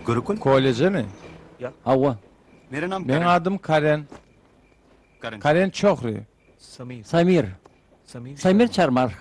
Gurukul? Kollejemi? Hawa. Meň adym Karen. Karen Çohri. Samir. Samir Çarmar.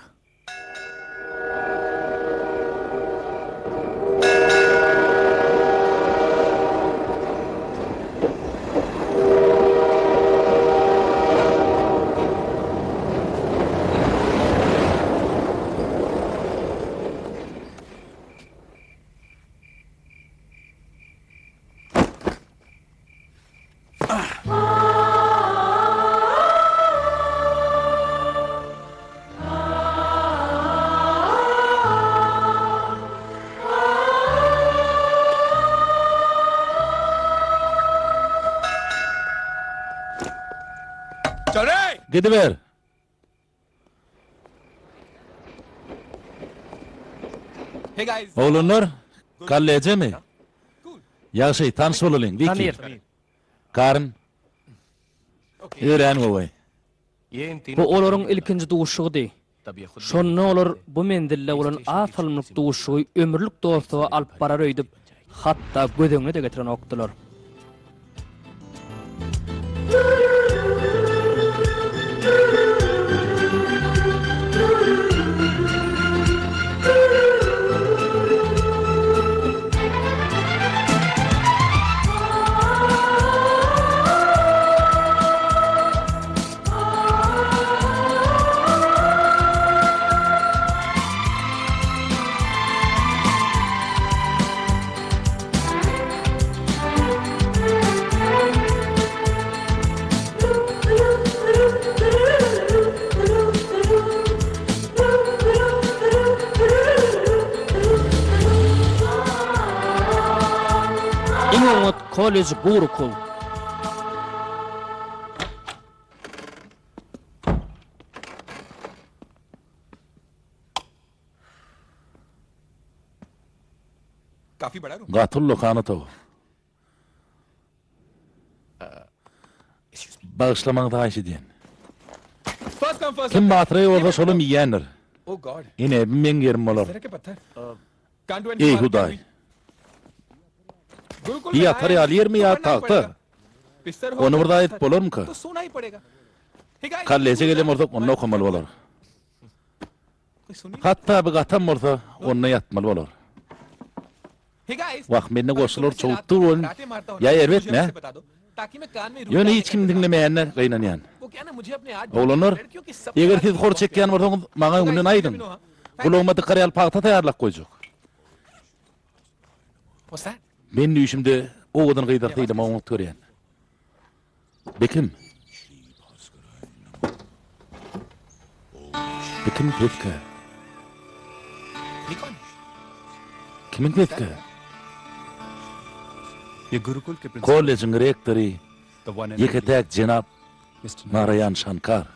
Gidiber. Oglanlar, kollejemi? Ýagşy, tanyş bolalyň, Wiki. Samir. Karn. Örän gowy. Bu olaryň ilkinji duşuşygydy. Şonda olar bu menzilde bolan az salymlyk duşuşygy ömürlik dostluga alyp barar öýdüp, hatda göz öňüne-de getirenokdylar. Iň oňat kollej Gurukul. Gaty ullakan otag. Bagyşlamagyňyzy haýyş edýän. Kim batyraý bolsa şolam iýýändir. Ine, bu meň ýerim bolar. Eý, Hudaý! Bu ýatar ýaly ýermi ýa tagta? Ony bir zat edip bolarmyka? Kolleje gelen bolsak, onda okamaly bolar. Hatda bir gatam bolsa, onda ýatmaly bolar. Wah, mende goşgular çowup dur welin, ýa erbetmi, hä? Ýöne hiç kim diňlemeýänine gynanýan. Oglanlar, eger siz hor çekýän bolsaňyz, maňa öňünden aýdyň. Gulagyma dykar ýaly pagta taýýarlap goýjak. Men düýşümde owadan gyzlary sylamagy oňat görýän. Bekim. Bekim peskä. Kimiň peskä? Kollejiň rektory ýeke-täk jenap Naraýan Şankar.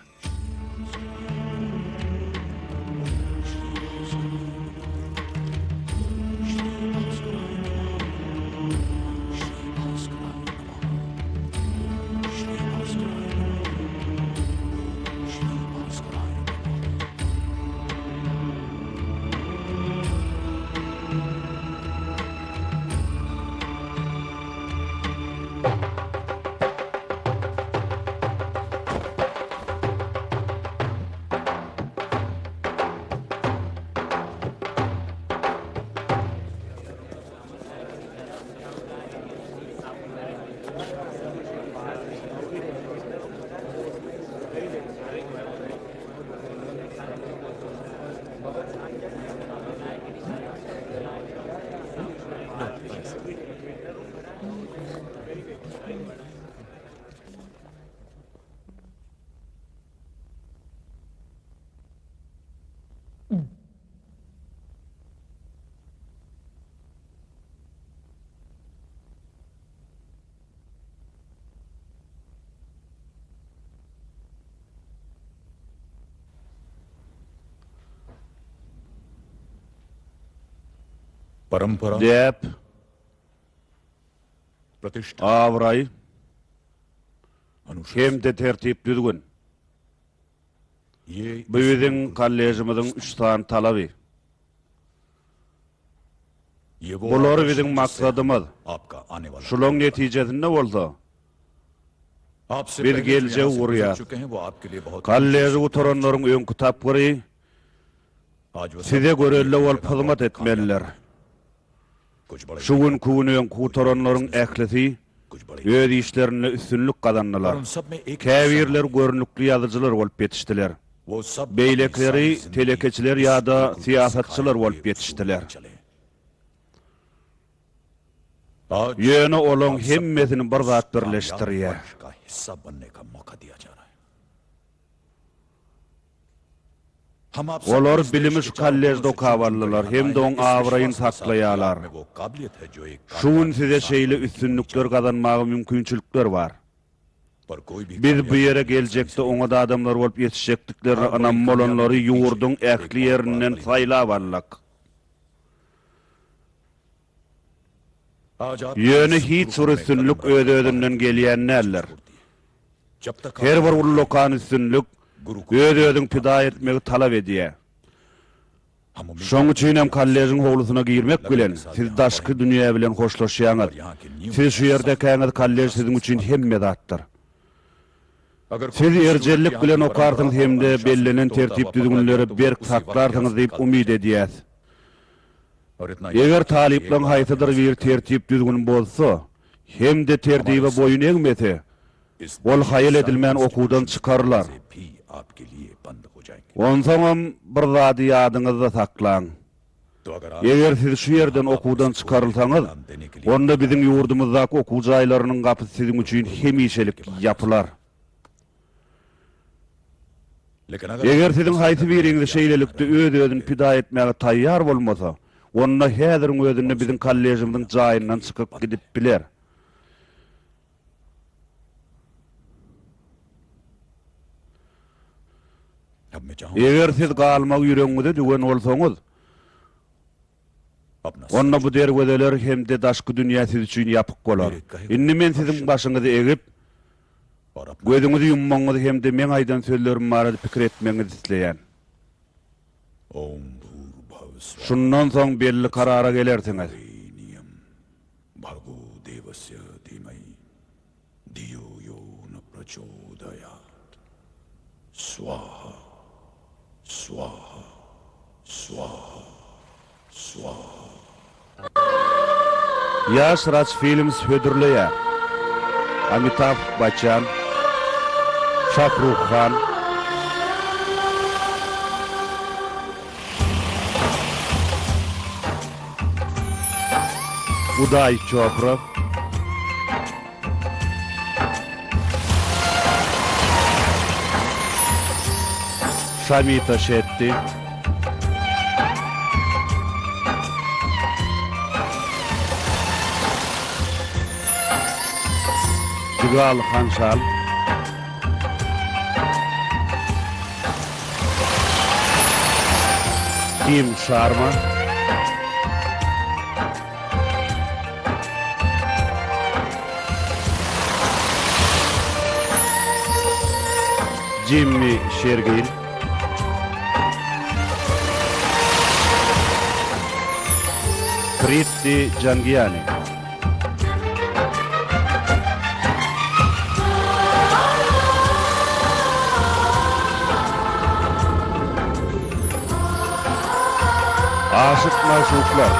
Däp, abraý hem-de tertip-düzgün. Bu biziň kollejimiziň üç sany talaby. Bular biziň maksadymyz. Şulaň netijesinde bolsa, biz geljegi gurýas. Kolleži gutaranlaryň öňki tapgyry size görelde bolup hyzmat etmelidir. Şu günki gün öňki gutaranlaryň ählisi öz işlerinde üstünlik gazandylar. Käbirleri görnükli ýazyjylar bolup ýetişdiler. Beýlekileri telekeçiler ýa-da syýasatçylar bolup ýetişdiler. Ýöne olaň hemmesini bir zat birleşdirýär. Olar bilimi şu kolležde okap aldylar hem-de oň abraýyny saklaýarlar. Şu gün size şeýle üstünlikler gazanmaga mümkinçilikler bar. Biz bu ýere geljekde oňat adamlar bolup ýetişjekdiklerine ynamy bolanlary ýurduň ähli ýerinden saýlap aldyk. Ýöne hiç bir üstünlik öz-özünden gelýän däldir. Her bir ullakan üstünlik öz-özüňi pida etmegi talap edýär. Şonuň üçin hem kolležiň howlusyna girmek bilen, siz daşky dünýä bilen hoşlaşýaňyz. Siz şu ýerdekäňiz kollež siziň üçin hemme zatdyr. Siz erjellik bilen okarsyňyz hem-de bellenen tertip-düzgünleri berk saklarsyňyz diýip umyt edýäs. Eger talyplaryň haýsydyr biri tertip-düzgüni bozsa hem-de tertibe boýun egmese, ol haýal edilmän okuwdan çykarylar. Onsoňam bir zady ýadyňyzda saklaň, eger siz şu ýerden okuwdan çykarylsaňyz, onda biziň ýurdumyzdaky okuw jaýlarynyň gapysy siziň üçin hemişelik ýapylar. Eger siziň haýsy biriňiz şeýlelikde öz-özüni pida etmäge taýýar bolmasa, onda häziriň özünde biziň kolležimiziň jaýyndan çykyp gidip biler. Eger siz galmagy ýüregiňize düwen bolsaňyz, onda bu derwezeler hem-de daşky dünýä siz üçin ýapyk bolar. Indi men siziň başyňyzy egip, gözüňizi ýummagyňyzy hem-de meň aýdan sözlerim barada pikir etmegiňizi isleýän. Şundan soň belli karara gelersiňiz. Swaha Swaha Swaha Swaha. Ýaş Raj Films hödürleýär. Amitabh Baçan, Şahruh Han, Udaý Çopra, Şamita Şetti, Jugal Hanşal, Kim Şarma, Jimmi Şergil. Pritti Jangiani. Aşyk-magşuklar.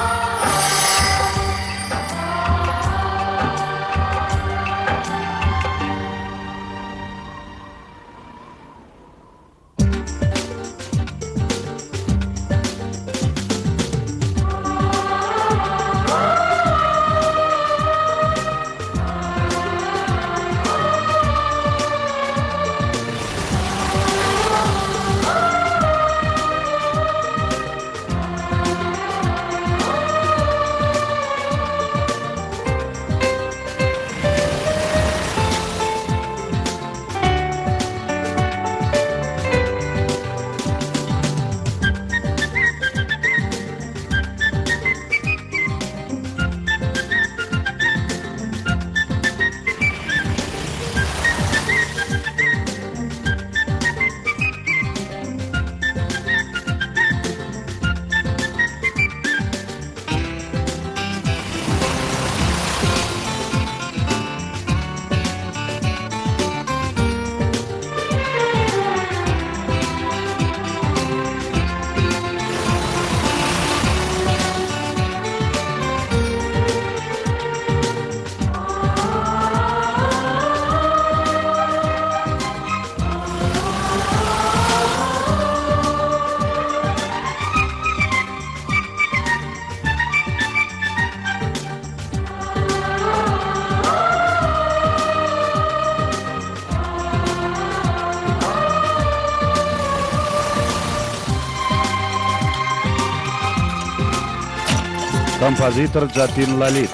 Kompozitor Jatin Lalit.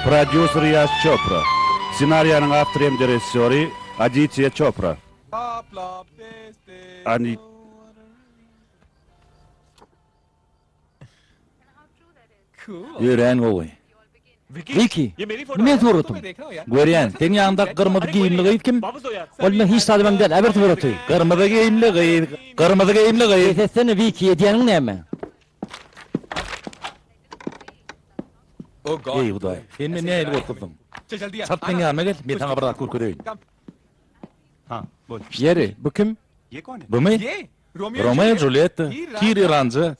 Prodýuser Ýaş Çopra. Ssenariýanyň awtory hem-de režissýory Aditýa Çopra. Ani. Örän gowy. Wiki, bu meň suratym. Görýän, seň ýanyňdaky gyrmyzy geýimli gyz kim? Ol meň hiç zadymam däl, äber suraty. Gyrmyzy geýimli gyz, gyrmyzy geýimli gyz. Bes etsene, Wiki, edýäniň näme? Eý, Hudaý, sen meni nähili gorkuzdyň. Çalt meň ýanyma gel, men saňa bir zat görkezeýin. Ýeri, bu kim? Bumy? Romeo, Julýetta, Kir Iranja,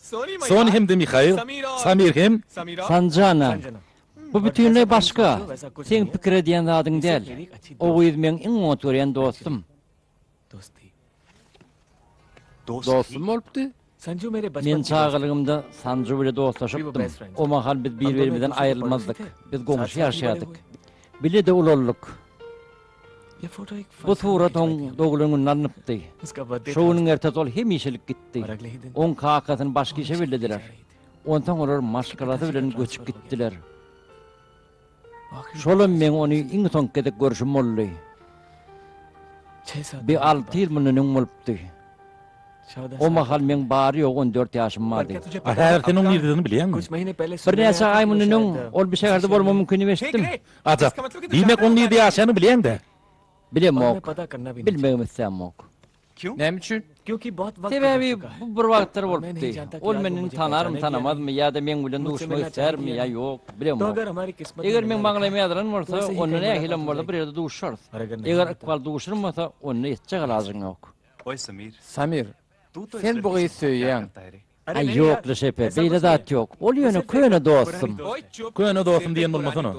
Soni hem-de Mihail, Samir hem. Sanjana, bu bütinleý başga, seň pikir edýän zadyň däl. O gyz meň iň oňat görýän dostum. Dostum bolupdy. Men çagalygymda Sanju bile dostlaşypdym. O mahal biz bir-birimizden aýrylmazdyk. Biz goňşy ýaşaýardyk. Bile-de ulaldyk. Bu surat oň doglan gününde alnypdy. Şo günüň ertesi ol hemişelik gitdi. Oň kakasyny başga işe bellediler. Onsoň olar maşgalasy bilen göçüp gitdiler. Şolam meň ony iň soňky gezek görşüm boldy. Bi alty ýyl mundan öň bolupdy. O mahal meň bary-ýogy 14 ýaşym bardy. A häzir sen oň nirededigini bilýäňmi? Birnäçe aý mundan öň ol bi şäherde bolmagy mümkin diýip eşitdim. Ajap. Diýmek, oň nirede ýaşaýanyny bilýäň-dä? Bilemok. Bilmegem islämok. Näme üçin? Sebäbi bu bir wagtlar bolupdy. Ol meni indi tanarmy, tanamazmy ýa-da meň bilen duşmak islärmi ýa ýok, bilemok. Eger meň maňlaýyma ýazylan bolsa, onda nähilem bolsa bir ýerde duşarys. Eger ykbal duşurmasa, onda etjek alajyň ýok. Samir, sen bu gyzy söýýäň. Aý ýok-la şepe, beýle zat ýok. Ol ýöne köne dostum. Köne dostum diýen bolmasana.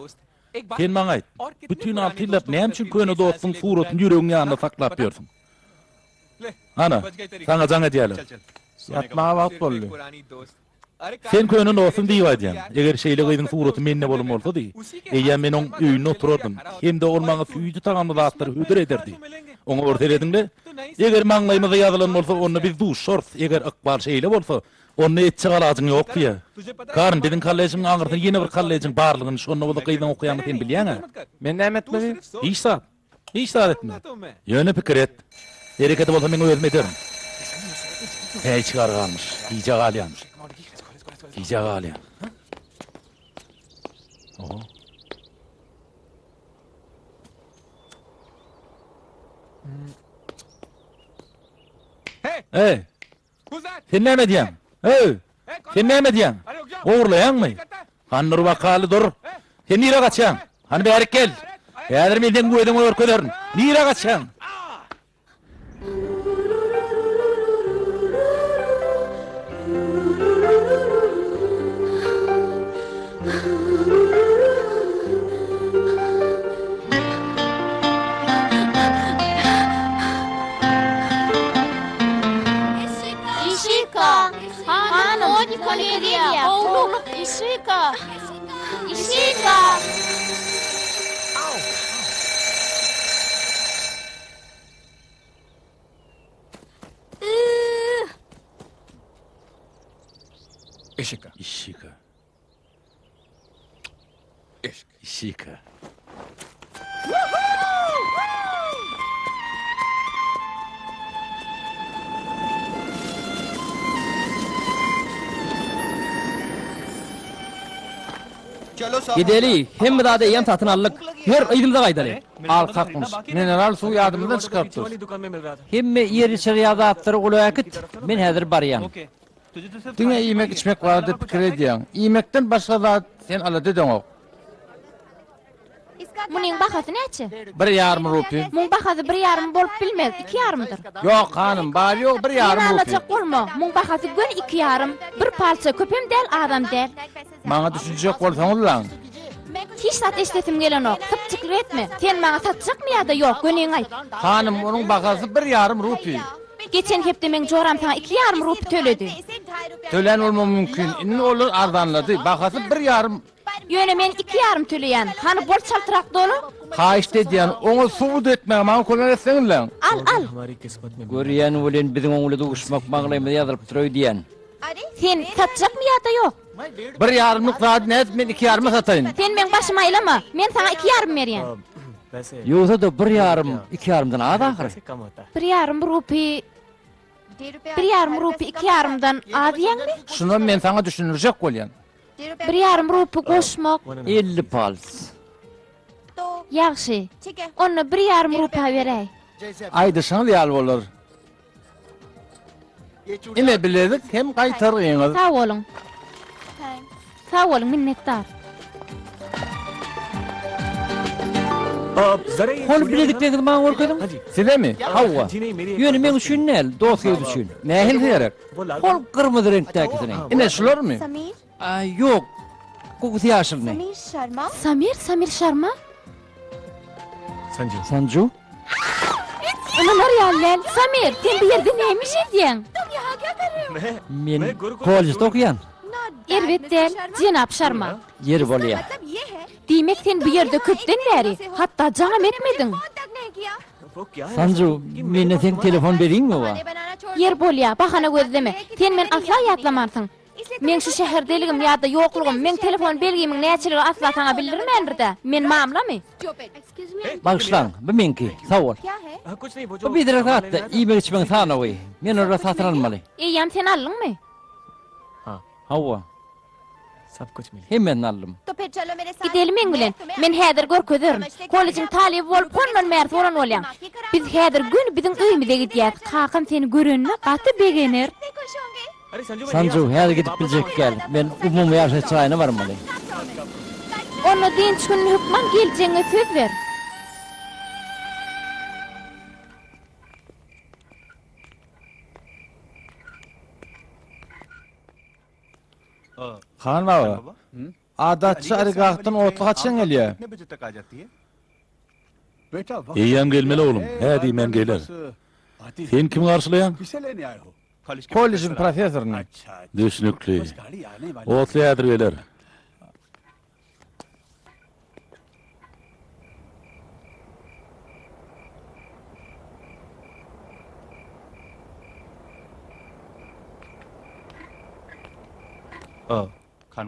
Sen maňa aýt, bütin alty ýyllap näme üçin köne dostuň suratyny ýüregiň ýanynda saklap ýörsüň? Ana, saňa jaň edýärler. Ýatmaga wagt boldy. Sen köne dostum diýip aýdýaň. Eger şeýle gyzyň suraty mende bolan bolsady, eýýäm men oň öýünde oturardym. Hem-de ol maňa süýji tagamly zatlary hödür ederdi. Oňa bir serediň-le. Eger maňlaýymyza ýazylan bolsa, onda biz duşarys. Eger ykbal şeýle bolsa, onda etjek alajyň ýok diýýär. Karn, biziň kollejiň aňyrsynda ýene bir kollejiň barlygyny, şonda bolsa gyzyň okaýanyny sen bilýäň-ä? Men näme etmeli? Hiç zat. Hiç zat etme. Ýöne pikir et. Hereketi bolsa men özüm ederin. Häý çygar galmyş. Gijä galýan. Gijä galýan. Oho. Eý! Sen näme edýäň? Eý! Sen näme edýäň? Ogurlaýaňmy? Hany dur bakaly, dur! Sen nirä gaçýaň? Hany bärik gel! Häzir men seň gözüňe görkezerin. Nirä gaçýaň? Işika! Hanym, Monika gelýär, gowulyk! Işika! Işika! Işika. Işika. Işika. Gideli, hemme zady eýýäm satyn aldyk. Ýör, yzymyza gaýdaly. Al kakmyş. Mineral suw ýadymyzdan çykarypdyrys. Hemme ýer-içer ýa zatlary ula äkit, men häzir barýan. Diňe iýmek-içmek barada pikir edýäň. Iýmekden başga zat sen alada edeňok. Munyň bahasy näçe? Bir ýarym rupi. Muň bahasy bir ýarym bolup bilmez, iki ýarymdyr. Ýok, hanym, bary-ýogy bir ýarym Meni rupi. aldajak bolma, muň bahasy göni iki ýarym. Bir palça köpem däl, azam däl. Maňa düşünjek bolsaňyzlaň. Hiç zat eşidesim gelenok. Sypjyklyk etme. Sen maňa satjakmy ýa-da ýok, göniňi aýt. Hanym, onuň bahasy bir ýarym rupi. Geçen hepde meň joram saňa iki ýarym rupi töledi. Tölän bolmagy mümkin. Indi olar arzanlady. Bahasy bir ýarym. Ýöne men iki ýarym töleýän. Hany bol çaltrak dola. Haýyşt edýän, oňa subut etmäge maňa kömek etseňizläň. Al, al. Görýän welin biziň oň bilen duşmak maňlaýymyza ýazylypdyr öýdýän. Sen satjakmy ýa-da ýok? Bir ýarymlyk zady nädip men iki ýaryma sataýyn? Sen meň başymy aýlama. Men saňa iki ýarym berýän. Ýogsa-da bir ýarym iki ýarymdan az ahyry. Bir ýarym rupi Bir ýarym rupi iki ýarymdan az diýýäňmi? Şunam men saňa düşündirjek bolýan. Bir ýarym rupi goşmak. 50 pals. Ýagşy. Onda bir ýarym rupa beräý. Aýdyşyňyz ýaly bolar. Ine bilezik hem gaýtargyňyz. Sag boluň. Sag boluň, minnetdar. Hol bilezikleňizi maňa görkeziň. Sizemi? Hawa. Ýöne meň üçin däl, dost gyz üçin. Nähilisi gerek? Hol gyrmyzy reňkdäkisini. Ine şularmy? Ýok. Gowusy ýaşylyny. Samir, Samir Şarma? Sanju? Ynanar ýaly däl. Samir, sen bu ýerde näme iş edýäň? Men kollejde okaýan. Erbet däl, jenap Şarma. Ýeri bolýa. Diýmek, sen bu ýerde köpden bäri, hatda jaňam etmediň. Sanju, mende seň telefon belgiňmi bar? Ýeri bolýa, bahana gözleme. Sen meni asla ýatlamansyň. Meň şu şäherdeligim ýa-da ýoklugym, meň telefon belgimiň näçeligi asla saňa bildirmändir-dä. Men mamlamy? Bagyşlaň, bu meňki. Sag bol. Bu biderek zat-da, iýmek-içmegiň sanawy. Men olary satyn almaly. Eýýäm sen aldyňmy? Hawa. Hemmesini aldym. Gideli meň bilen. Men häzir görkezerin. Kollejiň talyby bolup hondan bärsi bolan bolýaň. Biz häzir göni biziň öýümize gidýäs. Kakam seni görenine gaty begener. Sanju, häzir gidip biljek däl. Men umumy ýaşaýyş jaýyna barmaly. Onda dynç gününi hökman geljegiňe söz ber. Han baba, adatça Arigahdan otly haçan gelýär? Eýýäm gelmeli oglum, hä diýmän geler. Sen kimi garşylaýaň? Kollejiň professoryny. Düşnükli. Otly häzir geler.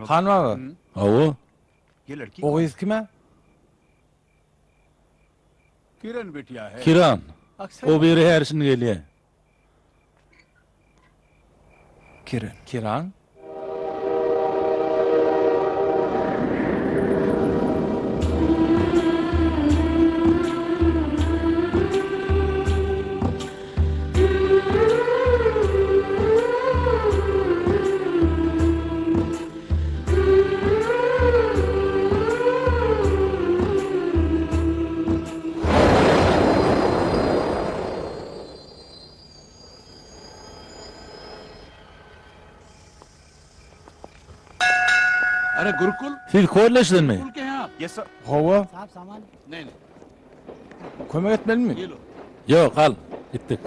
Han baba. Hawa. O gyz kime? Kiran. O biri her şindi gelýär. Kiran. Kiran? Siz kolleždenmi? Hawa. Kömek etmelimi? Ýok, al, gitdik.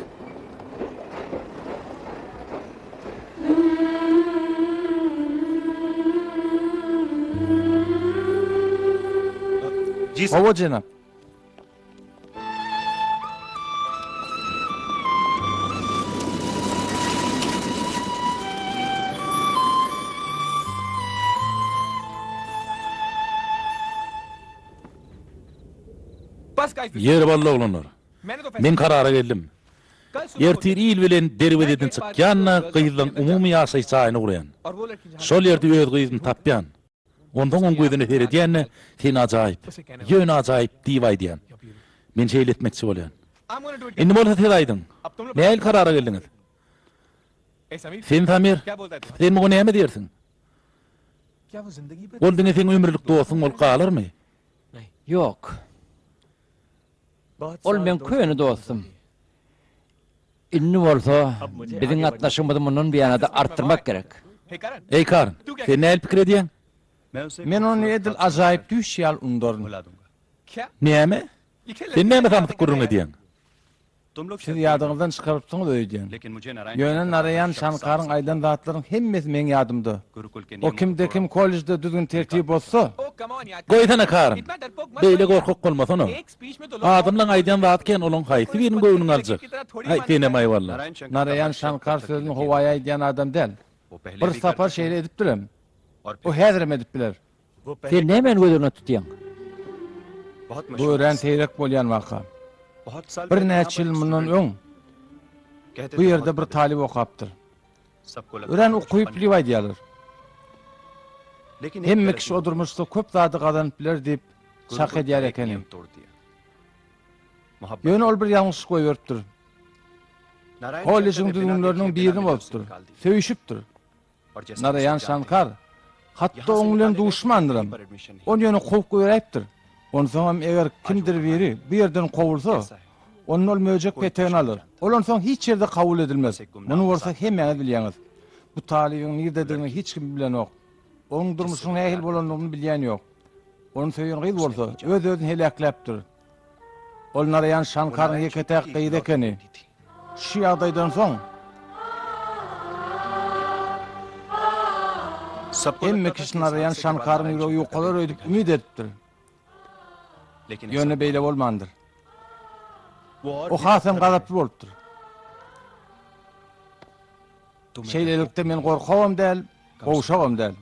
Hawa, jenap. Ýeri bally oglanlar. Men karara geldim. Ertir il bilen derwezeden çykýan-da, gyzlaň umumy ýaşaýyş jaýyna ugraýan. Şol ýerde öz gyzymy tapýan. Onsoň oň gözüne seredýän-de, Sen ajaýyp, ýöne ajaýyp diýip aýdýan. Men şeýle etmekçi bolýan. Indi bolsa siz aýdyň, nähili karara geldiňiz? Sen, Samir, sen muňa näme diýersiň? Ol diňe seň ömürlik dostuň bolup galarmy? Ýok. Ol meň köne dostum. Indi bolsa biziň gatnaşygymyzy mundan buýana-da artdyrmak gerek. Eý, Karn, sen nähili pikir edýäň? Men ony edil ajaýyp düýş ýaly undaryn. Näme? Sen näme samsyk gürrüň edýäň? Siz ýadyňyzdan çykarypsyňyz öýdýän. Ýöne Naraýan Şankaryň aýdan zatlaryň hemmesi meň ýadymda. O kimde-kim kollejde düzgün-tertibi bozsa. Goýsana Karn! Beýle gorkak bolmasana. Adamlaň aýdýan zady kän, olaň haýsy biriniň göwnüňi aljak? Aý, senem-aý walla. Naraýan Şankar sözüni howaýa aýdýan adam däl. Bir sapar şeýle edipdirem. O häzirem edip biler. Sen nämäni göz öňünde tutýaň? Bu örän seýrek bolýan waka. Birnäçe ýyl mundan öň bu ýerde bir talyp okapdyr. Örän ukyply diýip aýdýarlar. Hemme kişi o durmuşda köp zady gazanyp biler diýip çak edýär ekeni. Ýöne ol bir ýalňyşlyk goýberipdir. Kollejiň düzgünleriniň birini bozupdyr. Söýüşipdir. Naraýan Şankar hatda oň bilen duşmandyram. Ony ýöne kowup goýberäýipdir. Onsoňam eger kimdir biri bu ýerden kowulsa, onda ol möjek petegini alar. Ol onsoň hiç ýerde kabul edilmez. Muny bolsa hemmäňiz bilýäňiz. Bu talybyň nirdedigini hiç kim bilenok. Onuň durmuşynyň nähili bolandygyny bilýän ýok. Ony söýen gyz bolsa, öz-özüni heläkläpdir. Ol Naraýan Şankaryň ýeke-täk gyzy ekeni. Şu ýagdaýdan soň hemme kişi Naraýan Şankaryň ýüregi ýukalar öýdüp umyt edipdir. Ýöne beýle bolmandyr. O hasam gazaply bolupdyr. Şeýlelikde men gorkagam däl, gowşagam däl.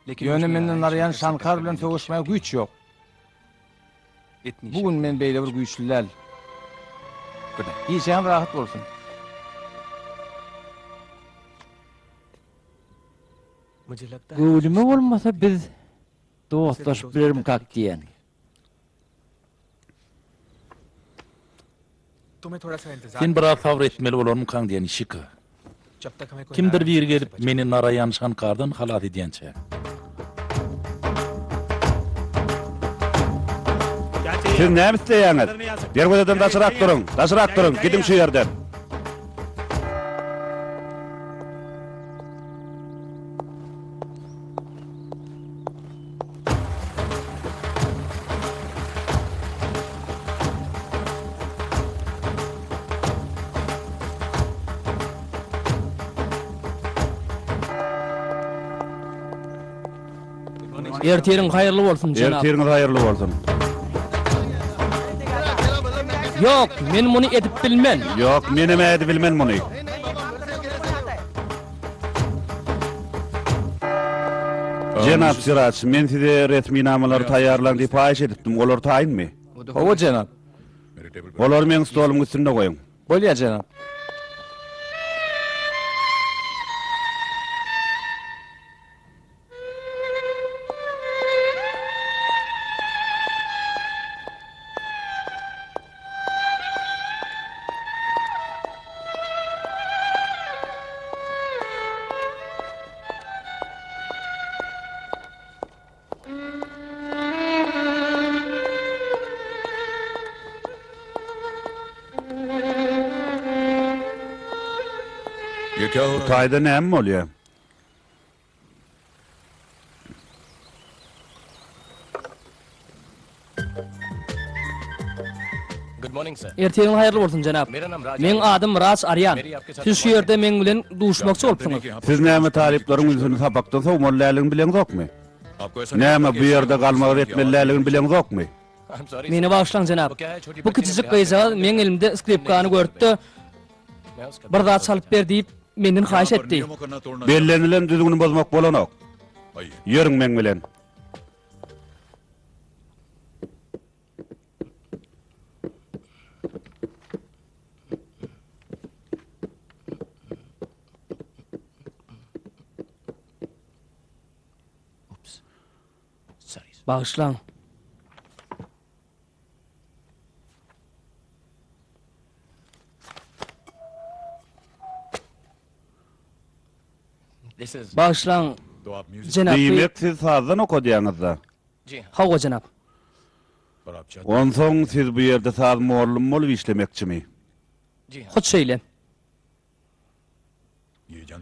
Ýöne mende Naraýan Şankar bilen söweşmäge güýç ýok. Bu gün men beýle bir güýçli däl. Gijäň rahat bolsun. Göwnüme bolmasa biz dostlaşyp bilermikak diýýän. Sen biraz sabyr etmeli bolarmykaň diýen Şika. Kimdir biri gelip meni Naraýan Şankardan halas edýänçä. Siz näme isleýäňiz? Derwezeden daşrak duruň, daşrak duruň, gidiň şu ýerden. Ertiriň haýyrly bolsun, jenap. Ertiriňiz haýyrly bolsun. Ýok, men muny edip bilmen. Ýok, menem edibilmen muny. Jenap Siraç, men size resminamalary taýýarlaň diýip haýyş edipdim, olar taýynmy? Hawa, jenap. Olary meň stolumyň üstünde goýuň. Bolýar, jenap. Bu taýda näme bolýar? Ertiriň haýyrly bolsun, jenap. Meň adym Raj Arýan. Siz şu ýerde meň bilen duşmakçy bolupsyňyz. Siz näme talyplaryň ünsüni sapakdan sowmaly däldigini bileňzokmy? Näme bu ýerde galmagy etmeli däldigini bileňzokmy? Meni bagyşlaň, jenap. Bu kiçijik gyzjagaz meň elimde skripkany gördi-de, Bir zat çalyp ber diýip, menden haýyş etdi. Bellenilen düzgüni bozmak bolanok. Ýörüň meň bilen. Bagyşlaň. Bagyşlaň, jenap. Diýmek, siz sazdan okadýaňyz-da? Hawa, jenap. Onsoň siz bu ýerde saz mugallym bolup işlemekçimi? Hut şeýle.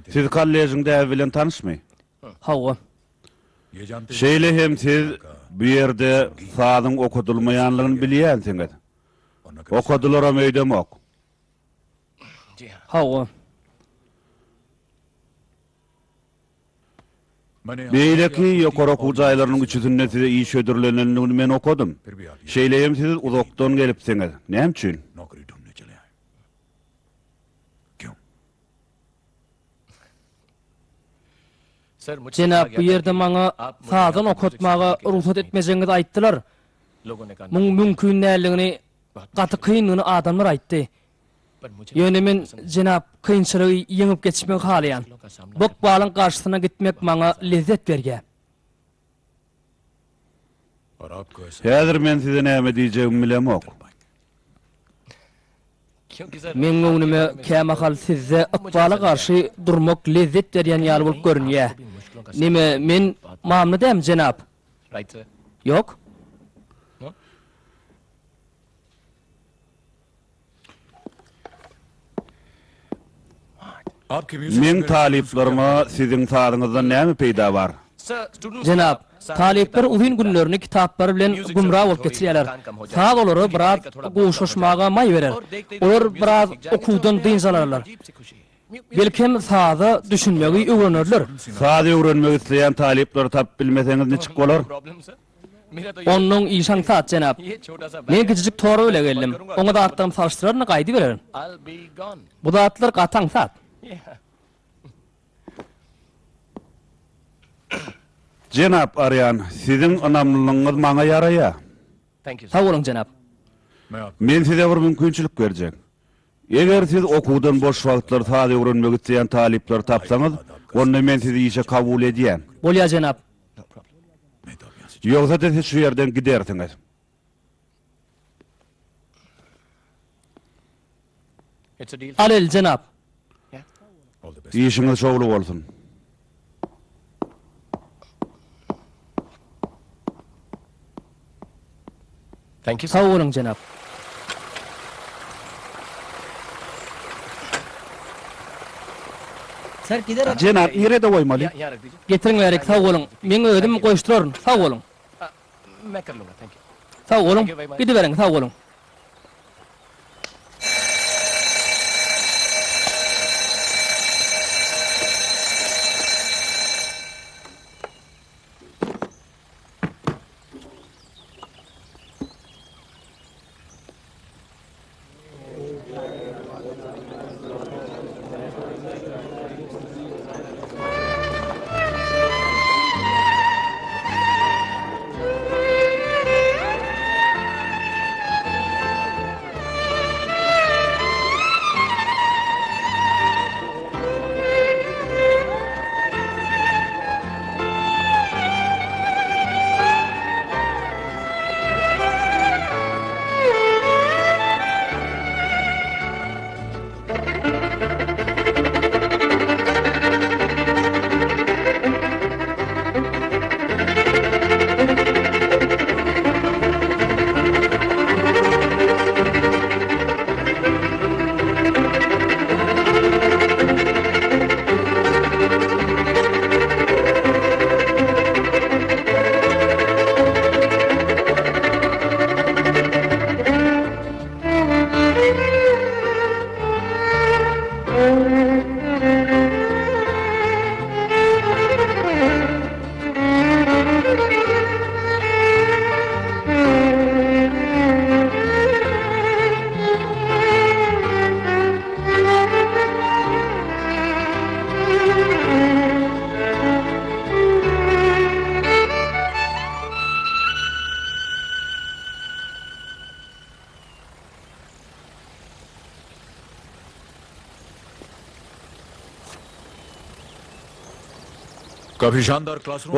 Siz kollejiň däbi bilen tanyşmy? Hawa. Şeýle hem siz bu ýerde sazyň okadylmaýanlygyny bilýänsiňiz. Okadylaram öýdemok. Hawa. Beýleki ýokary okuw jaýlarynyň üçüsinde size iş hödürlenendigini men okadym. Şeýle hem siz uzakdan gelipsiňiz. Näme üçin? Jenap, bu ýerde maňa sazdan okatmaga rugsat etmejegiňizi aýtdylar. Muň mümkin däldigini, gaty kyndygyny adamlar aýtdy. Ýöne men, jenap, kynçylygy ýeňip geçmegi halaýan. Bu ykbalyň garşysyna gitmek maňa lezzet berýär. Häzir men size näme diýjegimi bilemok. Meň göwnüme kämahal sizde ykbala garşy durmak lezzet berýän ýaly bolup görünýär. Neme, men mamla dämi, jenap? Ýok? Meň talyplaryma siziň sazyňyzdan näme peýda bar? Jenap, talyplar uzyn günlerini kitaplar bilen gümra bolup geçirýärler. Saz olara biraz gowşaşmaga maý berer. Olar biraz okuwdan dynç alarlar. Belkem saza düşünmegi öwrenerler. Saz öwrenmek isleýän talyplary tapyp bilmeseňiz niçik bolar? Onnoň iş aňsat, jenap. Men kiçijik torba bile geldim. Oňa zatlarymy salyşdyraryn-da gaýdybererin. Bu zatlar gaty aňsat. Jenap Arýan, siziň ynamlylygyňyz maňa ýaraýar. Sag boluň, jenap. Men size bir mümkinçilik berjek. Eger siz okuwdan boş wagtlary saz öwrenmek isleýän talyplary tapsaňyz, onda men sizi işe kabul edýän. Bolýar, jenap. Ýogsa-da siz şu ýerden gidersiňiz. Al el, jenap. Işiňiz şowly bolsun. Sag boluň, jenap. Jenap, nirede goýmaly? Getiriň bärik, sag boluň. Meň özüm goýuşdyraryn, sag boluň. Sag boluň, gidiberiň, sag boluň.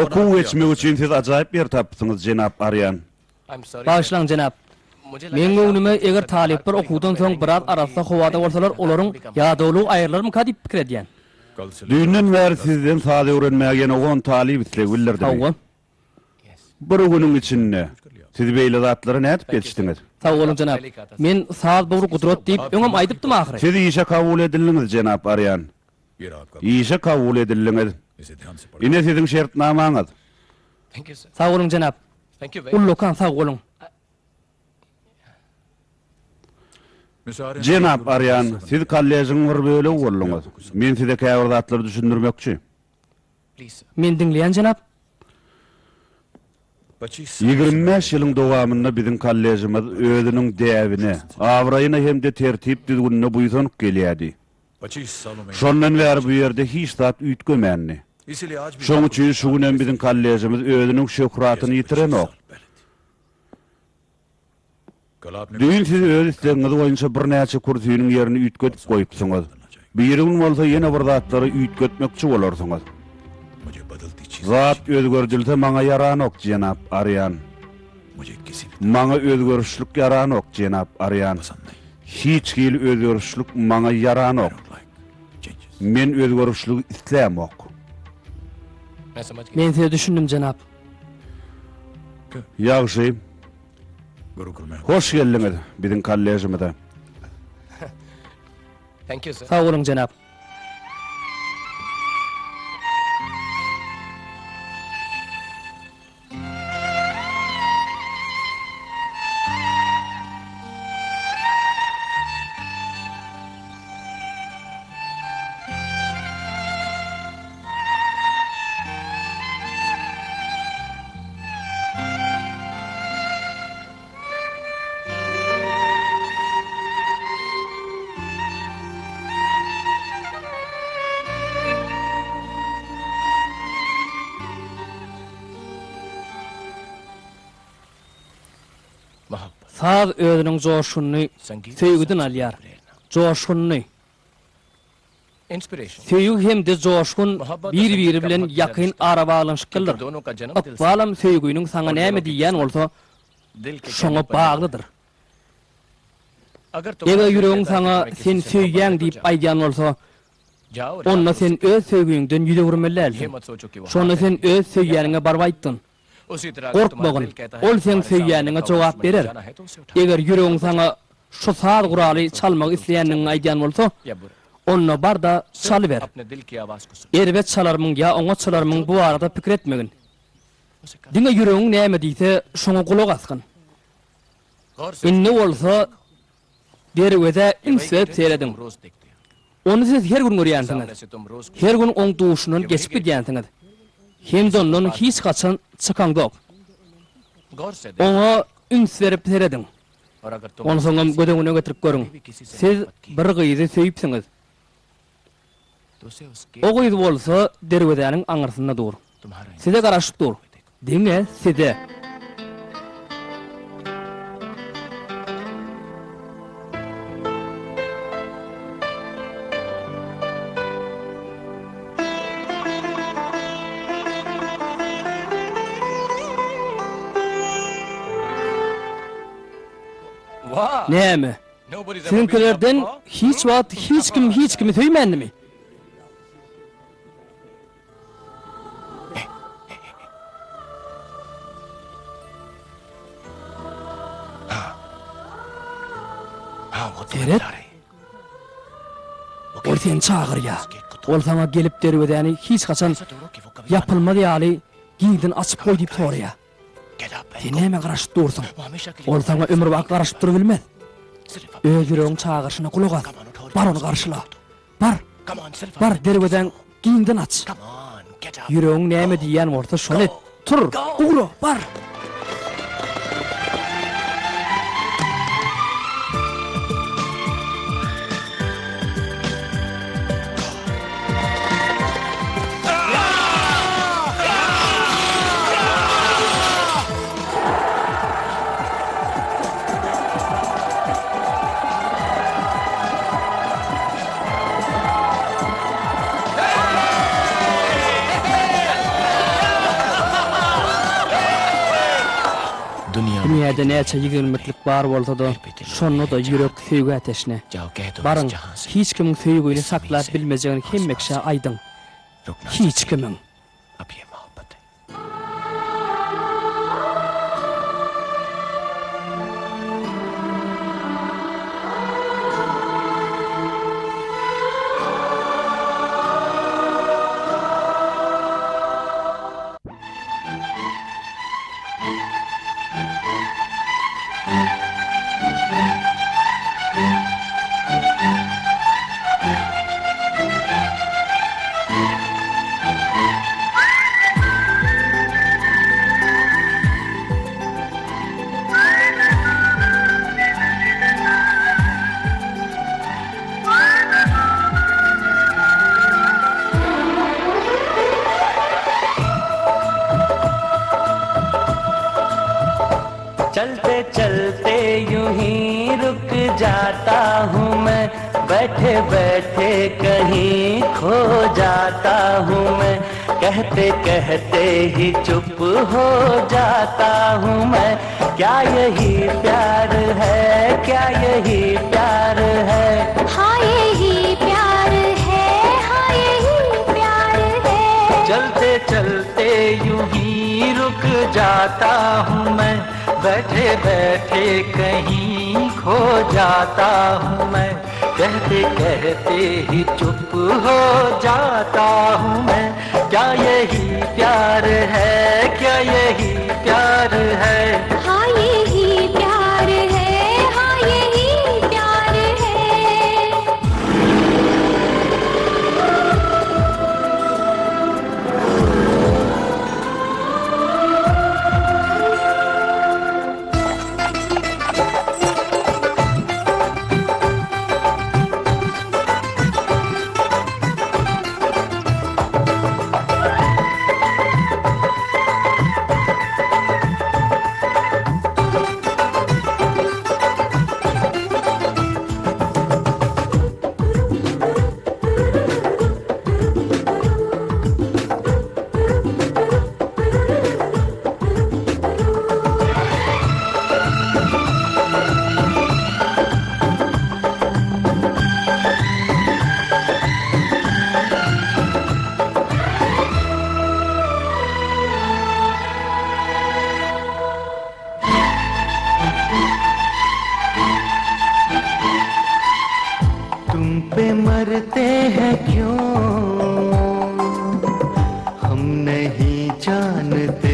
Okuw geçmek üçin siz ajaýyp ýer tapypsyňyz, jenap Arýan. Bagyşlaň, jenap. Meň göwnüme, eger talyplar okuwdan soň biraz arassa howada bolsalar, olaryň ýadawlygy aýrylarmyka diýip pikir edýän. Düýnden bäri sizden saz öwrenmäge ýene on talyp isleg bildirdimi? Hawa. Bir günüň içinde siz beýle zatlara nädip ýetişdiňiz? Sag boluň, jenap. Men saz bu bir gudrat diýip, öňem aýdypdym ahyry. Siz işe kabul edildiňiz, jenap Arýan. Işe kabul edildiňiz. Ine siziň şertnamaňyz. Sag boluň, jenap. Ullakan sag boluň. Jenap Arýan, siz kollejiň bir bölegi bolduňyz. Men size käbir zatlary düşündirmekçi. Men diňleýän, jenap. 25 ýylyň dowamynda biziň kollejimiz özüniň däbine, abraýyna hem-de tertip-düzgünine buýsanyp gelýärdi. Şondan bäri bu ýerde hiç zat üýtgemändi. Şoň üçin şu günem biziň kollejimiz özüniň şöhratyny ýitirenok. Düýn siz öz islegiňiz boýunça birnäçe kürsiniň ýerini üýtgedip goýupsyňyz. Birigün bolsa ýene bir zatlary üýtgetmekçi bolarsyňyz. Zat özgerdilse maňa ýaranok, jenap Arýan. Maňa özgerişlik ýaranok, jenap Arýan. Hiç hili özgerişlik maňa ýaranok. Men özgerişligi islämok. Men size düşündim, jenap. Ýagşy. Hoş geldiňiz biziň kolležimize. Sag boluň, jenap. Saz özüniň joşgunyny söýgüden alýar. Joşgunyny. Söýgi hem-de joşgun bir-biri bilen ýakyn arabaglanyşyklydyr. Ykbalam söýgüniň saňa näme diýýän bolsa, şoňa baglydyr. Eger ýüregiň saňa sen söýýäň diýip aýdýan bolsa, onda sen öz söýgiňden ýüz öwürmeli dälsiň. Şonda sen öz söýýäniňe baryp aýtgyn. Gorkmagyn, ol seň söýýäniňe jogap berer. Eger ýüregiň saňa şu saz guraly çalmagy isleýändigiňi aýdýan bolsa, onda bar-da çalyber. Erbet çalarmyň ýa oňat çalarmyň bu barada pikir etmegin. Diňe ýüregiň näme diýse, şoňa gulak asgyn. Indi bolsa derwezä üns berip serediň. Ony siz her gün görýänsiňiz. Her gün oň duşundan geçip gidýänsiňiz. Hem-de ondan hiç haçan çykaňzok. Oňa üns berip serediň. Onsoňam göz öňüne getirip görüň, siz bir gyzy söýüpsiňiz. O gyz bolsa derwezäniň aňyrsynda dur. Size garaşyp dur. Diňe size. Näme? Siziňkilerden hiç wagt hiç kim hiç kimi söýmändimi? Seret! Ol seni çagyrýar. Ol saňa gelip derwezäni hiç haçan ýapylmaz ýaly giňden açyp goý diýip soraýar. Sen nämä garaşyp dursuň? Ol saňa ömürbaky garaşyp durubilmez. Öz ýüregiň çagyryşyna gulak as. Bar ony garşyla. Bar! Bar, derwezäň giňden aç. Ýüregiň näme diýýän bolsa şony et. Tur, ugra, bar! Dünýäde näçe ýigrenmeklik bar bolsa-da, şonda-da ýürek söýgä teşne. Baryň, hiç kimiň söýgini saklap bilmejegini hemme kişä aýdyň. Hiç kimiň. चलते चलते यूं ही रुक जाता हूँ मैं बैठे बैठे कहीं खो जाता हूँ मैं कहते कहते ही चुप हो जाता हूँ मैं क्या यही प्यार है क्या यही प्यार है हाँ यही प्यार है हाँ यही प्यार है चलते चलते यूं ही रुक जाता हूँ मैं बैठे बैठे कहीं खो जाता हूँ मैं कहते कहते ही चुप हो जाता हूँ मैं क्या यही प्यार है क्या यही प्यार है हाँ यही प्यार है हाँ यही प्यार है तुम पे मरते हैं क्यों हम नहीं जानते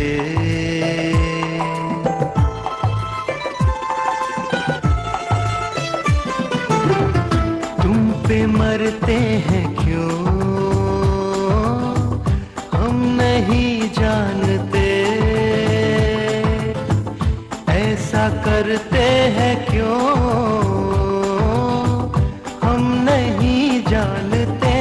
तुम पे मरते हैं क्यों हम नहीं जानते ऐसा करते हैं क्यों हम नहीं जानते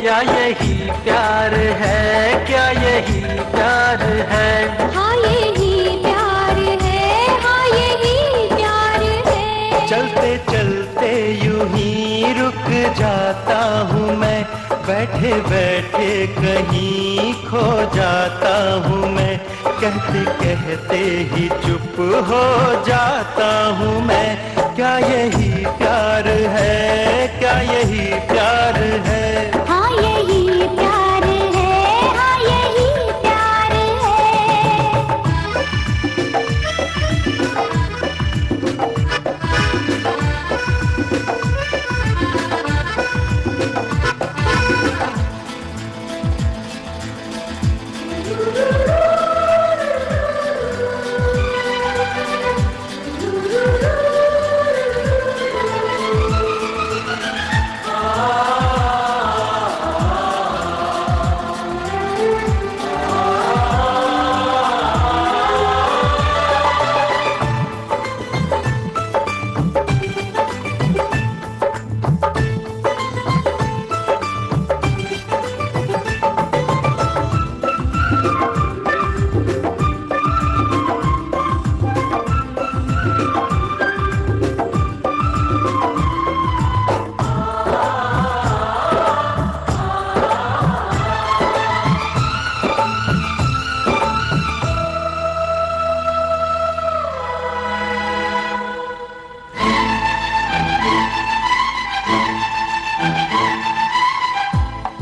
क्या यही प्यार है क्या यही प्यार है हाँ यही प्यार है हाँ यही प्यार है चलते चलते यूं ही रुक जाता हूँ मैं बैठे बैठे कहीं खो जाता हूँ मैं कहते कहते ही चुप हो जाता हूँ मैं क्या यही प्यार है क्या यही प्यार है हाँ यही प्यार है हाँ यही प्यार है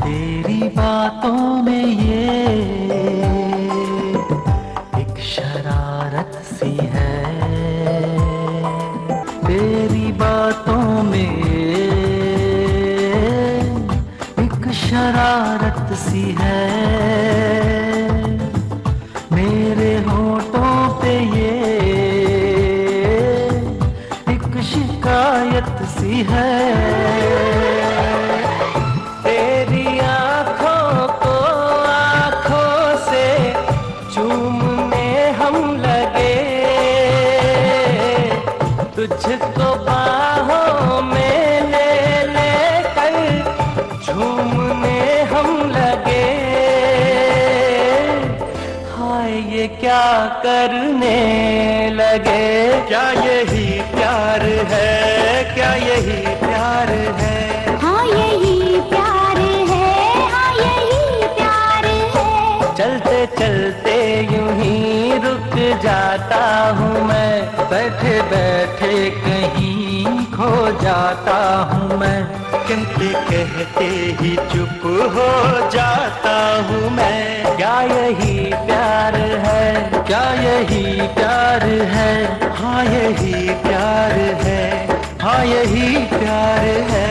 तेरी बातों में ये एक शरारत सी है तेरी बातों में एक शरारत सी है मेरे होठों पे ये एक शिकायत सी है तेरी आंखों को आंखों से चूमने हम लगे तुझको बाहों में ले लेकर झूमने हम लगे। क्या करने लगे क्या यही प्यार है क्या यही प्यार है हाँ यही प्यार है हाँ यही प्यार है चलते चलते यूं ही रुक जाता हूँ मैं बैठे बैठे कहीं खो जाता हूँ मैं कहते कहते ही चुप हो जाता हूँ मैं क्या यही प्यार है क्या यही प्यार है हाँ यही प्यार है हाँ यही प्यार है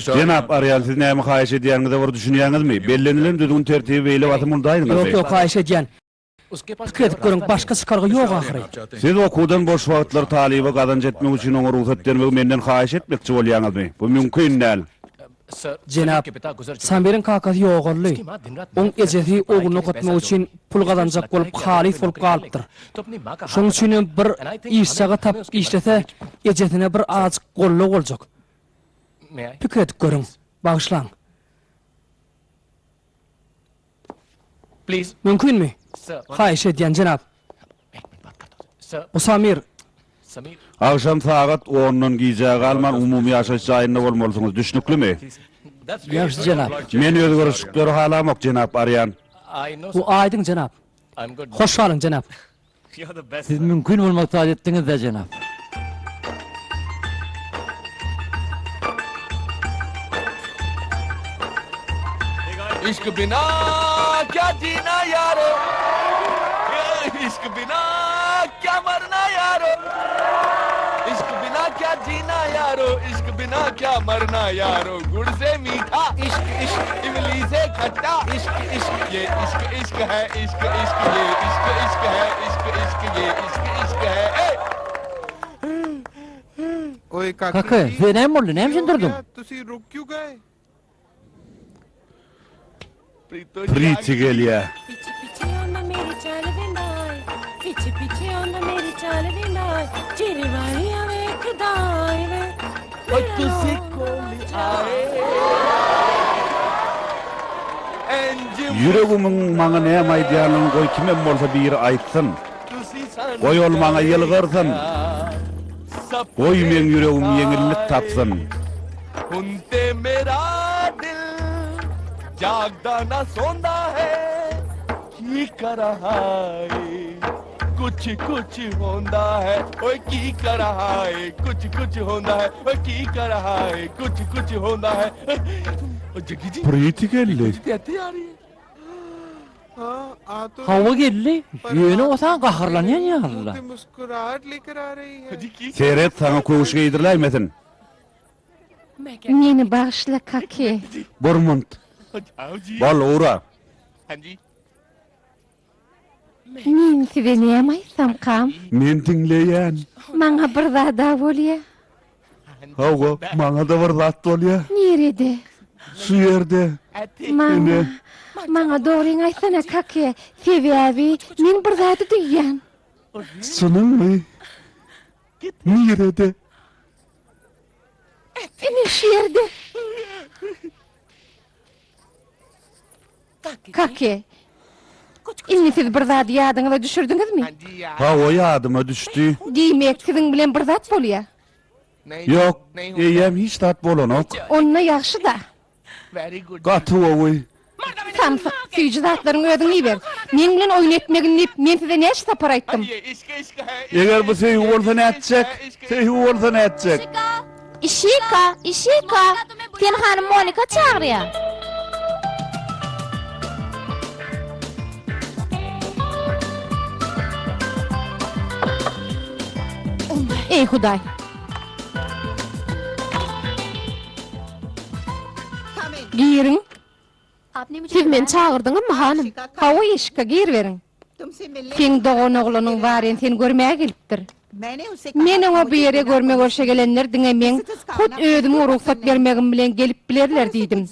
Jenap Arýan, siz näme haýyş edýäniňize bir düşünýäňizmi? Bellenilen düzgün-tertibi beýle basym undaýdyňyzmy? Ýok, ýok, haýyş edýän. Pikir edip görüň, başga çykalga ýok ahyry. Siz okuwdan boş wagtlar talyba gazanç etmek üçin oňa rugsat bermegi menden haýyş etmekçi bolýaňyzmy? Bu mümkin däl. Jenap, Samiriň kakasy ýogaldy. Oň ejesi ogluny okatmak üçin pul gazanjak bolup halys bolup galypdyr. Şoň üçinem bir işjaga tapyp işlese, ejesine bir azajyk goldaw boljak. Pikir edip görüň. Bagyşlaň. Mümkinmi? Haýyş edýän, jenap. Bu Samir. Agşam sagat ondan gijä galman umumy ýaşaýyş jaýynda bolmalysyňyz, düşnüklimi? Ýagşy, jenap. Men özgerişlikleri halamok, jenap Arýan. Bu aýdyň, jenap. Hoş galyň, jenap. Siz mümkin bolmadyk zat etdiňiz-dä, jenap. Yşk bina kya jina yaro Yşk bina kya marna yaro Yşk bina kya jina yaro Yşk bina kya marna yaro Gud se meetha yşk yşk imli se khatta yşk yşk ye yşk yşk hai yşk yşk ye yşk yşk hai yşk yşk ye yşk yşk hai ey Kaka, size näme boldy? Näme üçin durduň? Priti gelýär. Ýüregimiň maňa näme aýdýanyny goý kimem bolsa biri aýtsyn. Goý ol maňa ýylgyrsyn. Goý meň ýüregim ýeňillik tapsyn. Priti geldi. Hawa geldi, ýöne o saňa gaharlanýan ýaly-la. Seret, saňa köwüş geýdiriläýmesin. Meni bagyşla, kake. Bir munt. Bol, ugra. Men size näme aýtsamkam? Men diňleýän. Maňa bir zad-a bolýa. Hawa, maňa-da bir zat bolýa. Nirede? Şu ýerde. Maňa, maňa dogryňy aýtsana, kake. Sebäbi men bir zady duýýan. Çynyňmy? Nirede? Ine şu ýerde. Kake, indi siz bir zady ýadyňyza düşürdiňizmi? Hawa, ýadyma düşdi. Diýmek, siziň bilen bir zat bolýa? Ýok, eýýäm hiç zat bolanok. Onda ýagşy-da. Gaty gowy. Samsyk, süýji zatlaryň özüň iýiber. Meň bilen oýun etmegin diýip, men size näçe sapar aýtdym. Eger bu söýgi bolsa nätjek? Söýgi bolsa nätjek? Işika, Işika! Seni hanym Monika çagyrýar. Eý, Hudaý! Giriň. Siz meni çagyrdyňyzmy, hanym? Hawa, Işika, giriberiň. Seň doganoglanyň Waren seni görmäge gelipdir. Men oňa bu ýere görme-görşe gelenler diňe meň hut özümiň rugsat bermegim bilen gelip bilerler diýdim.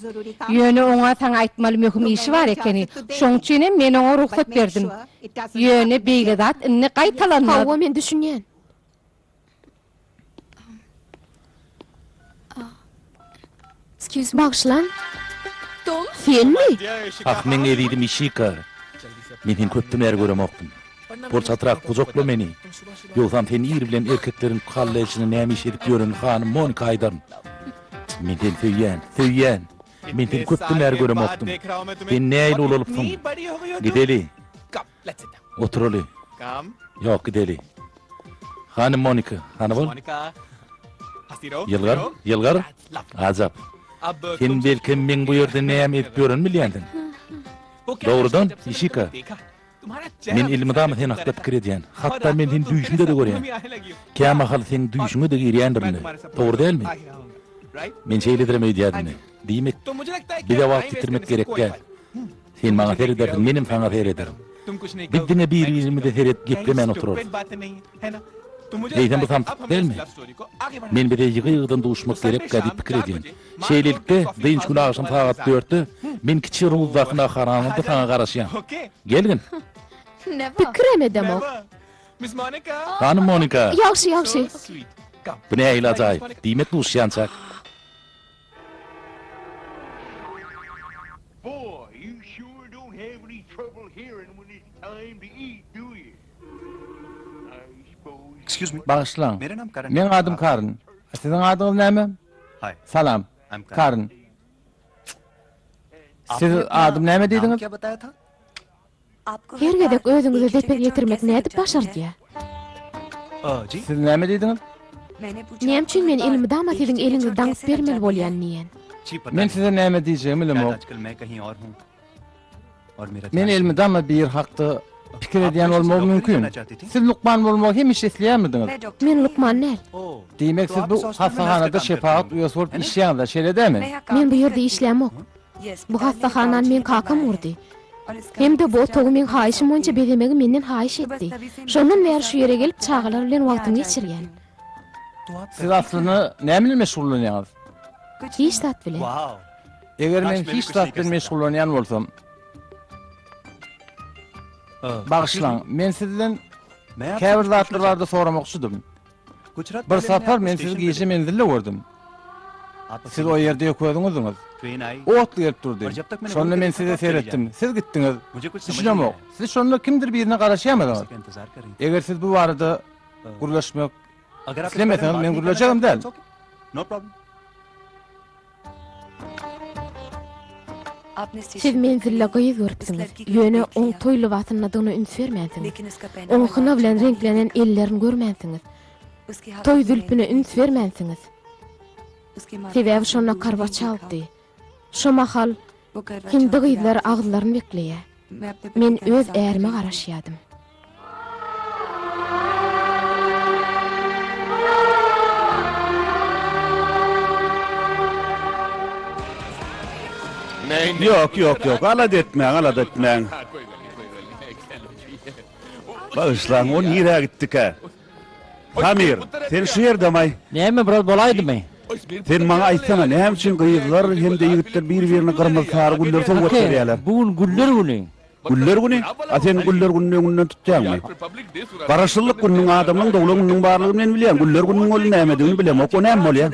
Ýöne oňa saňa aýtmaly möhüm işi bar ekeni, şoň üçin hem men oňa rugsat berdim. Ýöne beýle zat indi gaýtalanmaz. Hawa, men düşünýän. Bagyşlaň. Senmi? Ah, meň ezizim Işika. Men seni köpden bäri göremokdym. Bol çatrak gujakla meni. Ýogsam sen ir bilen erkekleriň kollejinde näme iş edip ýörenini hanym Monika aýdaryn. Men seni söýýän, söýýän. Men seni köpden bäri göremokdym. Sen nähili ulalypsyň. Gideli. Oturaly. Ýok, gideli. Hanym Monika, hany bol. Ýylgyr, ýylgyr. Ajap. Sen belkem meň bu ýerde näme edip ýörenimi bilýänsiň. Dogrudan, Işika. Men elmydama sen hakda pikir edýän. Hatda men seni düýşümde-de görýän. Kämahal seň düýşüňe-de girýändirin-le. Dogry dälmi? Men şeýledirem öýdýärdim-le. Diýmek, bize wagt ýitirmek gerek däl. Sen maňa seredersiň, menem saňa serederin. Biz diňe bir-birimize seredip geplemän oturarys. Eýsem bu samsyk dälmi? Men bize ýygy-ýygydan duşmak gerekkä diýip pikir edýän. Şeýlelikde, dynç güni agşam sagat dörtde men kiçi Ruzdaky naharhanada saňa garaşýan. Gelgin. Pikirem edemok. Hanym Monika! Ýagşy, ýagşy. Bu nähili ajaýyp! Diýmek duşýançak. Bagyşlaň. Meň adym Karn. Siziň adyňyz näme? Salam. Karn. Siz adym näme diýdiňiz? Her gezek özüňize zeper ýetirmek nädip başardýar? Siz näme diýdiňiz? Näme üçin men elmydama siziň eliňizi daňyp bermeli bolýan diýen. Men size näme diýjegimi bilemok. Men elmydama biri hakda pikir edýän bolmagym mümkin. Siz lukman bolmagy hemişe isleýärmidiňiz? Men lukman däl. Diýmek siz bu hassahanada şepagat uýasy bolup işleýäňiz-dä, şeýle dälmi? Men bu ýerde işlämok. Bu hassahanany meň kakam gurdy. Hem-de bu otagy meň haýyşym boýunça bezemegi menden haýyş etdi. Şondan bäri şu ýere gelip çagalar bilen wagtymy geçirýän. Siz aslynda näme bilen meşgullanýaňyz? Hiç zat bilen. Eger men hiç zat bilen meşgullanýan bolsam. Bagyşlaň, men sizden käbir zatlar barada soramakçydym. Bir sapar men sizi gije menzilde gördüm. Siz o ýerde ýeke özüňizdiňiz. Otly gelip durdy. Şonda men size seretdim. Siz gitdiňiz. Düşünemok. Siz şonda kimdir birine garaşýarmydyňyz? Eger siz bu barada gürleşmek islemeseňiz, men gürlejegem däl. Siz menzilde gyz görüpsiňiz, ýöne oň toý lybasyndadygyna üns bermänsiňiz. Oň hyna bilen reňklenen ellerini görmänsiňiz. Toý zülpüne üns bermänsiňiz. Sebäbi şonda karwa çaltdy. Şo mahal hindi gyzlary agyzlaryny bekleýär. Men öz ärime garaşýadym. Ýok, ýok, ýok, alada etmäň, alada etmäň. Bagyşlaň, o nirä gitdikä? Samir, sen şu ýerdemaý? Näme, biraz bolaýdymy? Sen maňa aýtsana, näme üçin gyzlar hem-de ýigitler bir-birine gyrmyzy-sary gülleri sowgat berýärler? Bu gün güller güni. Güller güni? A sen güller gününi öňünden tutýaňmy? Garaşsyzlyk gününiň, adamlaryň doglan gününiň barlygyny men bilýän. Güller gününiň ol nämedigini bilemok. O näme bolýar?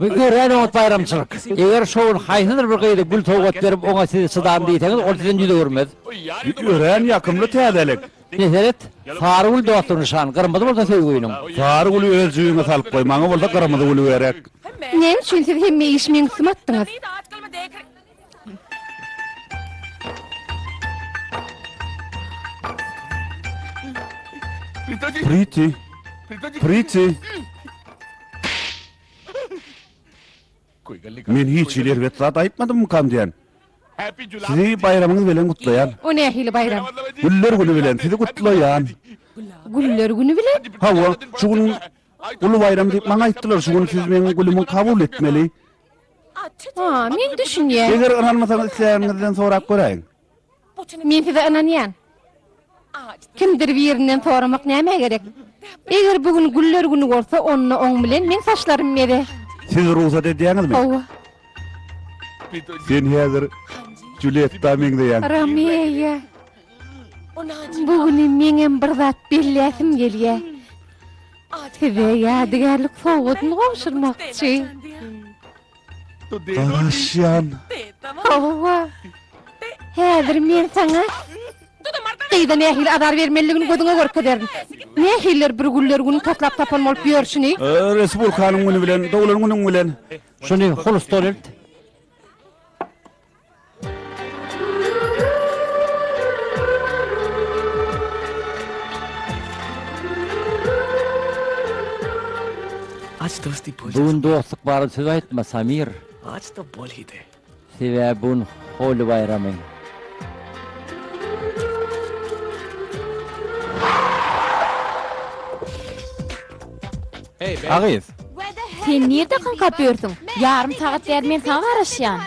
Bu örän oňat baýramçylyk. Eger şo gün haýsydyr bir gyza gül sowgat berip, oňa sizi çydam diýseňiz, ol sizden ýüz öwürmez. Örän ýakymly täzelik. Ine seret, sary gül dostlugyň nyşany, gyrmyzy bolsa söýgüniň. Sary güli öz jübiňe salyp goý, maňa bolsa gyrmyzy güli gerek. Näme üçin siz hemme işi meň üstüme atdyňyz? Priti. Priti. Men hiç hili erbet zat aýtmadymmykam diýen. Sizi baýramyňyz bilen gutlaýan. O nähili baýram? Güller güni bilen sizi gutlaýan. Güller güni bilen? Hawa, şu gün. Uly baýram diýip maňa aýtdylar, şu gün siz meň gülümi kabul etmeli. Ha, men düşünýän. Eger ynanmasaňyz isleýäniňizden sorap göräýiň. Men size ynanýan. Kimdir birinden soramak nämä gerek? Eger bu gün güller güni bolsa, onda oň bilen meň saçlarym meze. Siz rugsat edýäňizmi? Hawa. Sen häzir Juletta meňzeýäň. Romeo. Bu güni meňem bir zat belläsim gelýä. Size ýadygärlik sowgadyny gowşurmakçy. Garaşýan. Hawa. Häzir men saňa gyza nähili azar bermelidigini gözüňe görkezerin. Nähililer bir güller günü taslap tapan bolup ýörşüni. Respublikanyň güni bilen, doglan günüň bilen. Şuny hol stol elt. Bu gün dostluk barada söz aýtma, Samir. Sebäbi bu gün Holi baýramy. A gyz. Sen nirde kaňkap ýörsüň? Ýarym sagat bäri men saňa garaşýan.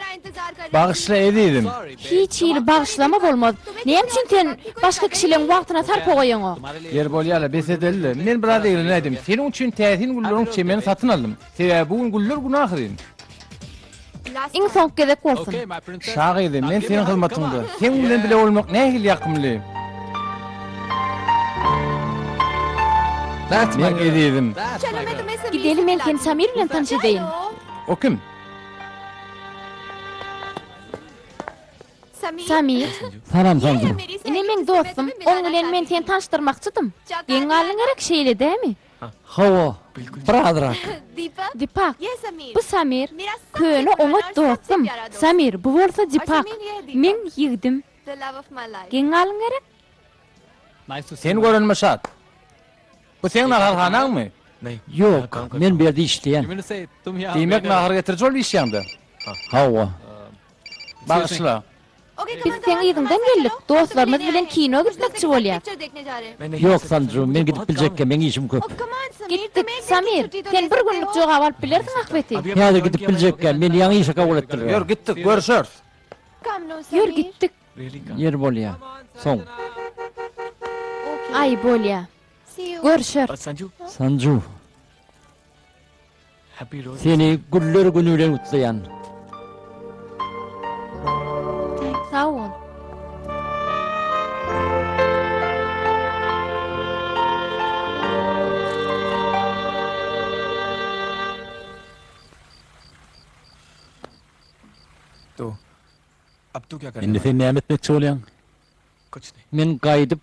Bagyşla ezizim. Hiç hili bagyşlama bolmaz. Näme üçin sen başga kişileň wagtyna sarpa goýaňok? Ýeri bolýa-la, bes edeli-le. Men biraz eglenäýdim. Seniň üçin täsin gülleriň çemenini satyn aldym. Sebäbi bu gün güller güni ahyryn. Iň soňky gezek bolsun. Şa gyzy, men seniň hyzmatyňda. Seň bilen bile bolmak nähili ýakymly. Meň ezizim. Gideli men seni Samir bilen tanyş edeýin. O kim? Samir. Salam Sanju. Ine meň dostum. Oň bilen men seni tanyşdyrmakçydym. Geň galdyň gerek, şeýle dämi? Hawa, birazrak. Dipak, bu Samir, köne oňat dostum. Samir, bu bolsa Dipak, meň ýigdim. Geň galyň gerek? Seni görenime şat. Bu seň naharhanaňmy? Ýok, men bu ýerde işleýän. Diýmek, nahar getiriji bolup işleýäňdä? Hawa. Bagyşla. Biz seň yzyňdan geldik. Dostlarymyz bilen kino gitmekçi bolýas. Ýok, Sanju, men gidip biljekkä, meň işim köp. Gitdik. Samir, sen bir günlük jogap alyp bilersiň ahbeti. Häzir gidip biljekkä, meni ýaňy işe kabul etdiler. Ýör, gitdik, görüşeris. Ýör, gitdik. Ýeri bolýa. Soň. Aý, bolýa. Görüşeris. Sanju. Seni güller güni bilen gutlaýan. Sag bol. Indi sen näme etmekçi bolýaň? Men gaýdyp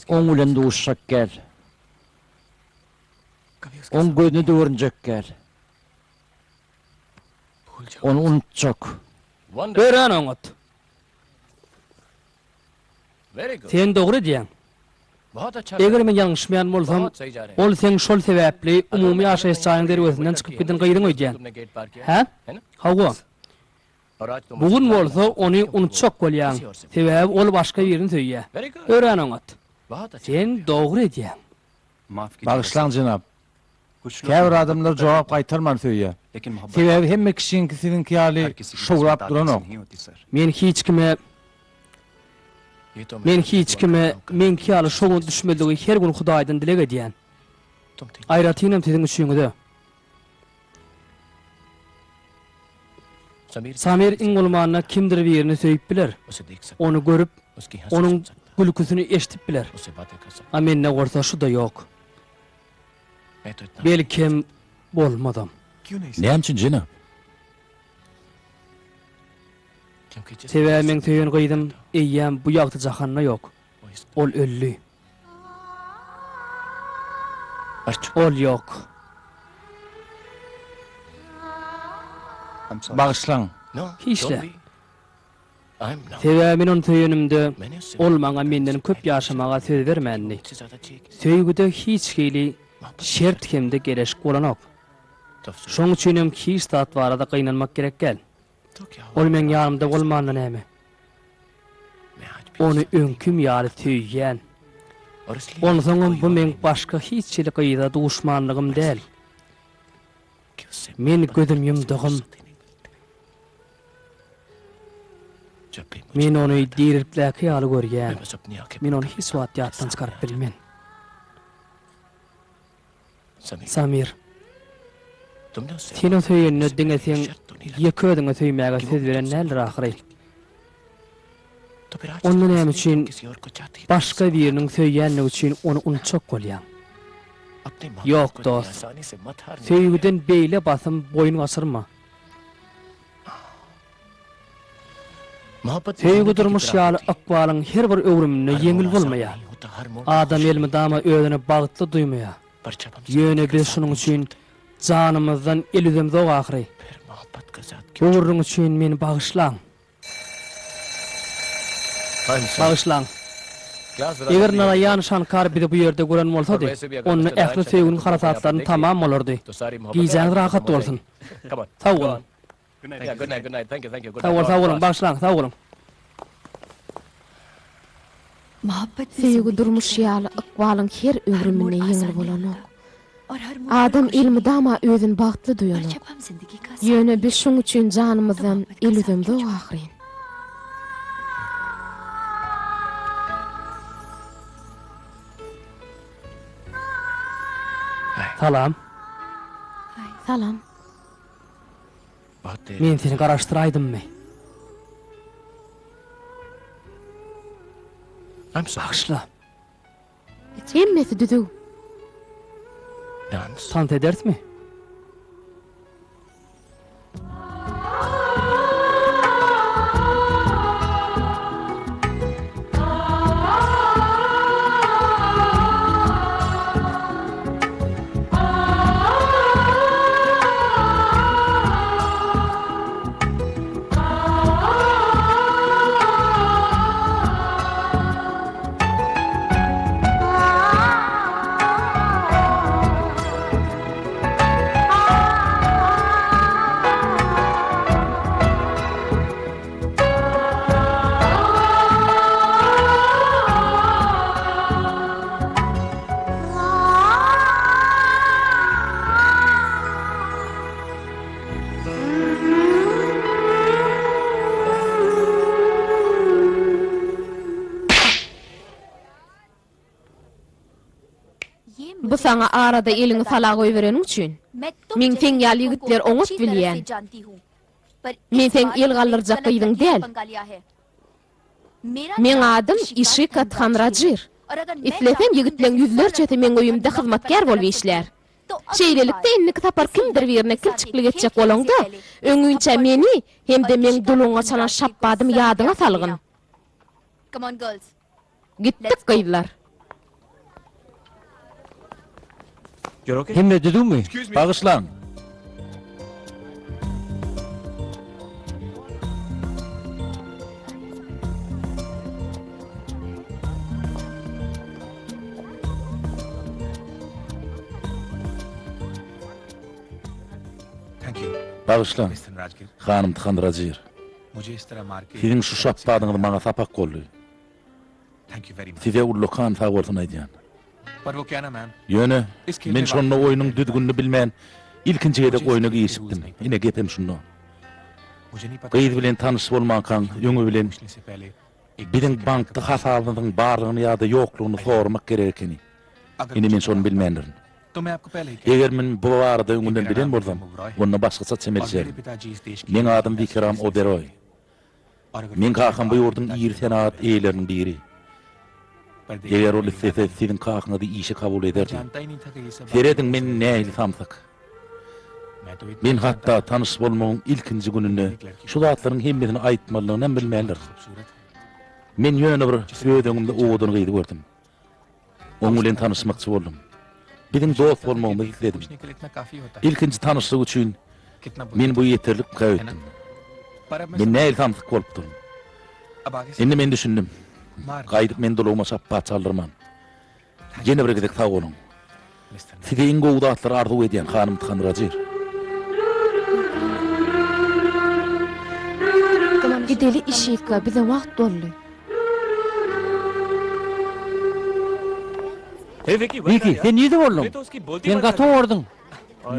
oň bilen duşuşak gel. Oň gözüne-de görünjek däl. Ony unutjak. Örän oňat. Sen dogry edýäň. Eger men ýalňyşmaýan bolsam, ol seň şol sebäpli umumy ýaşaýyş jaýyň derwezesinden çykyp giden gyzyň öýdýän. Hä? Hawa. Bu gün bolsa ony unutjak bolýaň, sebäbi ol başga birini söýýär. Örän oňat. Sen dogry edýäň. Bagyşlaň jenap. Käbir adamlar jogap gaýtarman söýýär. Sebäbi hemme kişiňki siziňki ýaly şowlap duranok. Men hiç kime Men hiç kime meňki ýaly şowuna düşmezligi her gün Hudaýdan dileg edýän. Aýratynam siziň üçüňize. Samir iň bolmanda kimdir birini söýüp biler. Ony görüp, onuň gülküsini eşidip biler. A mende bolsa şu-da ýok. Belkem, bolmazam. Näme üçin, jenap? Sebäbi meň söýen gyzym eýýäm bu ýagty jahanda ýok. Ol öldi. Ol ýok. Bagyşlaň. Hiç-de. Sebäbi men ony söýenimde, ol maňa menden köp ýaşamaga söz bermändi. Söýgüde hiç hili şert hem-de geleşik bolanok. Şoň üçinem hiç zat barada gynanmak gerek däl. Ol meň ýanymda bolmanda näme? Ony öňkim ýaly söýýän. Onsoňam bu meň başga hiç hili gyza duşmanlygym däl. Men gözüm ýumdugym. Men ony dirilikdäki ýaly görýän. Men ony hiç wagt ýatdan çykaryp bilmen. Samir. Sen o söýenine diňe seň ýeke özüňe söýmäge söz beren däldir ahyry. Onda näme üçin başga biriniň söýýänligi üçin ony unutjak bolýaň? Ýok dost. Söýgüden beýle basym boýun gaçyrma. Söýgi durmuş ýaly ykbalyň her bir öwrüminde ýeňil bolmaýar. Adam elmydama özüni bagtly duýmaýar. Ýöne biz şunuň üçin janymyzdan el üzemzok ahyry. Bu gürrüň üçin meni bagyşlaň. Bagyşlaň. Eger Naraýan Şankar bizi bu ýerde gören bolsady, onda ähli söýginiň harasatlaryny tamam bolardy. Gijäňiz rahat bolsun. Sag boluň. Sag bol, sag boluň, bagyşlaň, sag boluň. Söýgi durmuş ýaly ykbalyň her öwrüminde ýeňil bolanok. Adam elmydama özüni bagtly duýanok. Ýöne biz şoň üçin janymyzdan el üzemzok ahyryn. Salam. Salam. Men seni garaşdyraýdymmy? Bagyşla. Hemmesi düzüw. Tans ederismi? Bu saňa arada eliňi sala goýbereniň üçin. Men seň ýaly ýigitleri oňat bilýän. Men seň el galdyrjak gyzyň däl. Meň adym Işika Thanrajir. Islesem ýigitleň ýüzlerçesi meň öýümde hyzmatkär bolup işlär. Şeýlelikde indiki sapar kimdir birine kilçiklik etjek bolaňda, öňinçä meni hem-de meň duluňa çalan şapbadymy ýadyňa salgyn. Gitdik gyzlar. Hemme düzüwmi? Bagyşlaň. Bagyşlaň, hanym Thandrajir. Siziň şu şapbadyňyz maňa sapak boldy. Size ullakan sag bolsun aýdýan. Ýöne, men şonda oýnuň düzgünini bilmän, ilkinji gezek oýna girişipdim. Ine, gepem şunda. Gyz bilen tanyş bolmankaň, öňi bilen biziň bankda hasabymyzyň barlygyny ýa-da ýoklugyny soramak gerek ekeni. Ine, men şony bilmändirin. Eger men bu barada öňünden bilen bolsam, onda başgaça çemeleşerdim. Meň adym Wikiram Oberoý. Meň kakam bu ýurduň iri senagat eýeleriniň biri. Eger ol islese, siziň kakaňyzy işe kabul ederdi. Serediň, men nähili samsyk. Men hatda tanyş bolmagyň ilkinji gününde şu zatlaryň hemmesini aýtmalydygynam bilmändirin. Men ýöne bir öz öňümde owadan gyzy gördüm. Oň bilen tanyşmakçy boldum. Biziň dost bolmagymyzy isledim. Ilkinji tanyşlyk üçin men bu ýeterlikmikä öýtdüm. Men nähili samsyk bolupdyryn. Indi men düşündim. Gaýdyp men dulugyma şapbat çaldyrman. Ýene bir gezek sag boluň. Size iň gowy zatlary arzuw edýän, hanym Thanrajir. Gideli Işika, bize wagt boldy. Wiki, sen nirde bolduň? Sen gaty oňardyň.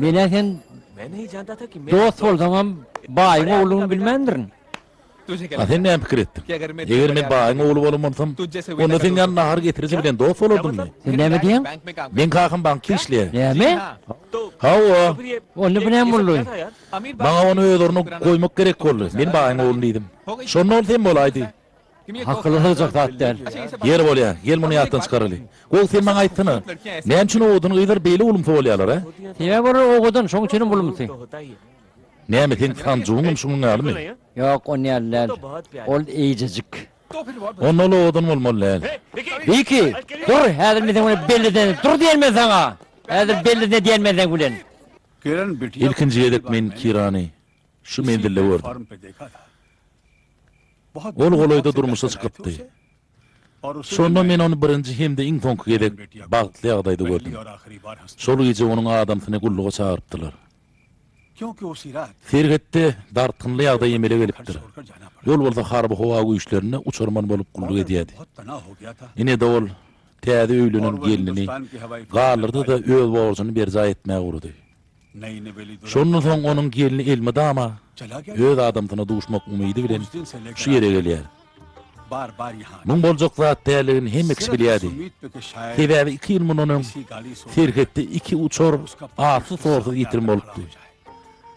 Men-ä sen dost bolsaňam baýyň ogludygyňy bilmändirin. A sen näme pikir etdiň? Eger men baýyň ogly bolan bolsam, onda seň ýaly nahar getiriji bilen dost bolardymmy? Sen näme diýýäň? Meň kakam bankda işleýär. Näme? Hawa. Onda bu näme boldy? Maňa ony öz ornuna goýmak gerek boldy. Men baýyň ogly diýdim. Şonda ol sen bolaýdy. Akyla sygjak zat däl. Ýeri bolýa, gel muny ýatdan çykaraly. Gowy, sen maňa aýtsana, näme üçin owadan gyzlar beýle ulumsy bolýarlar, a? Sebäbi olar owadan, şoň üçinem ulumsy. Näme, seň Sanjuwyňam şunuň ýalymy? Ýok, on ýaly däl. Ol eýjejik. Onda ol owadan bolmaly däl. Wiki, dur, häzir men seň bilen bellisine, dur diýen men saňa! Häzir bellisine diýen men seň bilen. Ilkinji gezek men Kirany şu menzilde gördüm. Ol golaýda durmuşa çykypdy. Şonda men ony birinji hem-de iň soňky gezek bagtly ýagdaýda gördüm. Şol gije onuň adamsyny gulluga çagyrypdylar. Serhetde dartgynly ýagdaý emele gelipdir. Ol bolsa harby-howa güýçlerinde uçarman bolup gulluk edýärdi. Ine-de ol täze öýlenen gelnini galdyrdy-da öz borjuny berjaý etmäge ugrady. Şondan soň onuň gelni elmydama öz adamsyna duşmak umydy bilen şu ýere gelýär. Muň boljak zat däldigini hemme kişi bilýärdi. Sebäbi iki ýyl mundan öň serhetde iki uçar atsyz-sorsuz ýitirim bolupdy.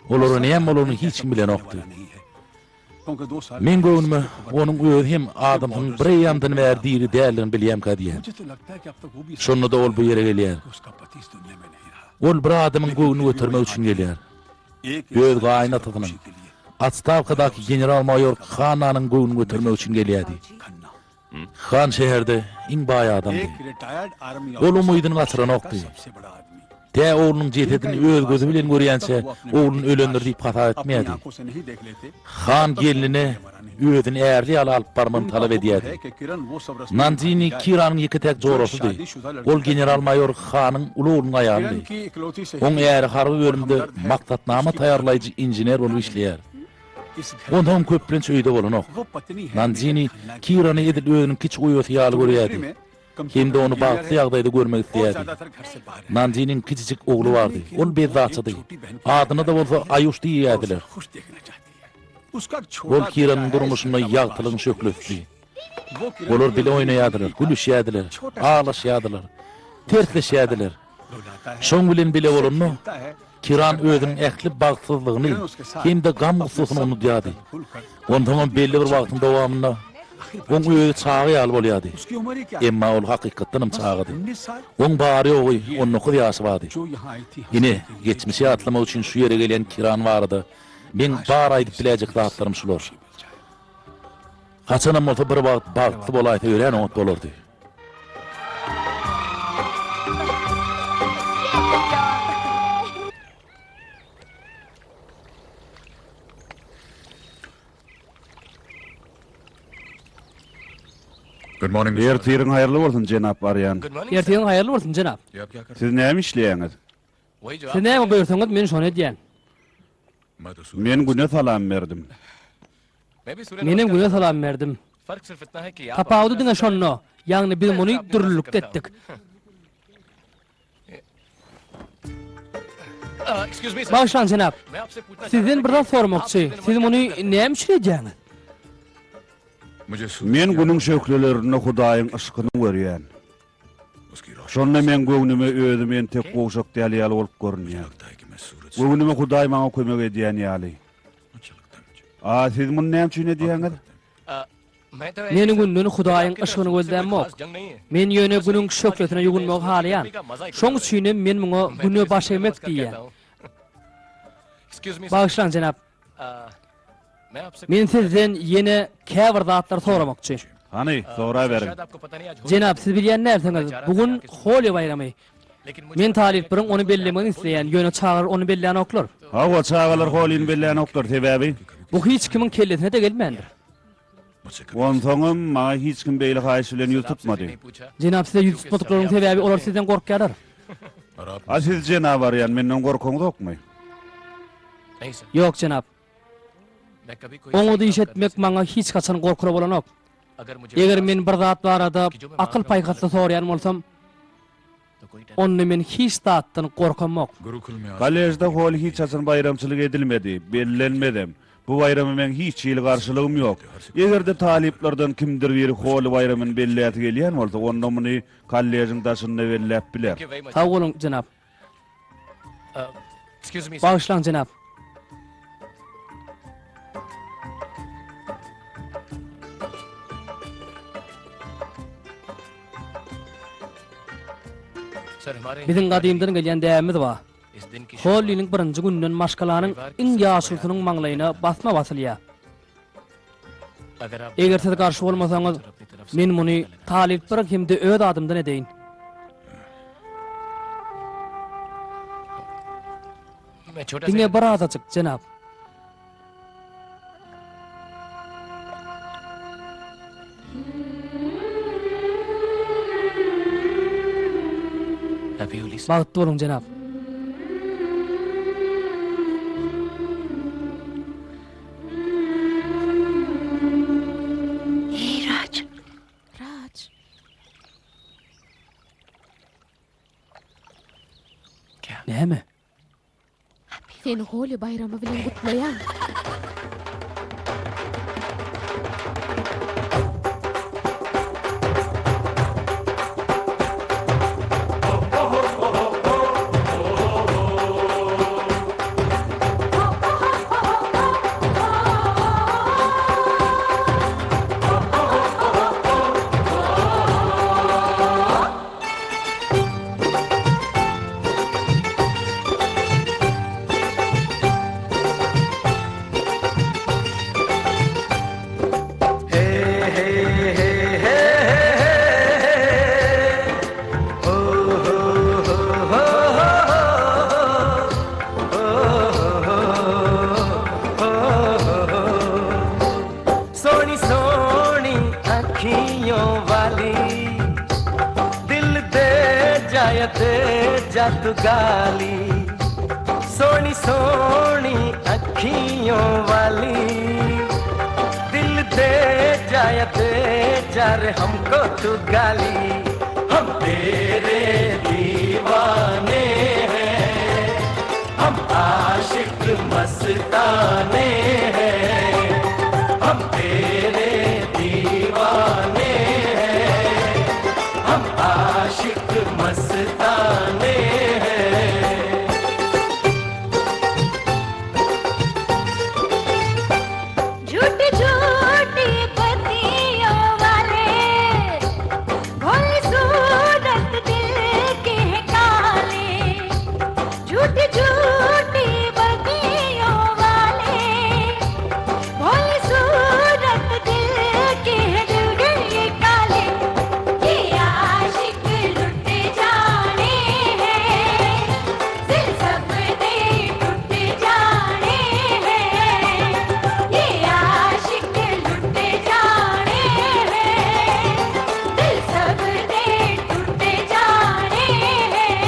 Olara näme bolanyny hiç kim bilenokdy. Meň göwnüme, onuň özi hem adamsynyň bir eýýamdan bäri diri däldigini bilýämkä diýýän. Şonda-da ol bu ýere gelýär. Ol bir adamyň göwnüni götermek üçin gelýär. Öz gaýynatasynyň, otstawkadaky general-maýor Khannanyň göwnüni götermek üçin gelýärdi. Han şäherde iň baý adamdy. Ol umydyny gaçyranokdy. Tä oglunyň jesedini öz gözi bilen görýänçä, ogluny ölendir diýip hasap etmeýärdi. Han gelnine özüni ärli ýaly alyp barmagyny talap edýärdi. Nandini Kiranyň ýeke-täk jorasydy. Ol general-maýor Hanyň uly oglunyň aýalydy. Oň äri harby bölümde maksatnama taýýarlaýjy inžener bolup işleýär. Onsoňam köplenç öýde bolanok. Nanjini Kirany edil özüniň kiçi uýasy ýaly görýärdi. Hem-de ony bagtly ýagdaýda görmek isleýärdi. Nanjiniň kiçijik ogly bardy. Ol bezzatçydy. Adyna-da bolsa Aýuş diýýärdiler. Ol Kiranyň durmuşynda ýagtylygyň şöhlesidi. Olar bile oýnaýardylar, gülüşýärdiler, aglaşýardylar, tersleşýärdiler. Şoň bilen bile bolanda, Kiran özüniň ähli bagtsyzlygyny hem-de gam-gussasyny unudýardy. Onsoňam belli bir wagtyň dowamynda oň özi çaga ýaly bolýardy. Emma ol hakykatdanam çagady. Oň bary-ýogy on dokuz ýaşy bardy. Ine, geçmişi ýatlamak üçin şu ýere gelen Kiran barada meň bar aýdyp biläýjek zatlarym şular. Haçanam bolsa bir wagt bagtly bolaýsa örän oňat bolardy. Ertiriň haýyrly bolsun, jenap Arýan. Ertiriň haýyrly bolsun, jenap. Siz näme işleýäňiz? Siz näme buýursaňyz, men şony edýän. Men Güne salam berdim. Menem Güne salam berdim. Tapawudy diňe şonda, ýagny biz muny dürlülikde etdik. Bagyşlaň, jenap. Sizden bir zat soramakçy. Siz muny näme üçin edýäňiz? Men Günüň şöhlelerinde Hudaýyň yşkyny görýän. Şonda meň göwnüme özüm entek gowşak däl ýaly bolup görünýär. Göwnüme Hudaý maňa kömek edýän ýaly. A siz muny näme üçin edýäňiz? Men Günden Hudaýyň yşgyny gözlämok. Men ýöne Günüň şöhlesine ýuwunmagy halaýan. Şoň üçinem men muňa Güne baş egmek diýýän. Bagyşlaň, jenap. Men sizden ýene käbir zatlary soramakçy. Hany, soraberiň. Jenap, siz bilýän dälsiňiz, bu gün Holi baýramy. Men talyplaryň ony bellemegini isleýän, ýöne çagalar ony bellänoklar. Hawa, çagalar Holini bellänoklar, sebäbi? Bu hiç kimiň kellesine-de gelmändir. Onsoňam, maňa hiç kim beýle haýyş bilen ýüz tutmady. Jenap, size ýüz tutmadyklarynyň sebäbi olar sizden gorkýarlar. A siz, jenap Arýan, menden gorkaňyzokmy? Ýok, jenap. Oňat iş etmek maňa hiç haçan gorkuly bolanok. Eger men bir zat barada akyl-paýhasly soraýan bolsam. onda men hiç zatdan gorkamok. Kolležde Holi hiç haçan baýramçylyk edilmedi, bellenmedem. Bu baýrama meň hiç hili garşylygym ýok. Eger-de talyplardan kimdir biri Holi baýramyny belläsi gelýän bolsa, onda muny kolležiň daşynda belläp biler. Sag boluň, jenap. Bagyşlaň, jenap. Biziň gadymdan gelýän däbimiz bar. Holliniň birinji gününden maşgalanyň iň ýaşulusynyň maňlaýyna basma basylýar. Eger siz garşy bolmasaňyz, men muny talyplaryň hem-de öz adymdan edeýin. Diňe bir azajyk, jenap. Bagtly boluň, jenap. Eý, Raj! Raj! Näme? Seni Holi baýramy bilen gutlaýan. Jhoot-jhooti batiyon wale, bholi surat dil ke kaale. Jhoot-jhooti batiyon wale, bholi surat dil ke dil gaye kaale. Ye aashiq lut jaane hain, dil sab de tut jaane hain. Ye aashiq lut jaane hain, dil sab de tut jaane hain.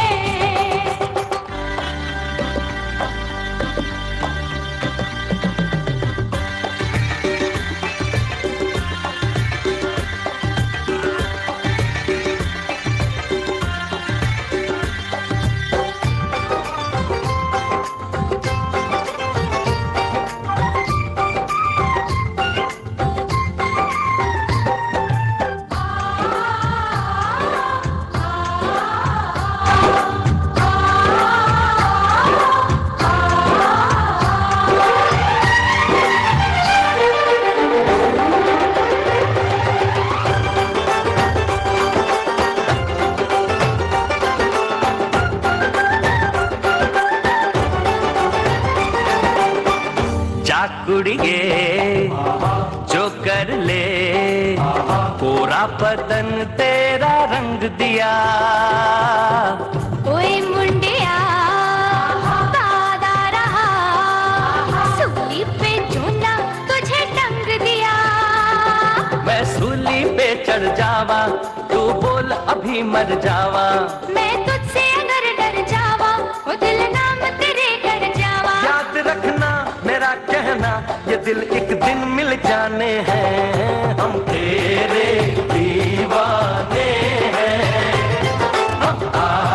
जा कुड़िए जो कर ले कोरा बदन तेरा रंग दिया ओए मुंडिया वादा रहा सूली पे झूला तुझे टंग दिया मैं सूली पे चढ़ जावा तू बोल अभी मर जावा मैं तुझसे अगर डर जावा वो दिल नाम तेरे कर जावा याद रखना मेरा कहना ये दिल एक दिन मिल जाने हैं हम तेरे दीवाने हैं हम आशिक।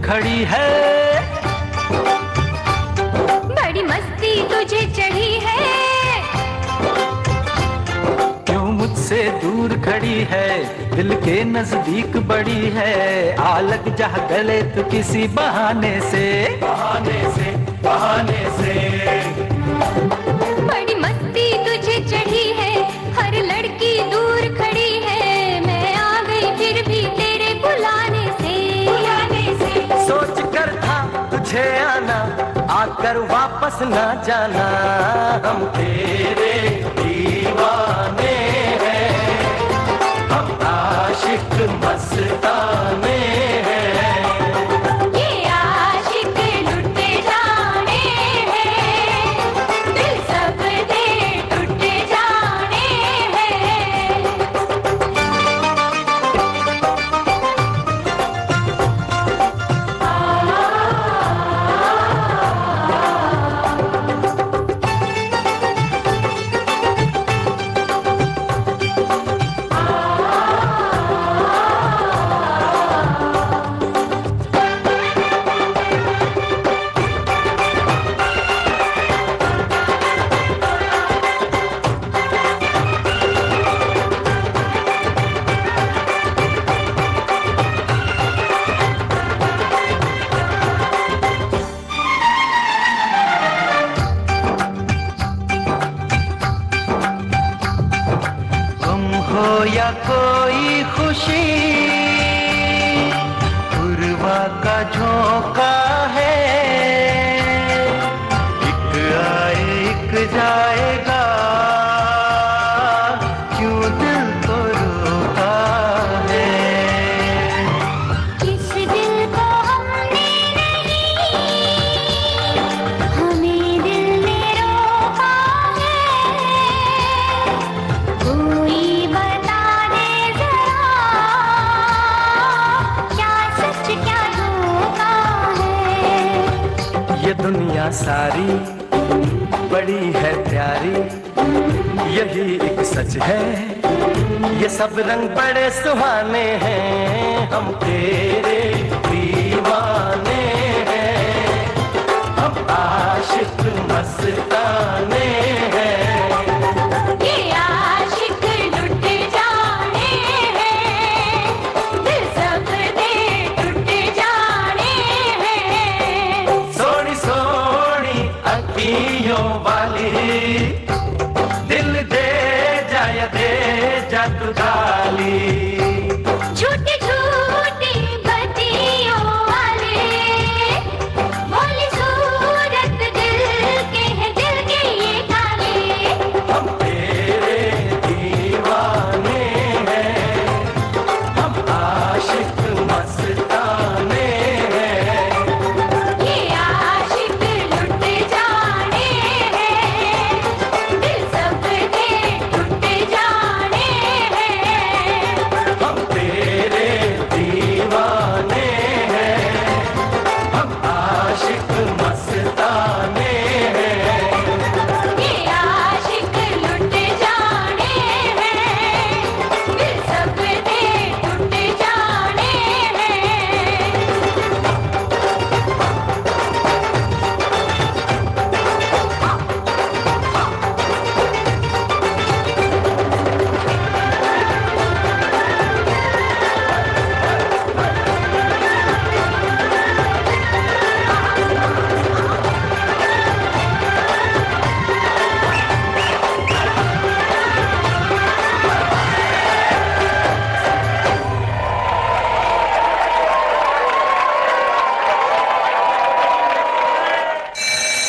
खड़ी है बड़ी मस्ती तुझे चढ़ी है क्यों मुझसे दूर खड़ी है दिल के नजदीक बड़ी है आ लग जा गले तू किसी बहाने से बहाने से बहाने से बड़ी मस्ती तुझे चढ़ी है हर लड़की दूर खड़ी है मैं आ गई फिर भी तेरे बुलाने से बुलाने से सोच कर था तुझे आना आकर वापस ना जाना हम तेरे दीवाने हैं हम आशिक मस्ताने हैं ये आशिक लुट जाने हैं दिल सब दे टूट जाने हैं गम हो या कोई खुशी पुरवा का झोंका है एक आए एक जाएगा क्यों दिल को रोका है किस दिल को हमने नहीं हमें दिल ने रोका है कोई बता दे जरा क्या सच क्या धोखा है ये दुनिया सारी बड़ी है प्यारी यही एक सच है ये सब रंग बड़े सुहाने हैं हम तेरे दीवाने हैं हम आशिक मस्ताने हैं ये आशिक लुट जाने हैं दिल सब दे टूट जाने हैं सोनी सोनी अखियों वाली दिल दे जा या दे जा तू गाली झूठी झूठी बतियों वाले भोली सूरत दिल के हैं दिल के ये काले हम तेरे दीवाने हैं हम आशिक मस्ताने हैं ये आशिक लुट जाने हैं दिल सब दे टूट जाने हैं हम तेरे दीवाने हैं हम आशिक मस्ताने हैं ये आशिक लुट जाने हैं दिल सब दे टूट जाने हैं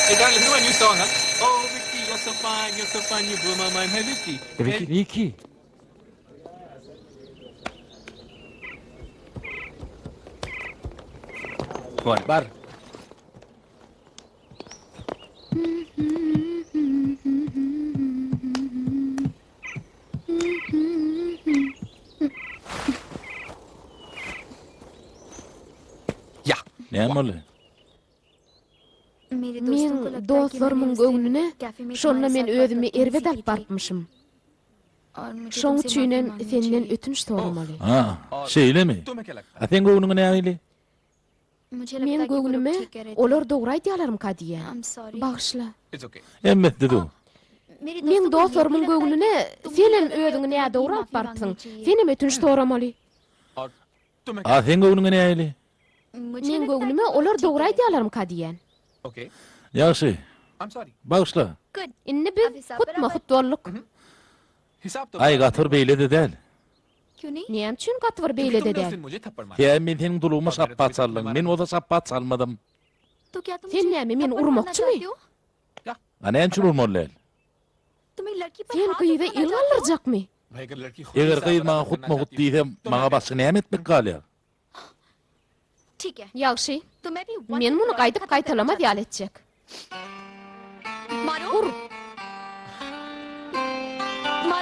Hey, darling, listen to my new song, huh? Oh, Vicky, you're so fine, you're so fine, you blew my mind. Hey, Vicky. Wiki. Wiki. Bar. Näme boldy? Meň dostlarymyň göwnüne şonda men özümi erbet alyp barypmyşym. Şoň üçinem senden ötünç soramaly. Ha, şeýlemi? A seň göwnüňe nähili? Meň göwnüme, olar dogry aýdýarlarmyka diýýän. Bagyşla. Hemmesi düzüw. Meň dostlarymyň göwnüne senem özüňi nädogry alyp barypsyň. Senem ötünç soramaly. A seň göwnüňe nähili? Meň göwnüme olar dogry aýdýarlarmyka diýýän. Ýagşy. Bagyşla. Indi biz hutma-hut bolduk. Aý, gaty bir beýle-de däl. Näme üçin gaty bir beýle-de däl? Sebäbi men seniň dulugyma şapbat çaldym. Men bolsa şapbat çalmadym. Sen näme, meni urmakçymy? A näme üçin urmaly däl? Sen gyza el galdyrjakmy? Eger gyz maňa hutma-hut diýse, maňa başga näme etmek galýar? Ýagşy. Men muny gaýdyp gaýtalamaz ýaly etjek. Ur!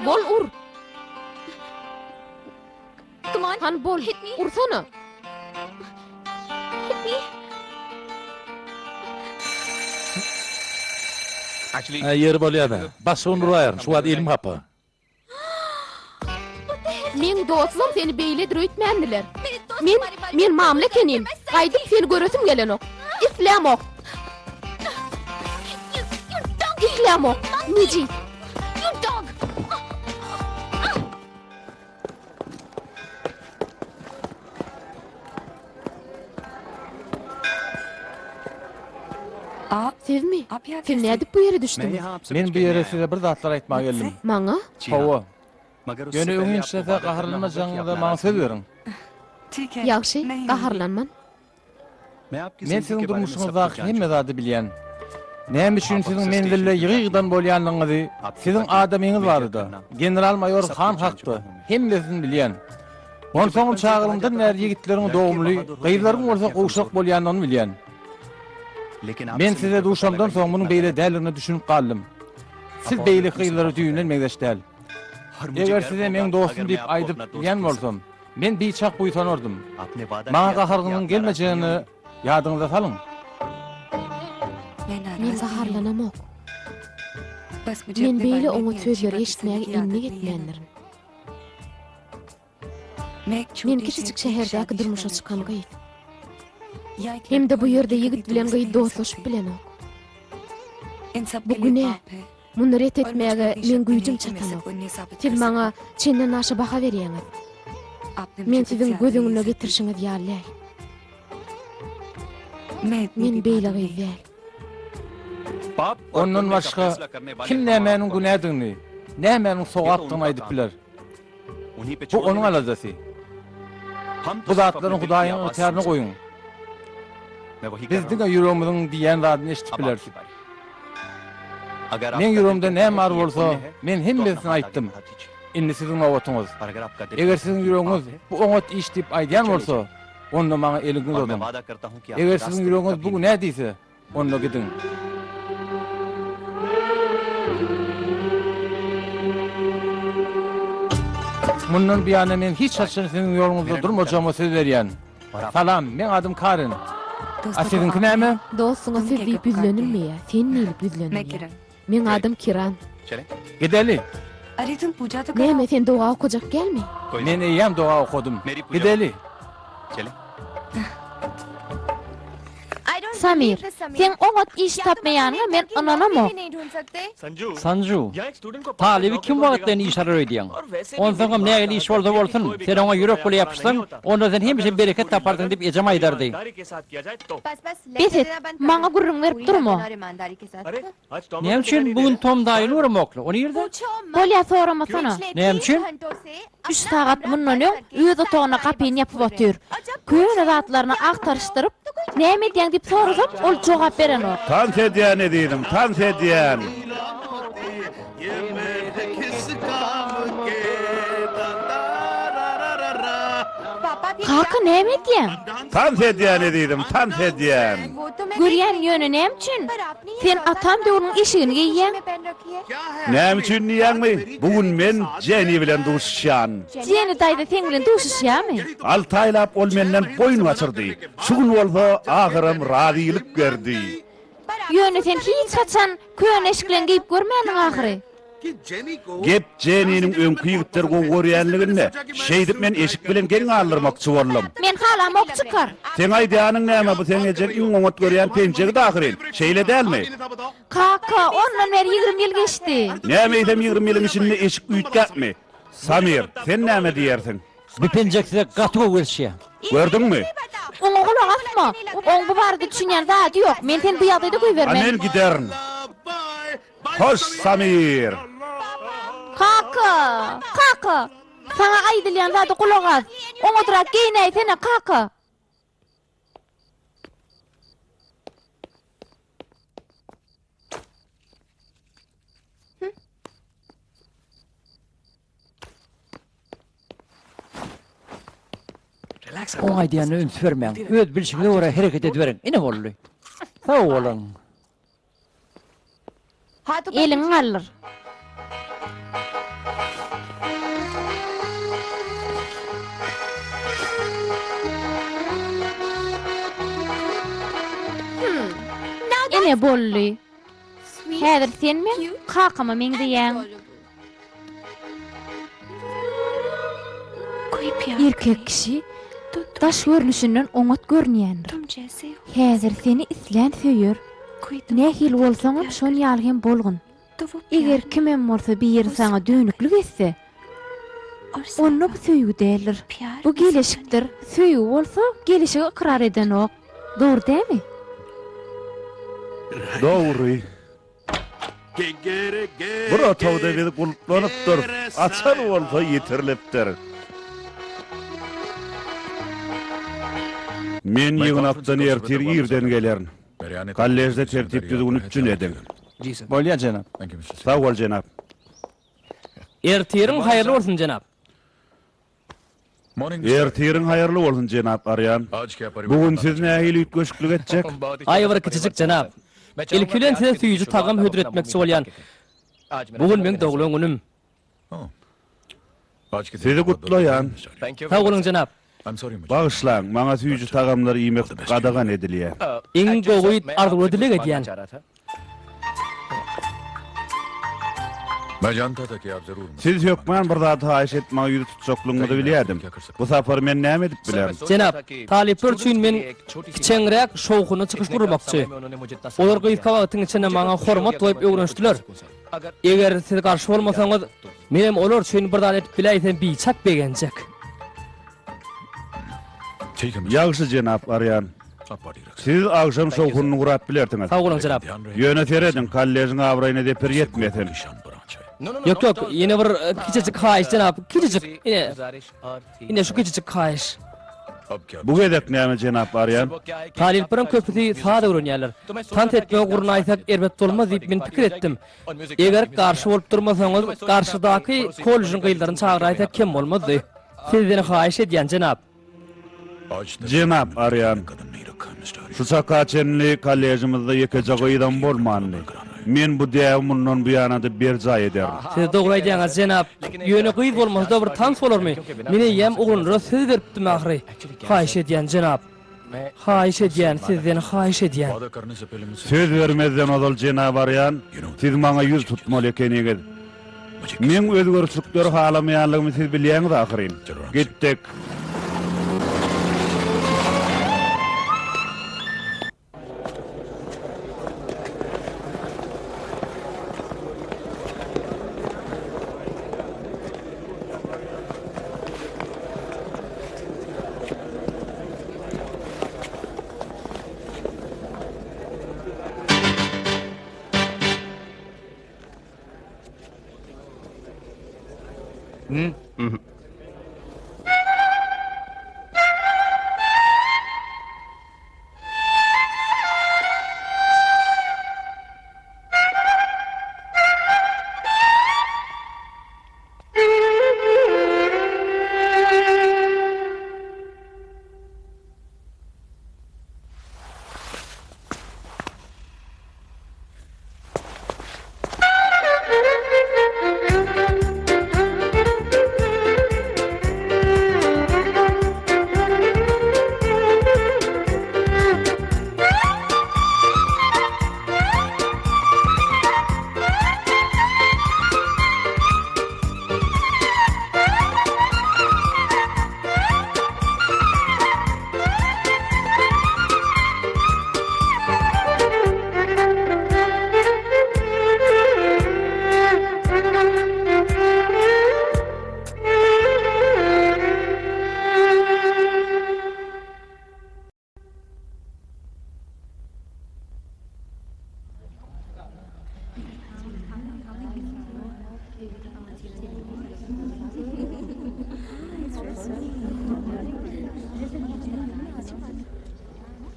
Bol ur! Hany bol, ursana! Hä, ýeri bolýa-da. Başga gün uraýaryn, şu wagt elim hapa. Meň dostlam seni beýledir öýtmändiler. Men, men mamla ekenim. Gaýdyp seni göresim gelenok. Islämok. Islämok. Nejis. Sizmi? Siz nädip bu ýere düşdüňiz? Men bu ýere size bir zatlar aýtmaga geldim. Maňa? Hawa. Ýöne öňinçä-de gaharlanmajagyňyza maňa söz beriň. Ýagşy, gaharlanman. Men siziň durmuşyňyzdaky hemme zady bilýän. Näme üçin siziň menzilde ýygy-ýygydan bolýanlygyňyzy, siziň adamyňyz barada, general-maýor Han hakda, hemmesini bilýän. Onsoňam çagalygymdan bäri ýigitleriň dogumly, gyzlaryň bolsa gowşak bolýandygyny bilýän. Men size duşamdan soň munuň beýle däldigine düşünip galdym. Siz beýleki gyzlara düýbünden meňzeş däl. Eger size meň dostum diýip aýdyp bilýän bolsam, men biçak buýsanardym. Maňa gaharyňyzyň gelmejegini ýadyňyza salyň. Men gaharlanamok. Men beýle oňat sözleri eşitmäge endik etmändirin. Men kiçijik şäherdäki durmuşa çykan gyz. Hem-de bu ýerde ýigit bilen gyz dostlaşyp bilenok. Bu günä. Muny ret etmäge meň güýjüm çatanok. Siz maňa çenden aşa baha berýäňiz. Men siziň göz öňüne getirişiňiz ýaly däl. Men beýle gyz däl. Ondan başga kim nämäniň günädigini, nämäniň sogapdygyny aýdyp biler? Bu onuň aladasy. Bu zatlary Hudaýyň ygtyýaryna goýuň. Biz diňe ýüregimiziň diýýän zadyny eşidip bileris. Meň ýüregimde näme bar bolsa, men hemmesini aýtdym. Indi siziň nobatyňyz. Eger siziň ýüregiňiz bu oňat iş diýip aýdýan bolsa, onda maňa eliňizi uzadyň. Eger siziň ýüregiňiz bu günä diýse, Onda gidiň. Mundan buýana men hiç haçan siziň ýoluňyzda durmajagyma söz berýän. Salam, meň adym Karen. A siziňki näme? Dostuňa siz diýip ýüzlenilmeýär, sen diýlip ýüzlenilýär. Meň adym Kiran. Gideli. Näme, sen doga okajak dälmi? Men eýýäm doga okadym. Gideli. Samir, seň oňat iş tapmaýanyňa men ynanamok. Sanju, talyby kim wagtlaýyn iş alar öýdýäň? Onsoňam nähili iş bolsa bolsun, sen oňa ýürek bile ýapyşsaň, onda sen hemişe bereket taparsyň diýip ejem aýdardy. Bes et, maňa gürrüň berip durma. Näme üçin bu gün Tom daýyny göremokly? O nirde? Bolýa soramasana. Näme üçin? Üç sagat mundan öň öz otagyna gapyny ýapyp otyr. Köne zatlaryny agtaryşdyryp, näme edýäň diýip sorasam, ol jogap berenok. Tans edýän ezizim, tans edýän. Kaka näme edýäň? Tans edýän ezizim, tans edýän. Görýän ýöne näme üçin? Sen atam döwrüniň eşigini geýýäň. Näme üçin diýýäňmi? Bu gün men Jenni bilen duşuşýan. Jenni daýza seň bilen duşuşýarmy? Alty aýlap ol menden boýun gaçyrdy. Şu gün bolsa ahyram razylyk berdi. Ýöne sen hiç haçan köne eşikleň geýip görmändiň ahyry. Gep Jenniniň öňki ýigitleri gowy görýänliginde. Şeýdip men eşik bilen geň galdyrmakçy boldum. Men halamok. Halamok çykar. Seň aýdýanyň näme, bu seň ejeň iň oňat görýän penjegidi ahyryn. Şeýle dälmi? Kaka, ondan bäri 20 ýyl geçdi. Näme eýsem 20 ýylyň içinde eşik üýtgäpmi? Samir, sen näme diýersiň? Bu penjek size gaty gowy gelişýär. Gördüňmi? Oňa gulak asma. Oň bu barada düşünýän zady ýok. Men seni bu ýagdaýda A goýbermen. men giderin. Hoş, Samir! Kaka! Kaka! Saňa aýdylýan zada gulak as. Oňadrak geýinäýsene, kaka! Oň aýdýanyna üns bermäň. Öz bilşiňize görä hereket ediberiň. Ine boldy. Sag boluň. Eliňi galdyr. Ine boldy. Häzir sen meň kakama meňzeýäň. Erkek kişi daş görnüşinden oňat görünýändir. Häzir seni islän söýer. Nähili bolsaňam şon ýaly hem bolgun. Eger kimem bolsa biri saňa dönüklik etse, onda bu söýgi däldir. Bu geleşikdir. Söýgi bolsa geleşigi ykrar edenok. Dogry dälmi? Dogry. Bir otagda biz gulplanypdyr, açar bolsa ýitirilipdir. Men ýygnakdan ertir irden gelerin. Kolležde tertip-düzgüni üpjün ediň. Bolýar, jenap. Sag bol, jenap. Ertiriň haýyrly bolsun, jenap. Ertiriň haýyrly bolsun, jenap Arýan. Bu gün siz nähili üýtgeşiklik etjek? Aý, bir kiçijik, jenap. Ilki bilen size süýji tagam hödür etmekçi bolýan. Bu gün meň doglan günüm. Sizi gutlaýan. Sag boluň, jenap. Bagyşlaň, maňa süýji tagamlary iýmek gadagan edilýär. Iň gowy arzuwly dileg edýän. Siz hökman bir zady haýyş edip maňa ýüz tutjaklygyňyzy bilýärdim. Bu sapar men näme edip bilerin? Jenap, talyplar üçin men kiçeňräk şowhunly çykyş gurmakçy. Olar gysga wagtyň içinde maňa hormat goýup öwrenişdiler. Eger siz garşy bolmasaňyz, menem olar üçin bir zat edip biläýsem biçak begenjek. Ýagşy, jenap Arýan. Siz agşam şowhunyny gurap bilersiňiz. Sag boluň, jenap. Ýöne serediň, kollejiň abraýyna zeper ýetmesin. Ýok, ýok, ýene bir kiçijik haýyş, jenap, kiçijik. Ine, ine şu kiçijik haýyş. Bu gezek näme, jenap Arýan? Talyplaryň köpüsi saz öwrenýärler. Tans etmegi gurnaýsak erbet bolmaz diýip men pikir etdim. Eger garşy bolup durmasaňyz, garşydaky kollejiň gyzlaryny çagyraýsak kem bolmazdy. Sizden haýyş edýän, jenap. Jenap Arýan, şu çaka çenli kolležimizde ýekeje gyzam bolmandy. Men bu däbi mundan buýana-da berjaý ederin. Siz dogry aýdýaňyz, jenap. Ýöne gyz bolmasa-da bir tans bolarmy? Men eýýäm oglanlara söz beripdim ahyry. Haýyş edýän, jenap. Haýyş edýän, sizden haýyş edýän. Söz bermezden ozal, jenap Arýan, siz maňa ýüz tutmaly ekeniňiz. Meň özgerişlikleri halamaýanlygymy siz bilýäňiz ahyryn. Gitdik.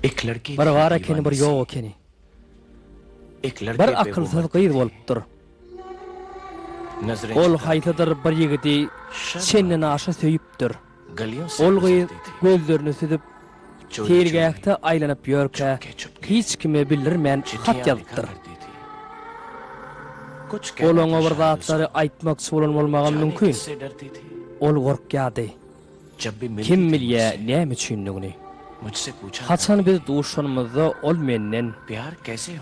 Bir bar ekeni bir ýok ekeni. Bir akylsyz gyz bolupdyr. Ol haýsydyr bir ýigidi çendenaşa söýüpdir. Ol gyz gözlerini süzüp, seýilgähde aýlanyp ýörkä, hiç kime bildirmän hat ýazypdyr. Ol oňa bir zatlary aýtmakçy bolan bolmagam mümkin. Ol gorkýardy. Kim bilýä näme üçindigini. Haçan biz duşanymyzda ol menden,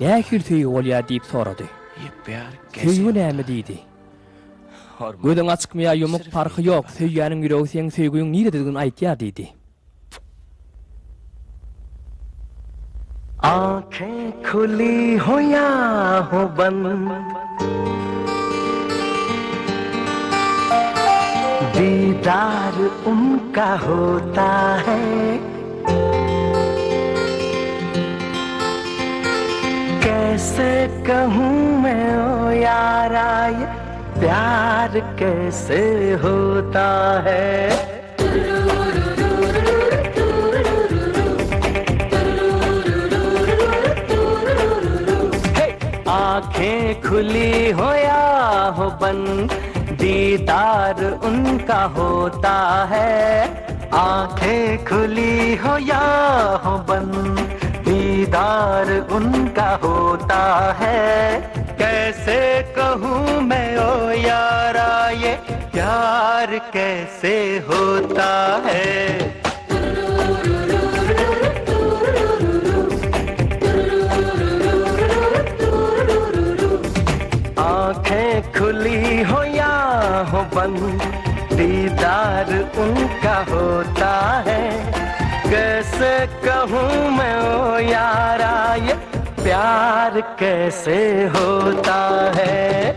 Nähili söýgi bolýar diýip sorady. Söýgi näme diýdi. Gözüň açykmy ýa ýumuk parhy ýok, söýýäniň ýüregi seň söýgüň nirededigini aýtýar diýdi. Aankhen khuli ho ya ho band Didar unka hota hai Kaise kahun main o yara ye pyar kaise hota hai Aankhen khuli ho ya ho band Didar unka hota hai Aankhen khuli ho ya ho band Didar unka hota hai Kaise kahun main o yara ye pyar kaise hota hai Aankhen khuli ho ya ho band Didar unka hota hai Kaise kahun main o yara ye pyar kaise hota hai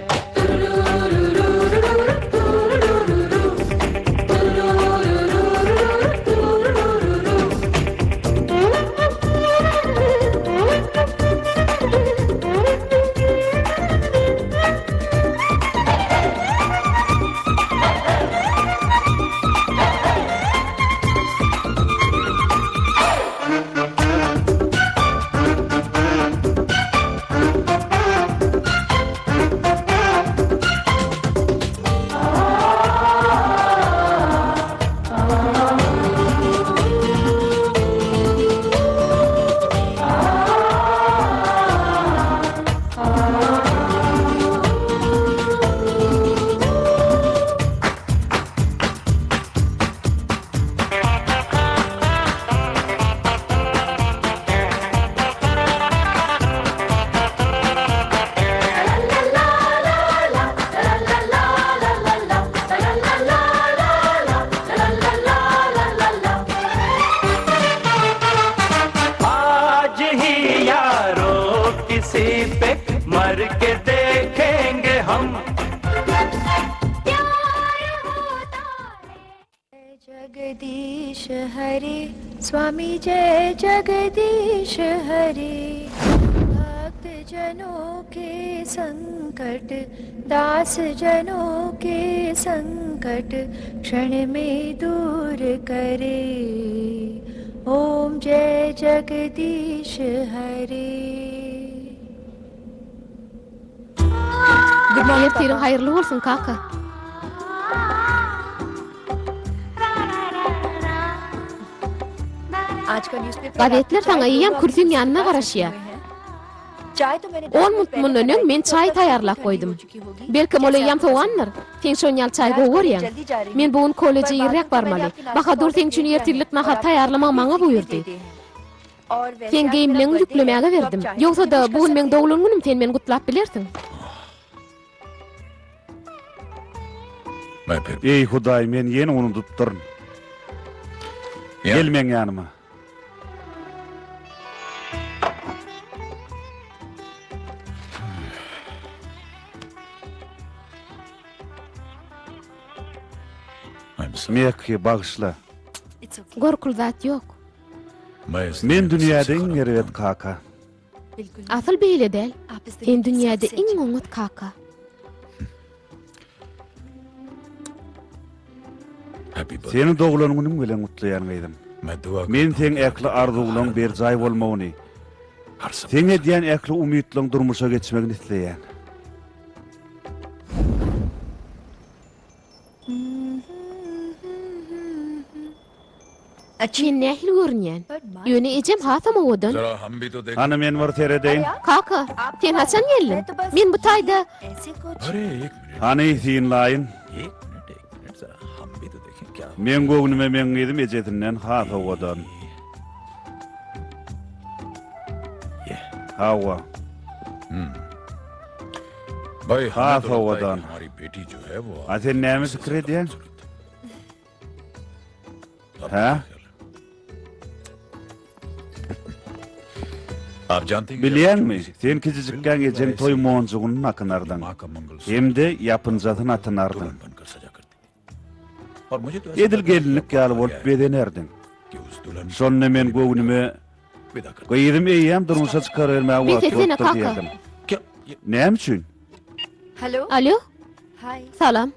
Aaj hi yaro kisi pe mar ke dekhenge hum Jagdish Hare Swami Jai Jagdish Hare भक्त जनों के संकट दास जनों के संकट क्षण में दूर करे ओम जय जगदीश हरे Ertiriň haýyrly bolsun, kaka. Gazetler saňa eýýäm kürsüň ýanynda garaşýar. On minut mundan öň men çaý taýýarlap goýdum. Belkem ol eýýäm sowandyr. Sen şon ýaly çaý gowy görýäň. Men bu gün kolleje irräk barmaly. Bahadur seň üçin ertirlik nahar taýýarlamagy maňa buýurdy. Seň geýimleňi ýüklemäge berdim. Ýogsa-da, bu gün meň doglan günüm, sen meni gutlap bilersiň. Eý, Hudaý, men ýene unudypdyryn. Gel meň ýanyma. Mekhi, bagyşla. Gorkuly zat ýok. Men dünýäde iň erbet kaka. Asyl beýle däl. Sen dünýäde iň oňat kaka. Seni doglan günüň bilen gutlaýan gyzym. Men seň ähli arzuwlaň berjaý bolmagyny, seň edýän ähli umytlaň durmuşa geçmegini isleýän. Men nähili görünýän? Ýöne ejem hasam owadan. Hany men bir seredeýin. Kaka, sen haçan geldiň? Men bu taýda. Hany synlaýyn. Meň göwnüme meň gyzym ejesinden has owadan. Hawa. Has owadan. A sen näme pikir edýäň? Hä? Bilýäňmi, sen kiçijikkäň ejeň toý monjugyny nakynardyň. Hem-de ýapynjasyny atynardyň. Edil gelinlik ýaly bolup bezenerdiň. Şonda men göwnüme, Gyzym eýýäm durmuşa çykarybermäge Bes wagty etsene, bolupdyr kaka. diýerdim. Näme üçin? Alo? Salam.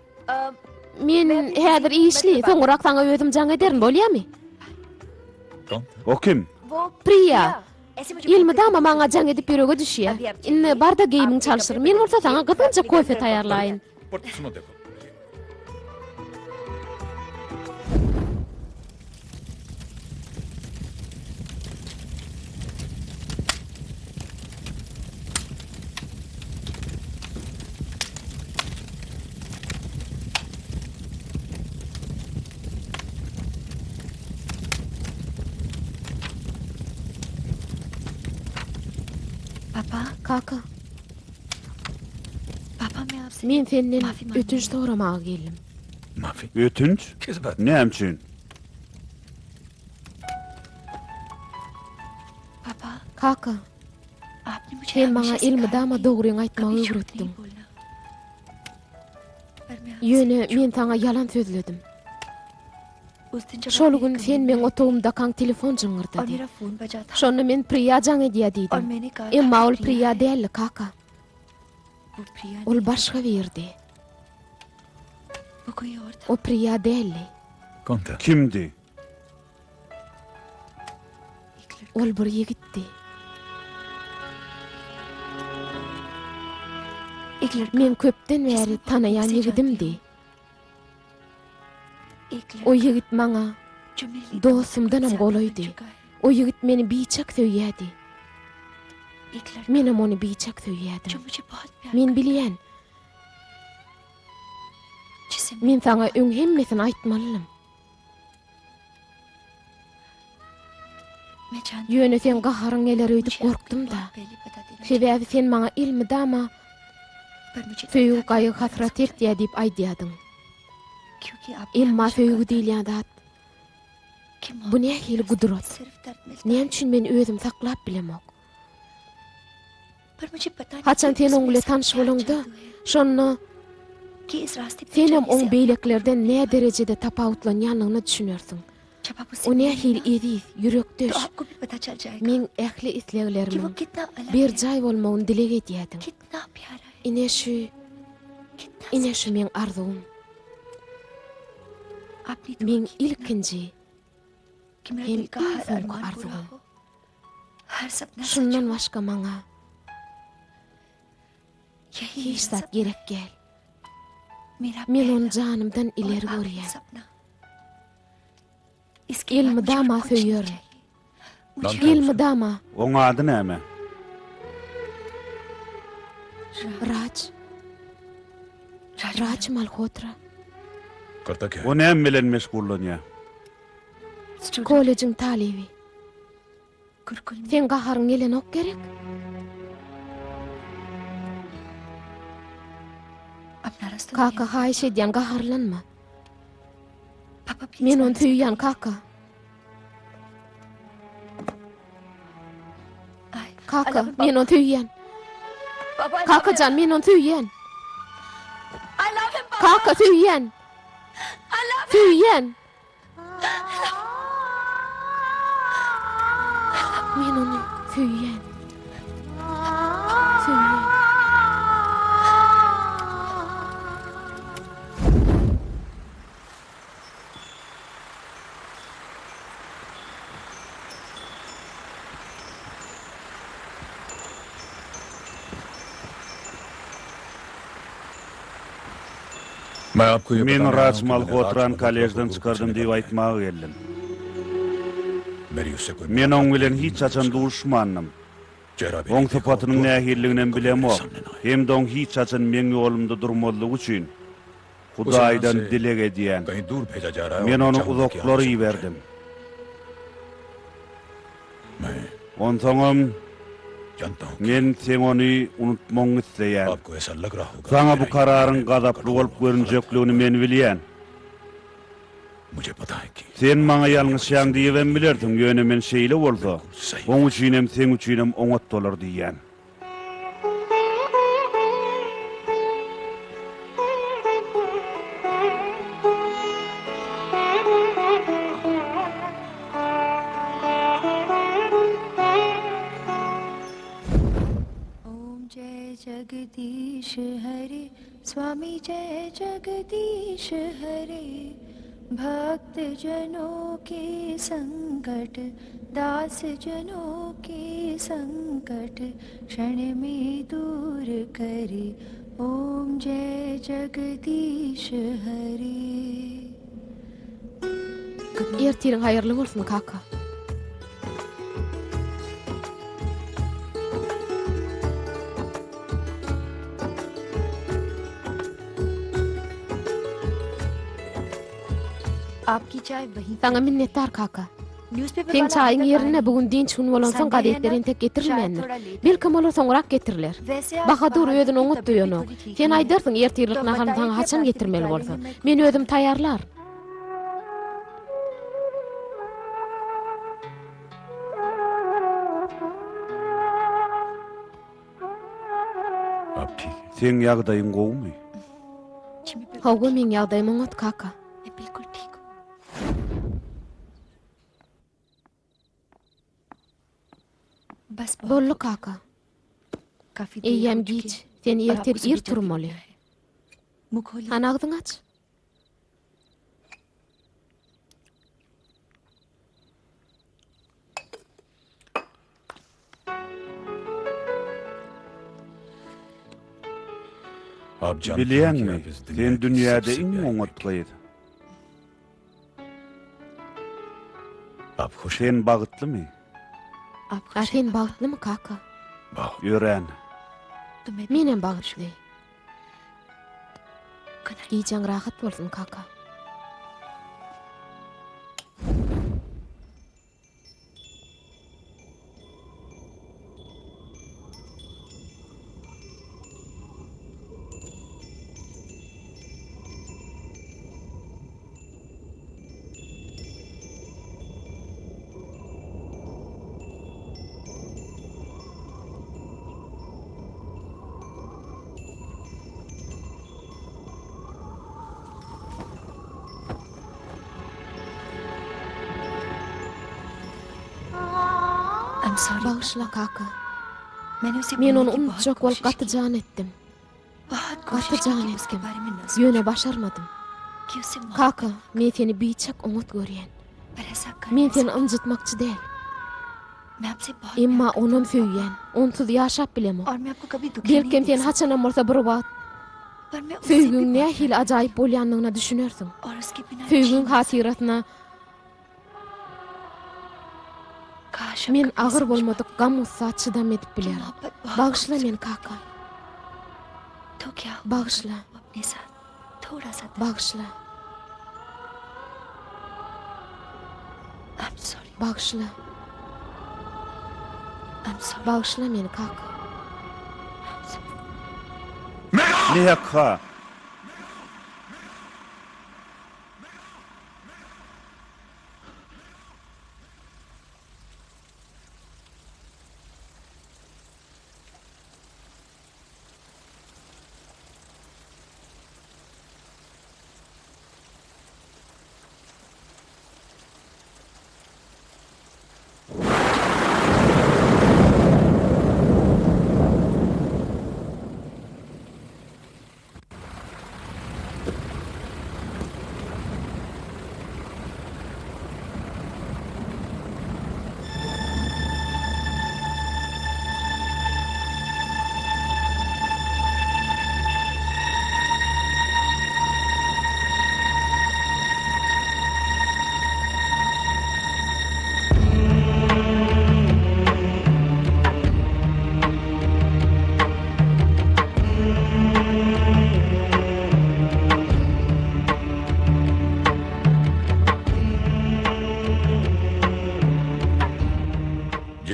Men häzir işli, soňrak saňa özüm jaň ederin, bolýamy? O kim? Priýa. Elmydama maňa jaň edip ýürege düşýä. Indi bar-da geýimiňi çalşyr. Men bolsa saňa gyzgynja kofe taýýarlaýyn. Kaka. Men senden ötünç soramaga geldim. Ötünç? Näme üçin? Kaka, sen maňa elmydama dogryňy aýtmagy öwretdiň. Ýöne men saňa ýalan sözledim. Şol gün sen meň otagymdakaň telefon jyňňyrdady. Şonda men Priýa jaň edýä diýdim. Emma ol Priýa däldi, kaka. Ol başga birdi. O Priýa däldi. Kimdi? Ol bir ýigitdi. Meň köpden bäri tanaýan ýigidimdi. O ýigit maňa dostumdanam golaýdy. O ýigit meni biçak söýýärdi. Menem ony biçak söýýärdim. Men bilýän. Men saňa öň hemmesini aýtmalydym. Ýöne seň gaharyň geler öýdüp gorkdum-da. Sebäbi sen maňa elmydama söýgi gaýgy-hasrat eltýär diýip aýdýardyň. Emma söýgi diýilýän zat bu nähili gudrat? Näme üçin men özümi saklap bilemok? Haçan sen oň bile tanyş bolaňda, şonda senem oň beýlekilerden näderejede tapawutlanýanlygyna düşünersiň. O nähili eziz, ýürekdeş. Meň ähli isleglerimiň berjaý bolmagyny dileg edýärdiň. Ine şu, ine şu meň arzuwym. Meň ilkinji hem iň soňky arzuwym. Şundan başga maňa hiç zat gerek däl. Men ony janymdan ileri görýän. Elmydama söýerin. Elmydama. Oň ady näme? Raj. Raj Malhotra. O näme bilen meşgullanýar? Kollejiň talyby. Seň gaharyň gelenok gerek? Kaka haýyş edýän gaharlanma. Men ony söýýän kaka. Kaka, men ony söýýän. Kakajan, men ony söýýän. Kaka söýýän. Söýýän. Men ony söýýän. Söýýän. Men Raj Malhotrany kolležden çykardym diýip aýtmaga geldim. Men oň bilen hiç haçan duşmandym. Oň sypatynyň nähililiginem bilemok. Hem-de oň hiç haçan meň ýolumda durmazlygy üçin Hudaýdan dileg edýän. Men ony uzaklara iberdim. Onsoňam, men seň ony unutmagyňy isleýän. Saňa bu kararyň gazaply bolup görünjekligini men bilýän. Sen maňa ýalňyşýaň diýibem bilersiň, ýöne men şeýle bolsa, oň üçinem, seň üçinem oňat bolar diýýän. Om Jai Jagdish Hare Swami Jai Jagdish Hare Bhakt jano ke sankat Das jano ke sankat kshan mein dur kare Om Jai Jagdish Hare Ertiriň haýyrly bolsun kaka. Saňa minnetdar kaka. Seň çaýyň ýerine bu gün dynç gün bolansoň gazetler entek getirilmändir. Belkem olar soňrak getiriler. Bahadur özüni oňat duýanok. Sen aýdarsyň ertirlik naharyny saňa haçan getirmeli bolsa. Men özüm taýýarlar. Seň ýagdaýyň gowumy? Hawa, meň ýagdaýym oňat, kaka. Boldy, kaka. Eýýäm giç. Sen ertir ir turmaly. Hany agzyňy aç. Bilýäňmi, sen dünýäde iň oňat gyz. Sen bagtlymy? A sen bagtlymy, kaka? Örän. Menem bagtly. Gijäň rahat bolsun, kaka. Bagyşla kaka. Men ony unutjak bolup gaty jan etdim. Gaty jan etdim. Ýöne başarmadym. Kaka, men seni biçak oňat görýän. Men seni ynjytmakçy däl. Emma onam söýýän. Onsuz ýaşap bilemok. Belkem sen haçanam bolsa bir wagt söýgiň nähili ajaýyp bolýandygyna düşünersiň. Söýgiň hatyrasyna men agyr bolmadyk gam-gussa çydam edip bilerin. Bagyşla meni kaka. Bagyşla. Bagyşla. Bagyşla. Bagyşla meni kaka. Mehekha!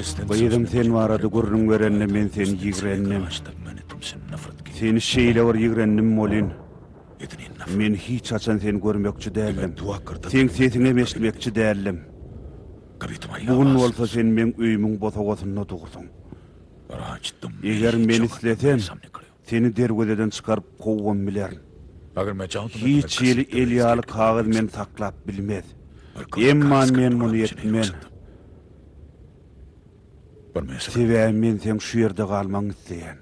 Gyzym sen barada gürrüň berende men seni ýigrendim. Seni şeýle bir ýigrendim welin, men hiç haçan seni görmekçi däldim. Seň sesiňem eşitmekçi däldim. Bu gün bolsa sen meň öýümiň bosagasynda dursuň. Eger men islesem, seni derwezeden çykaryp kowubam bilerin. Hiç hili el ýaly kagyz meni saklap bilmez. Emma men muny etmen. Sebäbi men seň şu ýerde galmagyňy isleýän.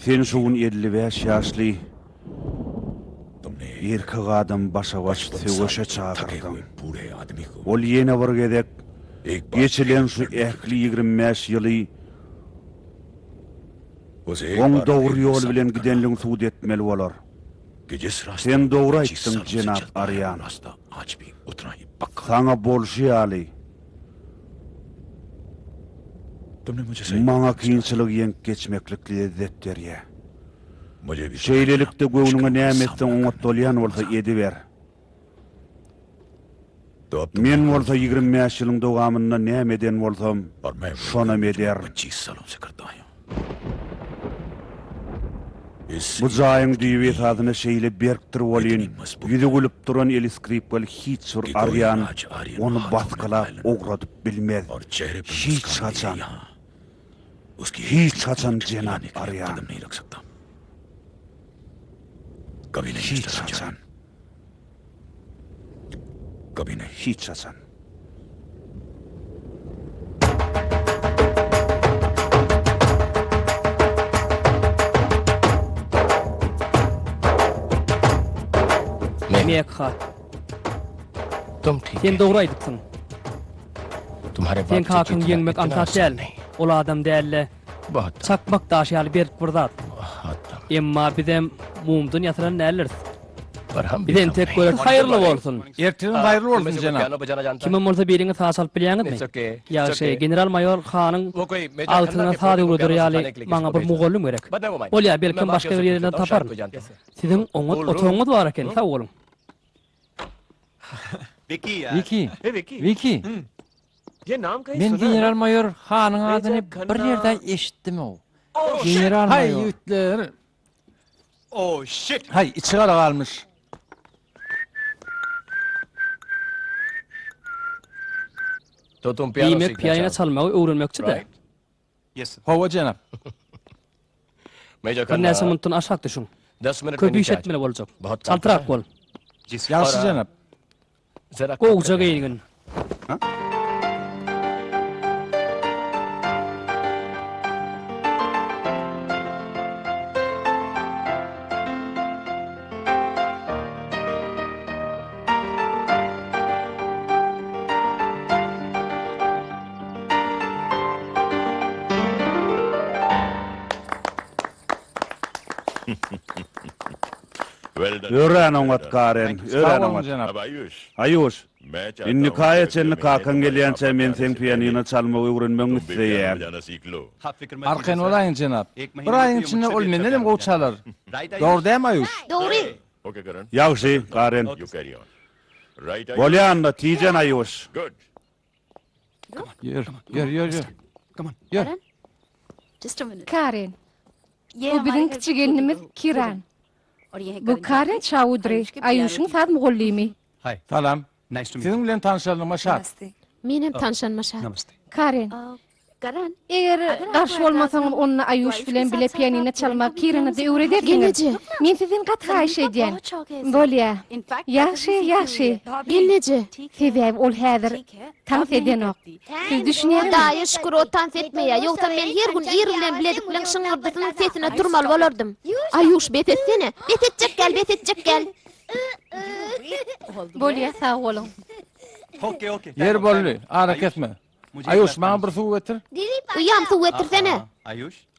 Sen şu gün 55 ýaşly erkek adamy başa-baş söweşe çagyrdyň. Ol ýene bir gezek geçilen şu ähli 25 ýyly oň dogry ýol bilen gidenligini subut etmeli bolar. Sen dogry aýtdyň, jenap Arýan. Saňa bolşy ýaly, maňa kynçylygy ýeňip geçmeklik lezzet berýär. Şeýlelikde, göwnüňe näme etseň oňat bolýan bolsa ediber. Men bolsa 25 ýylyň dowamynda näme eden bolsam, şonam ederin. Bu jaýyň düýbi esasyna şeýle berkdir welin, ýüzi gülüp duran eli skripkaly hiç bir arýan ony basgylap ugradyp bilmez. Hiç haçan. Hiç haçan jenap arýan. Hiç haçan. Hiç haçan. Mekha. Sen dogry aýdypsyň. Seň kakaňy ýeňmek aňsat däl. Ol adam däl-de, çakmak daşy ýaly berk bir zat. Emma bizem mumdan ýasalan däldiris. Biz entek göreris. Haýyrly bolsun! Ertiriň haýyrly bolsun, jenap! Kimem bolsa biriňiz saz çalyp bilýäňizmi? Ýagşy, general-maýor hanyň altyna saz öwreder ýaly maňa bir mugallym gerek. Bolýar, belkem başga bir ýerden taparyn. Siziň oňat otagyňyz bar eken, sag boluň. Wiki, Wiki! Men general-maýor hanyň adyny bir ýerde eşitdim-ow. General-maýor. Haý, ýigitler! Haý, içi gara galmyş. Diýmek, pianino çalmagy öwrenmekçi-dä? Hawa, jenap. Birnäçe minutdan aşak düşüň. Köp iş etmeli boljak. Çaltrak bol. Ýagşy, jenap. Gowuja geýingin. Örän oňat, Karen, örän Sag boluň, oňat. jenap. Aýuş, indi Kaýa çenli kakaň gelýänçä men seň pianino çalmagy öwrenmegiňi isleýän. Arkaýyn bolaýyň, jenap. Bir aýyň içinde ol mendenem gowy çalar. Dogry dälmi, Aýuş? Dogry. Ýagşy, Karen. Bolýa onda, tijen, Aýuş. Ýör, ýör, ýör, ýör. Ýör. Karen. Bu biziň kiçi gelnimiz Kiran. Bu Karen Çaudri, Aýuşyň saz mugallymy. Salam. Siziň bilen tanyşanyma şat. Menem tanyşanyma şat. Karen. Eger garşy bolmasaňyz, onda Aýuş bilen bile pianino çalmagy Kirana-da öwredersiňiz. Gelneje. Men sizden gaty haýyş edýän. Bolýa. Ýagşy, ýagşy. Gelneje. Sebäbi ol häzir tans edenok. Siz düşünýäňizmi? Hudaýa şükür, o tans etmeýär. Ýogsam men her gün ir bilen bilezikleň şyňňyrdysynyň sesine turmaly bolardym. Aýuş, bes etsene. Bes etjek gel, bes etjek gel. Bolýa, sag boluň. Ýeri boldy, ara kesme. Aýuş, maňa bir suw getir. Uýam, suw getirsene.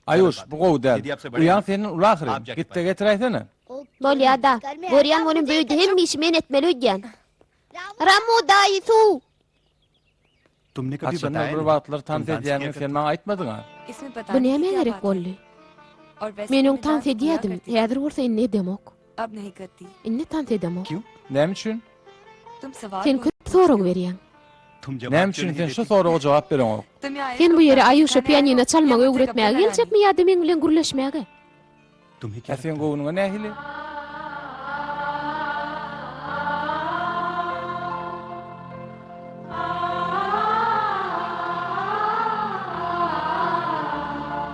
Aýuş, bu gowy däl. Uýaň senden uly ahyryn. Git-de getiräýsene. Bolýa-da. Görýän welin bu öýde hemme işi men etmeli öýdýän. Ramu daýy, suw! Haçandyr bir wagtlar tans edýäniňi sen maňa aýtmadyň-a. Bu nämä gerek boldy? Men öň tans edýädim, häzir bolsa indi edemok. Indi tans edemok. Näme üçin? Sen köp sorag berýäň. Näme üçin sen şu soraga jogap bereňok? Sen bu ýere Aýuşa pianino çalmagy öwretmäge geljekmi ýa-da meň bilen gürleşmäge? Ä seň göwnüňe nähili?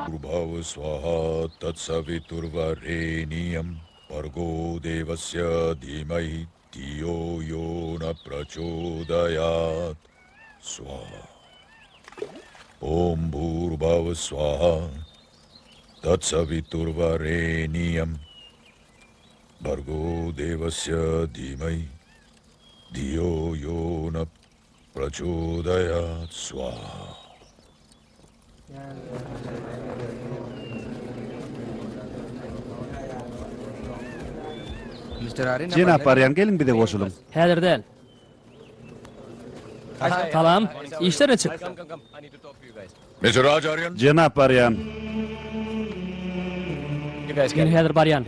Bhurбhav swaha tatsaviturvareniyam bhargo devasya dhimahi Dhiyo yo na prachodayat Swaha Om bhurbhava swaha Tatsaviturvareniyam Bhargo devasya dhimahi Dhiyo yo na prachodayat Swaha. Jenap Arýan, geliň bize goşulyň. Häzir däl. Salam. Işler niçik? Jenap Arýan. Men häzir barýan.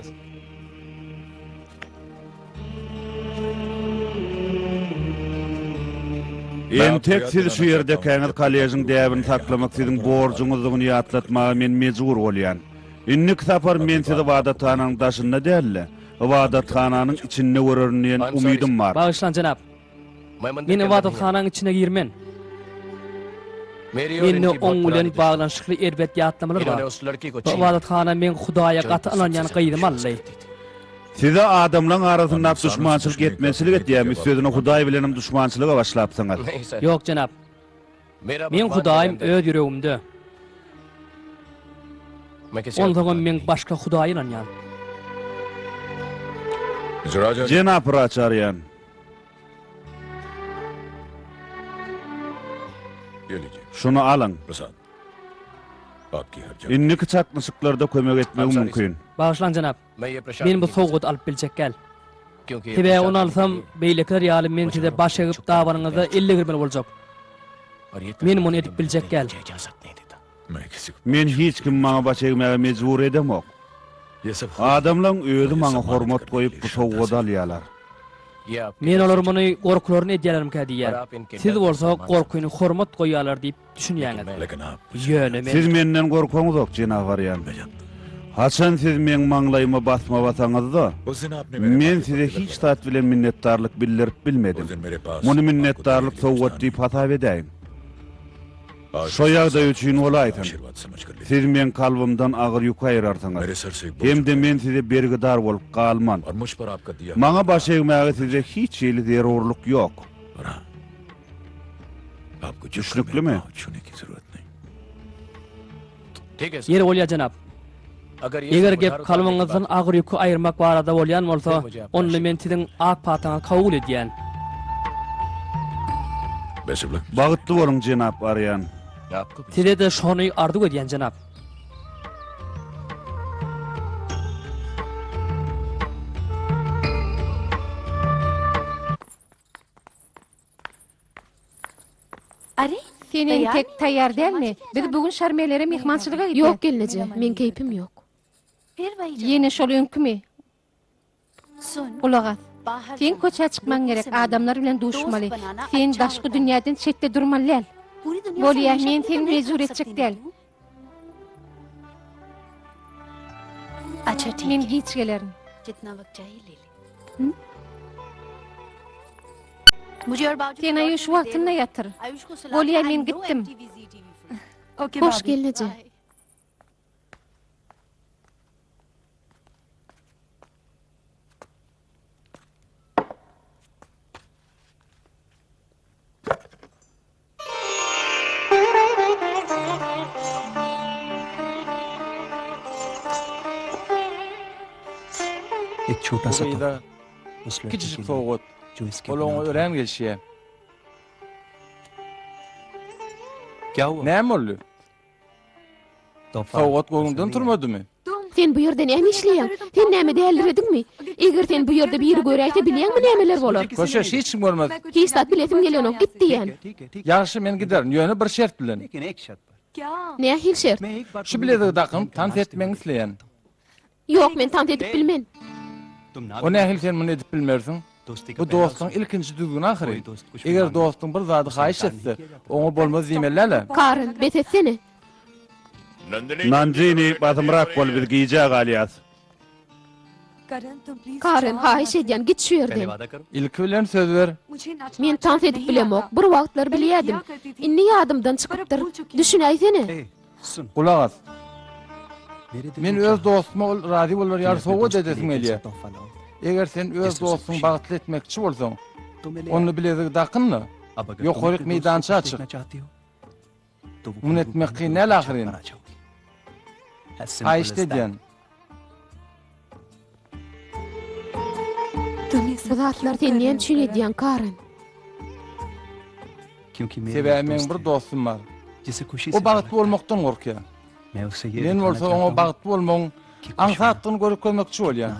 Entek siz şu ýerdekäňiz kolležiň däbini saklamak siziň borjuňyzdygyny ýatlatmaga men mejbur bolýan. Indiki sapar men sizi ybadathananyň daşynda däl-de, ybadathananyň içinde görerin diýen umydym bar. Bagyşlaň, jenap. Men ybadathananyň içine girmen. Mende oň bilen baglanyşykly erbet ýatlamalar bar. Bu ybadathana meň Hudaýa gaty ynanýan gyzym aldy. Size adamlaň arasynda duşmançylyk etmezçilik etýämi, üstesine Hudaý bilenem duşmançylyga başlapsyňyz. Ýok, jenap. Meň Hudaýym öz ýüregimde. Onsoňam men başga Hudaýa ynanýan. Jenap Raçarýan. Şuny alyň. Indiki çaknyşyklarda kömek etmegi mümkin. Bagyşlaň, jenap. Men bu sowgady alyp biljek däl. Sebäbi ony alsam, beýlekiler ýaly men size baş egip dabanyňyza el degirmeli boljak. Men muny edip biljek däl. Men hiç kimi maňa baş egmäge mejbur edemok. Adamlaň özi maňa hormat goýup bu sowgady alýalar. Men olar muny gorkularyny edýälermikä diýýän. Siz bolsa gorkyny hormat goýýarlar diýip düşünýäňiz. Ýöne men. Siz menden gorkaňyzok, jenap Arýan. Haçan siz meň maňlaýyma basma basaňyzda, men size hiç zat bilen minnetdarlyk bildirip bilmedim. Muny minnetdarlyk sowgat diýip hasap edäýiň. Şo ýagdaý üçin bolaýsyn. Siz meň kalbymdan agyr ýüki aýrarsyňyz. Hem-de men size bergidar bolup galman. Maňa baş egmäge size hiç hili zerurlyk ýok. Düşnüklimi? Ýeri bolýar, jenap. Eger gep kalbyňyzdan agyr ýüki aýyrmak barada bolýan bolsa, onda men siziň ak pataňyzy kabul edýän. Bagtly boluň, jenap Arýan. Size-de şony arzuw edýän, jenap. Sen entek taýýar dälmi? Biz bu gün Şarmelere myhmançylyga gidýäs. Ýok gelneje, meň keýpim ýok. Ýene şol öňkümi? Gulak as. Seň köçä çykmaň gerek, adamlar bilen duşmaly. Sen daşky dünýäden çetde durmaly däl. Bolýa, men seni mejbur etjek däl. Men giç gelerin. Sen Aýuş wagtynda ýatyr. Bolýa men gitdim. Hoş gelneje. Bu gyza kiçijik sowgat. Ol oňa örän gelişýär. Näme boldy? Sowgat göwnüňden turmadymy? Sen bu ýerde näme işleýäň? Sen näme dälirediňmi? Eger seni bu ýerde biri göräýse bilýäňmi nämeler bolar? Köşeş, hiç kim görmez. Hiç zat bilesim gelenok, git diýýän. Ýagşy, men giderin, ýöne bir şert bilen. Nähili şert? Şu bilezigi dakynyp tans etmegiňi isleýän. Ýok, men tans edip bilmen. O nähili sen muny edip bilmersiň? Bu dostuň ilkinji düzgüni ahyry. Eger dostuň bir zady haýyş etse, oňa bolmaz diýmeli däl-ä. Karan, bes etsene. Nanjini, basymrak bol, biz gijä galýas. Karen, haýyş edýän, git şu ýerden. Ilki bilen söz ber. Men tans edip bilemok. Bir wagtlar bilýädim. Indi ýadymdan çykypdyr. Düşünäýsene. Gulak as. Men öz dostuma ol razy bolar ýaly sowgat edesim gelýär. Eger sen öz dostuňy bagtly etmekçi bolsaň, onda bilezigi dakyn-da, ýokaryk meýdança çyk. Muny etmek kyn däl ahyryn. Haýyşt edýän. Bu zatlary sen näme üçin edýäň, Karen? Sebäbi meň bir dostum bar. O bagtly bolmakdan gorkýar. Men bolsa oňa bagtly bolmagyň aňsatdygyny görkezmekçi bolýan.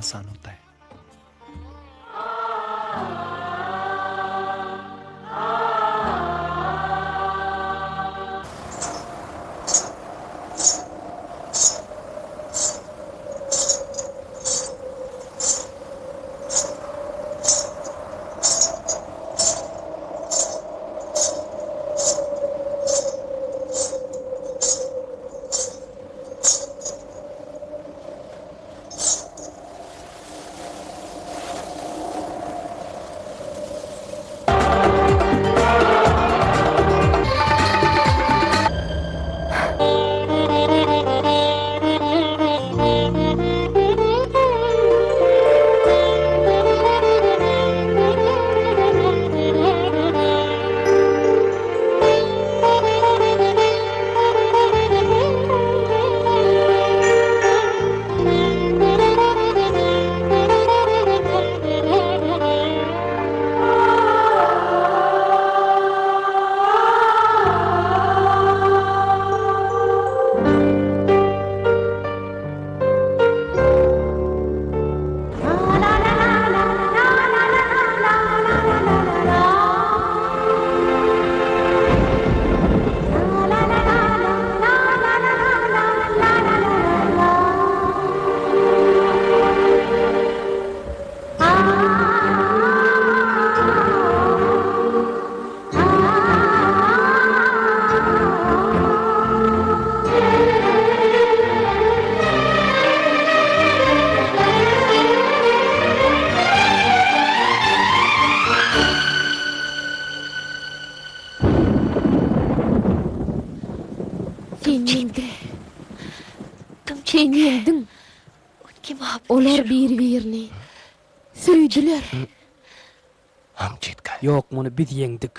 Sen ýeňdiň. Sen ýeňdiň. Olar bir-birini söýdüler. Ýok, muny biz ýeňdik.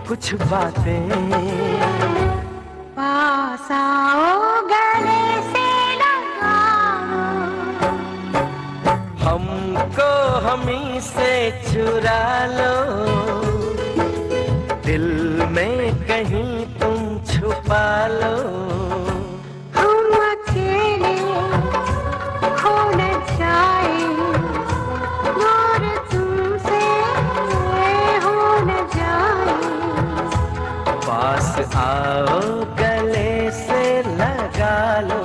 कुछ बातें पास। हमी से चुरा लो दिल में कहीं तुम छुपा लो हम अकेले खो न जाए दूर तुमसे हो न जाए पास आओ गले से लगा लो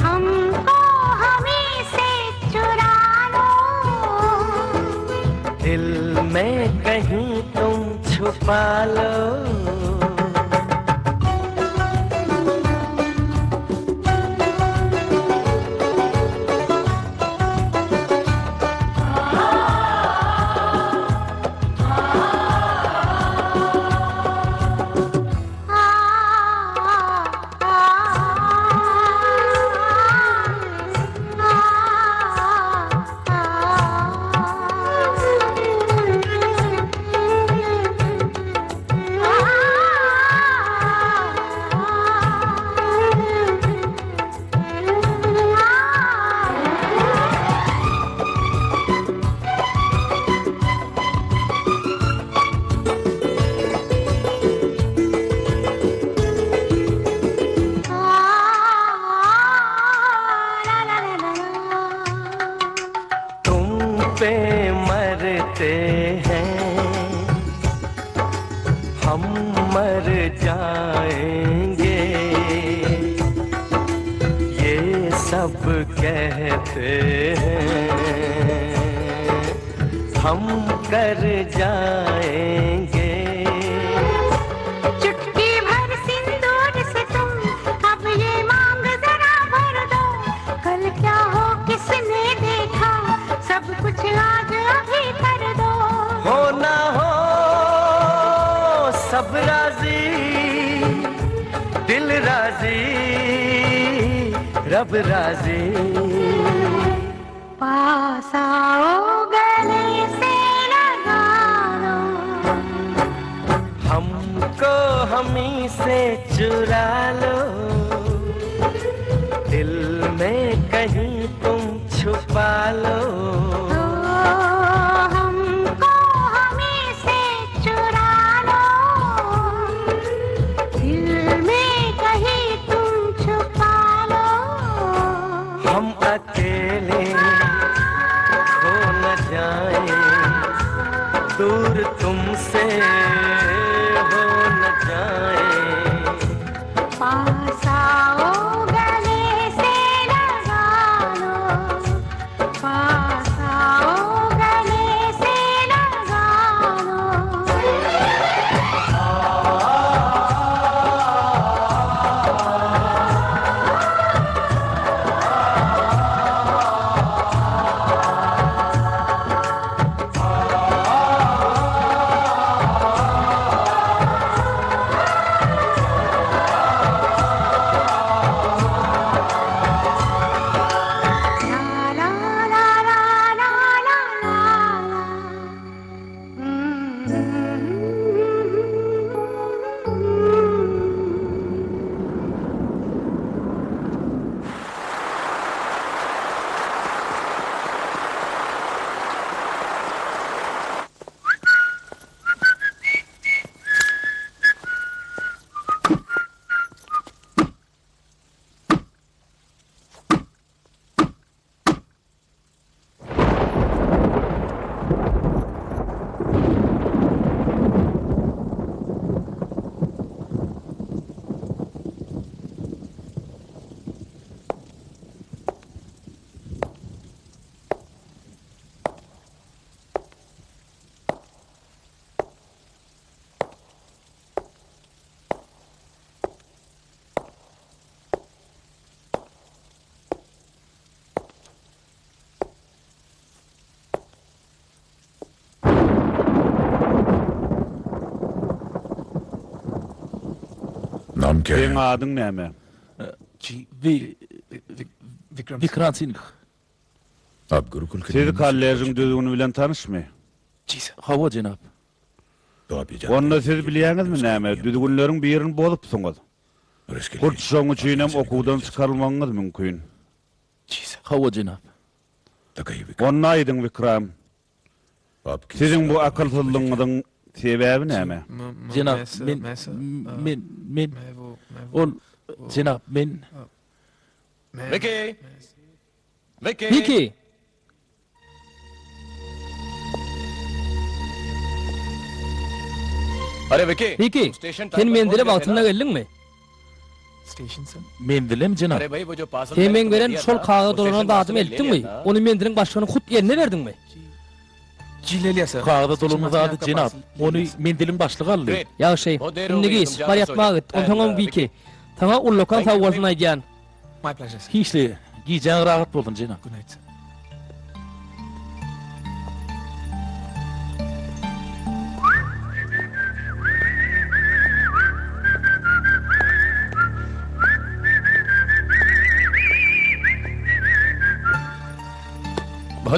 हमको हमी से चुरा लो दिल में कहीं तुम छुपा लो तुम पे मरते हैं हम मर जाएंगे ये सब कहते हैं हम कर जाएंगे चुटकी भर सिंदूर से तुम अब ये मांग जरा भर दो कल क्या हो किसने देखा सब कुछ आज अभी कर दो हो ना हो सब राजी दिल राजी रब राजी पास आओ गले से लगा लो हमको हमी से चुरा लो दिल में कहीं तुम छुपा लो हमको हमी से चुरा लो दिल में कहीं तुम छुपा लो हम अकेले खो न जाए दूर तुमसे हो न जाए पास आओ गले से लगा लो पास आओ गले से लगा लो La la la la la la la. Nam क्या Seň adyň näme? Vikrant Singh. आप गुरुकुल के Siz नियमों से kollejiň düzgüni bilen tanyşmy? Hawa, jenap. तो आप ये जानते Onda siz bilýäňizmi näme, düzgünleriň birini bozupsyňyz. और इसके Hut लिए şoň üçinem okuwdan çykarylmagyňyz mümkin. Hawa, jenap. Onda aýdyň, Wikram, siziň bu akylsyzlygyňyzyň sebäbi näme? Jenap, men, men, men, ol, jenap, men. Wiki! Wiki! Wiki! Wiki, sen menzile wagtynda geldiňmi? Menzilemi, jenap? Sen meň beren şol kagyza dolanan zadymy eltdiňmi? Ony menziliň başlygynyň hut eline berdiňmi? Kagyza dolanan zady, jenap, ony menziliň başlygy aldy. Ýagşy. Indi giç, bar ýatmaga git. Onsoňam, Wiki, saňa ullakan sagbolsun aýdýan. Hiç-le, gijäň rahat bolsun, jenap.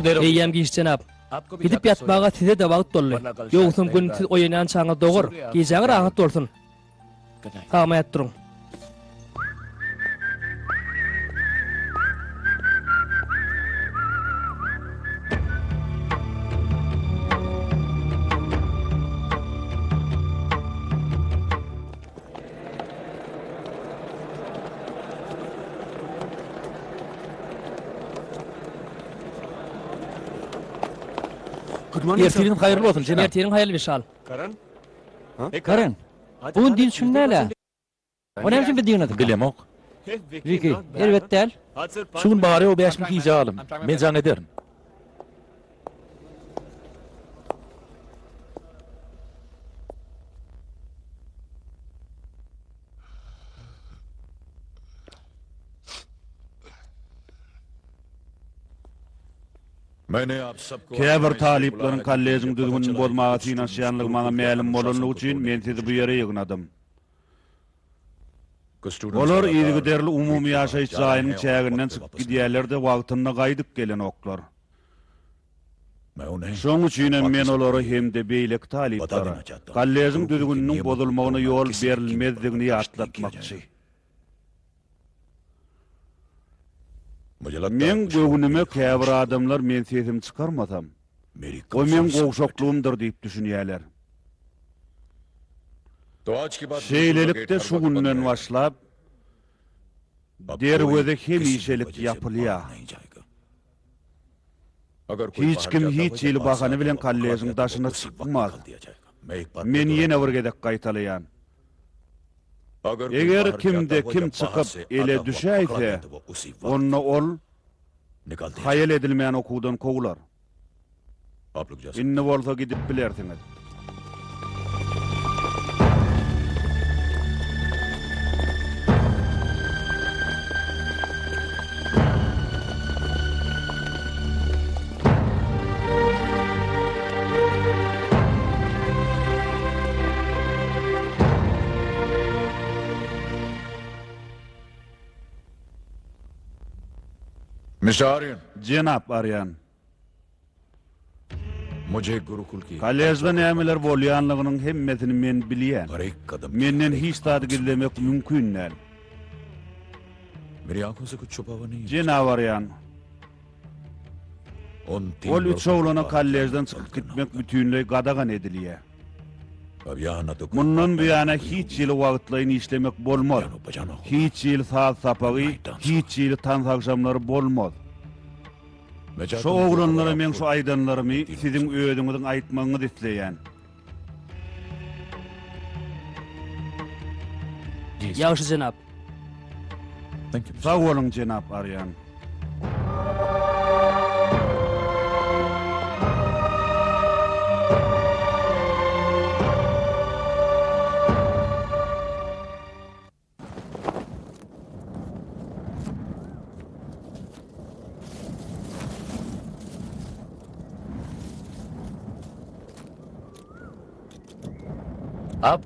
Eýýäm giç, jenap. Gidip ýatmaga size-de wagt boldy. Ýogsam gün siz oýanýançaňyz dogar. Gijäň rahat bolsun. Sagma ýat duruň. Ertiriň haýyrly bolsun, jenap. Ertiriň haýyrly Wişal. Karan. Bu gün dynç günü däl-ä. O näme üçin biz ýygnadyk? Bilemok. Wiki, erbet däl. Şu gün bary-ýogy 5000 gijä galdym. Men jaň ederin. Käbir talyplaryň kollejiň düzgünini bozmaga synanyşýanlygy maňa mälim bolanlygy üçin men sizi bu ýere ýygnadym. Olar yzygiderli umumy ýaşaýyş jaýynyň çäginden çykyp gidýärler-de, wagtynda gaýdyp gelenoklar. Şoň üçinem men olara hem-de beýleki talyplara kollejiň düzgüniniň bozulmagyna ýol berilmezdigini ýatlatmakçy. Meň göwnüme käbir adamlar men sesimi çykarmasam, o meň gowşaklygymdyr diýip düşünýärler. Şeýlelikde şu günden başlap derweze hemişelik ýapylýar. Hiç kim hiç hili bahana bilen kollejiň daşyna çykmaz. Men ýene bir gezek gaýtalaýan. Eger kimde-kim çykyp ele düşäýse, onda ol haýal edilmän okuwdan kowlar. Indi bolsa gidip bilersiňiz. Jenap Arýan. Kolležde nämeler bolýanlygynyň hemmesini men bilýän. Menden hiç zady gizlemek mümkin däl. Jenap Arýan. Ol üç oglana kolležden çykyp gitmek bütinleý gadagan edilýär. Mundan buýana hiç hili wagtlaýyn işlemek bolmaz. Hiç hili saz sapagy, hiç hili tans agşamlary bolmaz. Şo oglanlara meň şu aýdanlarymy siziň özüňiziň aýtmagyňyzy isleýän. Ýagşy jenap. Sag boluň jenap Arýan.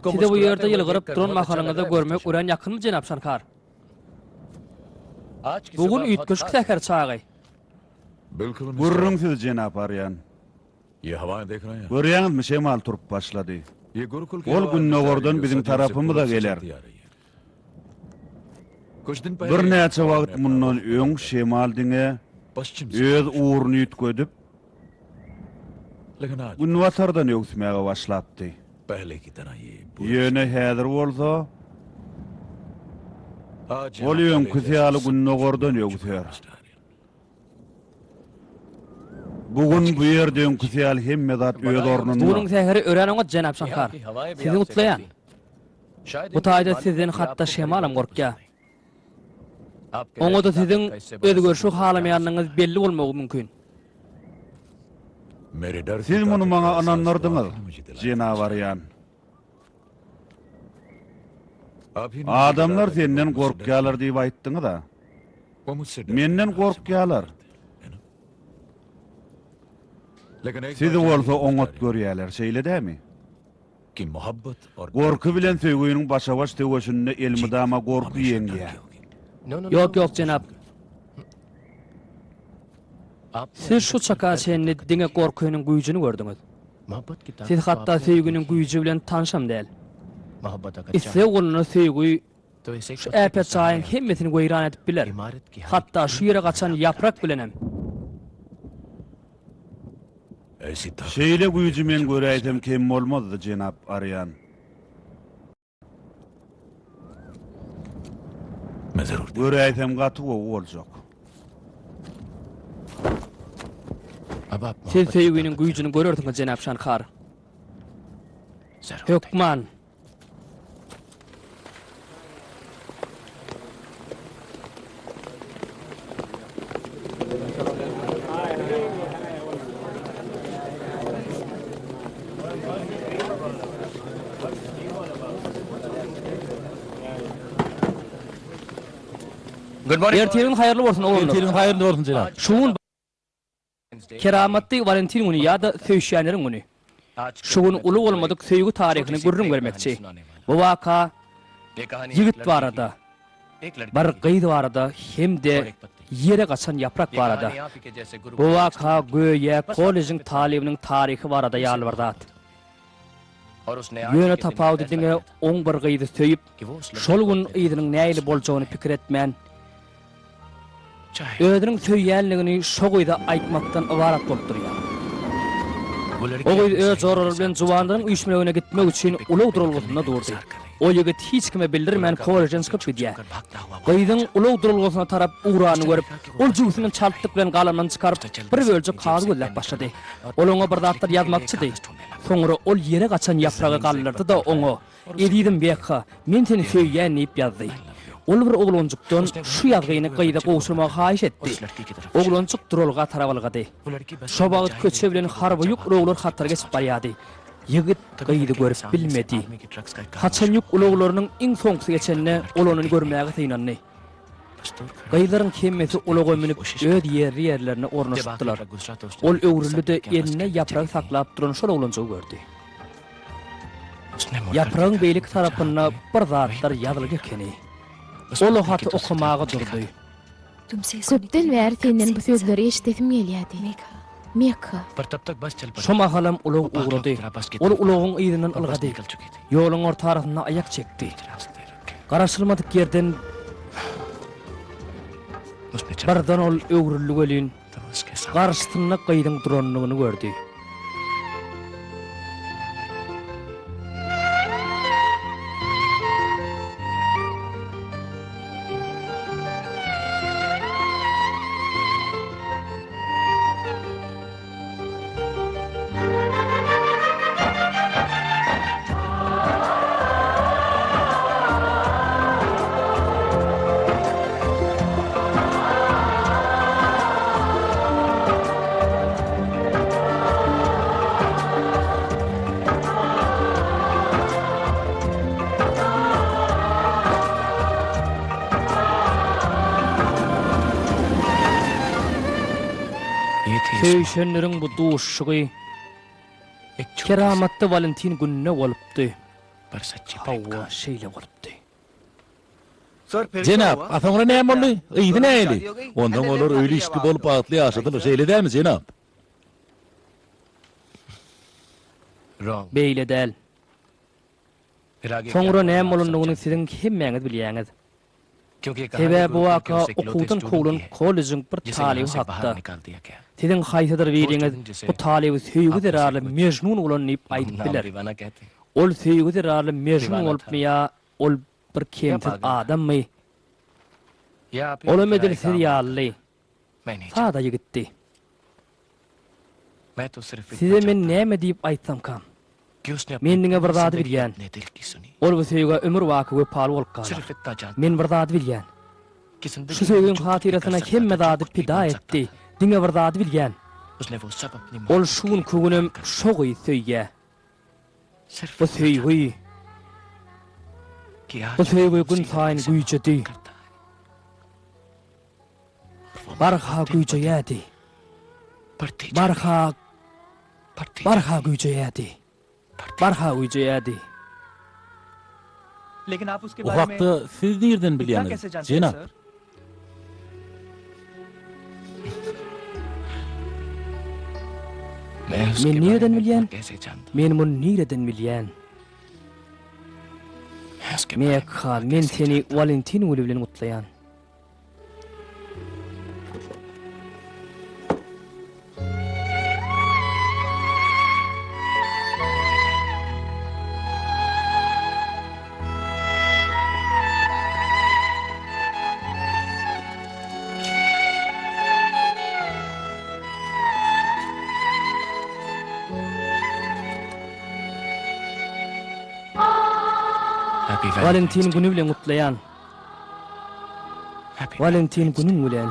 Sizi bu ýerde ýylgyryp duran mahalyňyzda görmek örän ýakymly, jenap Şankar. Bu gün üýtgeşik säher çagy. Gürrüňsiz, jenap Arýan. Görýäňizmi, şemal turup başlady. Ol gündogardan biziň tarapymyza geler. Birnäçe wagt mundan öň şemal diňe. Öz ugruny üýtgedip, günbatardan öwüsmäge başlapdy. Ýöne häzir bolsa, ol öňküsi ýaly gündogardan öwser. Bu gün bu ýerde öňküsi ýaly hemme zat öz ornunda. Bu günüň säheri örän oňat, jenap Şankar. Sizi gutlaýan. Bu taýda sizden hatda şemalam gorkýar. Oňa-da siziň özgerişi halamaýanyňyz belli bolmagy mümkin. Siz muny maňa ynandyrdyňyz, jenap Arýan. Adamlar senden gorkýarlar diýip aýtdyňyz-a. Menden gorkýarlar. Sizi bolsa oňat görýärler, şeýle dälmi? Gorky bilen söýginiň başa-baş söweşinde elmydama gorky ýeňýär. Ýok, ýok, jenap. Siz şu çaka çenli diňe gorkynyň güýjüni gördüňiz. Siz hatda söýginiň güýji bilen tanşam däl. Isleg guluna söýgi şu äpet jaýyň hemmesini weýran edip biler. Hatda şu ýere gaçan ýaprak bilenem. Şeýle güýji men göräýsem kem bolmazdy, jenap Arýan. Göräýsem gaty gowy boljak. Siz söýginiň güýjüni görersiňiz, jenap Şankar. Hökman. Ertiriň haýyrly bolsun, oglanlar. Ertiriň haýyrly bolsun, jenap. Şu gün Keramatly Walentin güni ýa-da söýüşýänleriň güni. Şu gün uly bolmadyk söýgi taryhyny gürrüň bermekçi. Bu waka ýigit barada, bir gyz barada hem-de ýere gaçan ýaprak barada. Bu waka göýä kollejiň talybynyň taryhy barada ýaly bir zat. Ýöne tapawudy diňe oň bir gyzy söýüp, şol gün yzynyň nähili boljagyny pikir etmän, özüniň söýýänligini şo gyza aýtmakdan ybarat bolup durýar. O gyz öz joralary bilen juwanlaryň üýşmegine gitmek üçin ulag duralgasynda durdy. O ýigit hiç kime bildirmän kolležden çykyp gidýär. Gyzyň ulag duralgasyna tarap ugranyny görüp, ol jübüsinden çaltlyk bilen galamyny çykaryp, bir bölejik kagyz gözläp başlady. Ol oňa bir zatlar ýazmakçydy. Soňra ol ýere gaçan ýapragy galdyrdy-da, oňa, Ezizim Bekha, men seni söýýän diýip ýazdy. Ol bir oglanjykdan şu ýazgyny gyza gowşurmagy haýyş etdi. Oglanjyk duralga tarap ylgady. Şo wagt köçe bilen harby ýük ulaglar hatara geçip barýardy. Ýigit gyzy görüp bilmedi. Haçan ýük ulaglarynyň iň soňkusy geçende, ol ony görmäge synandy. Gyzlaryň hemmesi ulaga münüp, öz ýerli-ýerlerine ornaşypdylar. Ol öwrüldi-de, elinde ýapragy saklap duran şol oglanjygy gördi. Ýapragyň beýleki tarapynda bir zatlar ýazylgy ekeni. Ol o haty okamaga durdy. Köpden bäri senden bu sözleri eşidesim gelýärdi. Mekha. Şo mahalam ulag ugrady. Ol ulagyň yzyndan ylgady. Ýoluň ortarasynda aýak çekdi. Garaşylmadyk ýerden birden ol öwrüldi welin, garşysynda gyzyň durandygyny gördi. Söýüşenleriň bu duşuşygy keramatly Walentin gününde bolupdy. Hawa, şeýle bolupdy. Jenap, a soňra näme boldy? Yzy nähili? Onsoň olar öýli-işikli bolup bagtly ýaşadylar, şeýle dälmi, jenap? Beýle däl. Soňra näme bolandygyny siziň hemmäňiz bilýäňiz. Sebäbi bu waka okuwdan kowlan kollejiň bir talyby hakda. Siziň haýsydyr biriňiz bu talyby söýgi zerarly Mejnun bolan diýip aýdyp biler. Ol söýgi zerarly Mejnun bolupmy ýa ol bir kemsiz adammy? Olam edil siz ýalydy. Sada ýigitdi. Size men näme diýip aýtsamkam? Men diňe bir zady bilýän, ol bu söýgä ömür-baky wepaly bolup galar. Men bir zady bilýän, şu söýgiň hatyrasyna hemme zady pida etdi, diňe bir zady bilýän, ol şu günki günem şo gyzy söýýä. Bu söýgi, bu söýgi günsaýyn güýjedi. Barha güýjeýärdi. Barha, barha güýjeýärdi. Barha güýjeýärdi. Bu hakda siz nirden bilýäňiz, jenap? Men nireden bilýän? Men muny nireden bilýän? Mekha, men seni Walentin güni bilen gutlaýan. Walentin güni bilen gutlaýan. Walentin günüň bilen.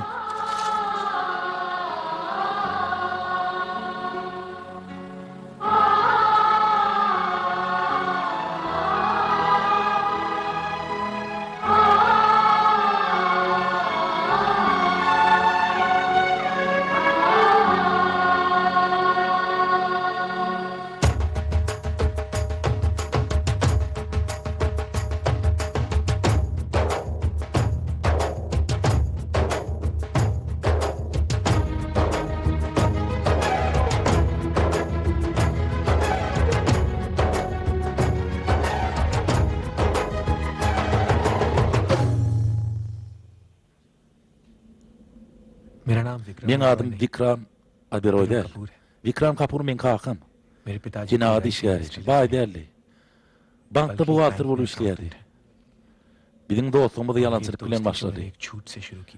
Meň adym Wikram Oberoi däl. Wikram Kapur meň kakam. Senagat işgäri. Baý däldi. Bankda buhgalter bolup işleýärdi. Biziň dostlugymyz ýalançylyk bilen başlady.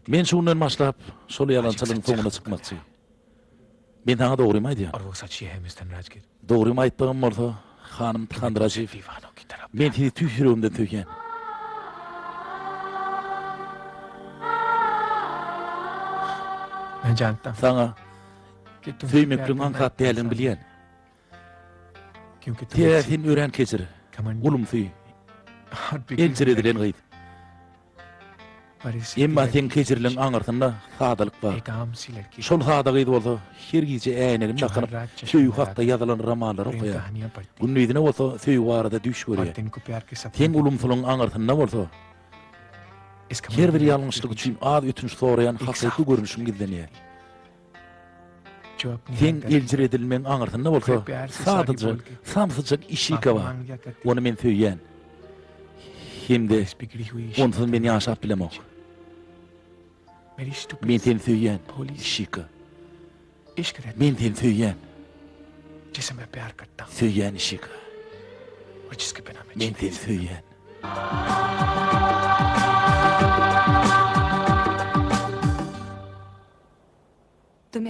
Men şu günden başlap şol ýalançylygyň soňuna çykmakçy. Men saňa dogrymy aýdýan. Dogrymy aýtmagym bolsa, hanym Dhanrajiw, men sizi tüýs ýüregimden söýýän. Saňa söýmekligiň aňsat däldigini bilýän. Sebäbi sen örän kejir, ulumsy, elciredilen gyz. Emma seň kejirligiň aňyrsynda sadalyk bar. Şol sada gyz bolsa her gije äýnegini dakynyp, söýgi hakda ýazylan romanlary okaýar. Gündizine bolsa söýgi barada düýş görýär. Seň ulumsylygyň aňyrsynda bolsa her bir ýalňyşlyk üçin az ötünç soraýan hakyky görnüşiň gizlenýär. Seň eljiredilmegiň aňyrsynda bolsa sadaja, samsyjak Işika bar. Ony men söýýän. Hem-de onsuz men ýaşap bilemok. Men seni söýýän, Işika. Men seni söýýän. Söýýän, Işika. Men seni söýýän.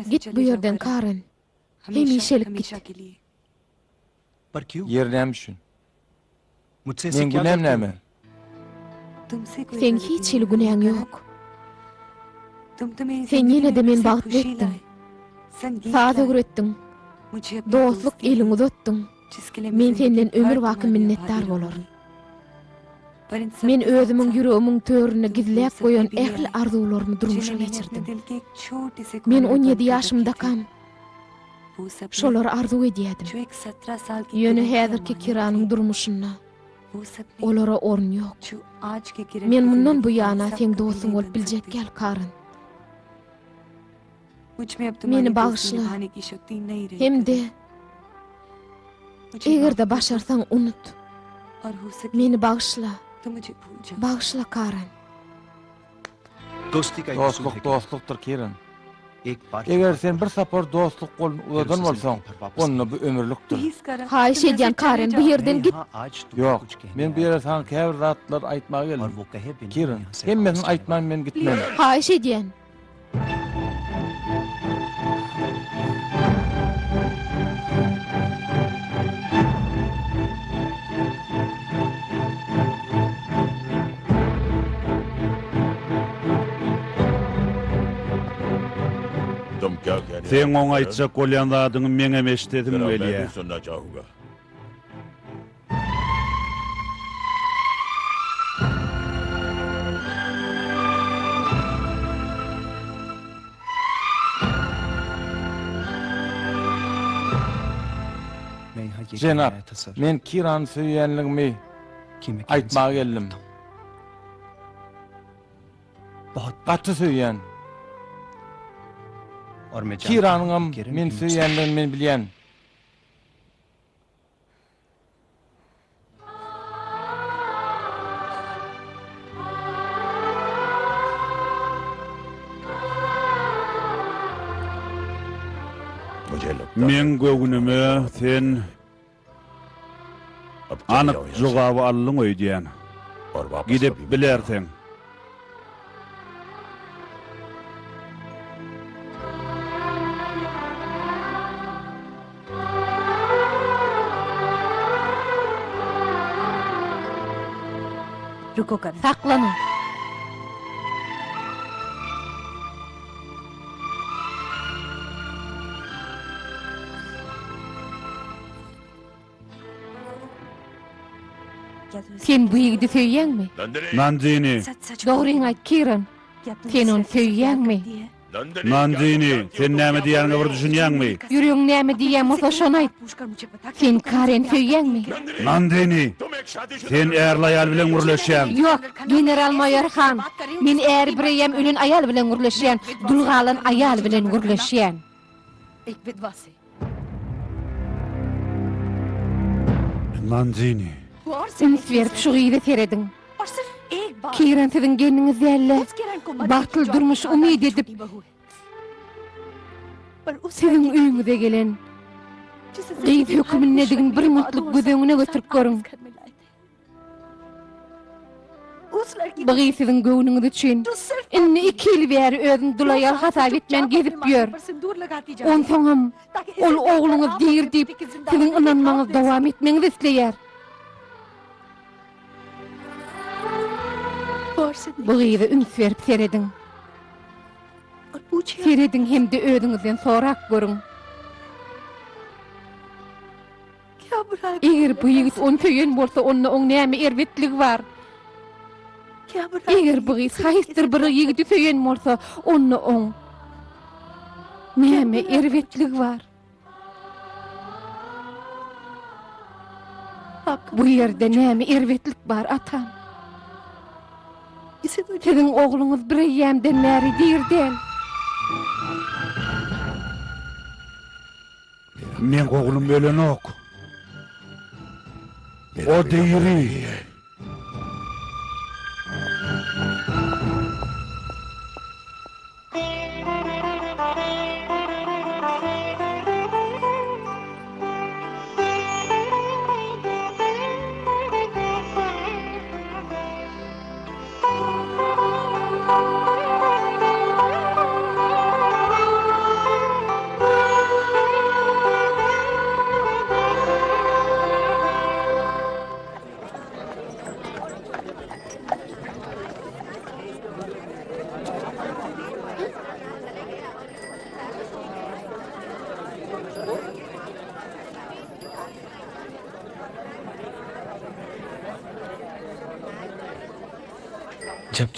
Git bu ýerden Karen. Hemişelik git. Ýeri näme üçin? Meň günäm näme? Seň hiç hili günäň ýok. Sen ýene-de meni bagtly etdiň. Saz öwretdiň. Dostluk eliňi uzatdyň. Men senden ömür-baky minnetdar bolaryn. Men özümiň ýüregimiň töründe gizläp goýan ähli arzuwlarymy durmuşa geçirdim. Men on ýedi ýaşymdakam şolary arzuw edýärdim. Ýöne häzirki Kiranyň durmuşynda olara orun ýok. Men mundan buýana seň dostuň bolup biljek däl, Karan. Meni bagyşla. Hem-de eger-de başarsaň unut. Meni bagyşla. Bagyşla Karan. Dostluk dostlukdyr, Kiran. Eger sen bir sapar dostluk goluny uzadan bolsaň, onda bu ömürlikdir. Haýyş edýän, Karen, bu ýerden git. Ýok, men bu ýere saňa käbir zatlar aýtmaga geldim. Kiran, hemmesini aýtman men gitmen. Haýyş edýän. Seň oňa aýtjak bolýan zadyňy meňem eşidesim gelýär. Jenap, men Kirany söýýänligimi aýtmaga geldim. Gaty söýýän. Kiranyňam meni söýýänligini men bilýän. Meň göwnüme sen anyk jogaby aldyň öýdýän. Gidip bilersiň. Saklanyň! Sen bu ýigidi söýýäňmi? Nandini! Dogryňy aýt, Kiran. Sen ony söýýäňmi? Nandini, sen näme diýýäniňe bir düşünýäňmi? Ýüregiň näme diýýän bolsa şony aýt. Sen Kareni söýýäňmi? Nandini, sen ärli aýal bilen gürleşýäň. Ýok, general-maýor Han. Men äri bireýýäm ölen aýal bilen gürleşýän, dul galan aýal bilen gürleşýän. Nandini. Üns berip şu gyza serediň. Kiran siziň gelniňiz däl-de, bagtly durmuş umyt edip, siziň öýüňize gelen gyz hökümindedigini bir minutlyk göz öňüne getirip görüň. Bu gyz siziň göwnüňiz üçin indi iki ýyl bäri özüni dul aýal hasap etmän gezip ýör. Onsoňam ol ogluňyz diri diýip, siziň ynanmagyňyzy dowam etmegiňizi isleýär. Bu gyza üns berip serediň. Serediň hem-de özüňizden sorap görüň. Eger bu ýigit ony söýen bolsa, onda oň näme erbetligi bar? Eger bu gyz haýsydyr bir ýigidi söýen bolsa, onda oň näme erbetligi bar? Bu ýerde näme erbetlik bar, atam? Siziň ogluňyz bireýýämden bäri diri däl. Meň oglum ölenok. O diri.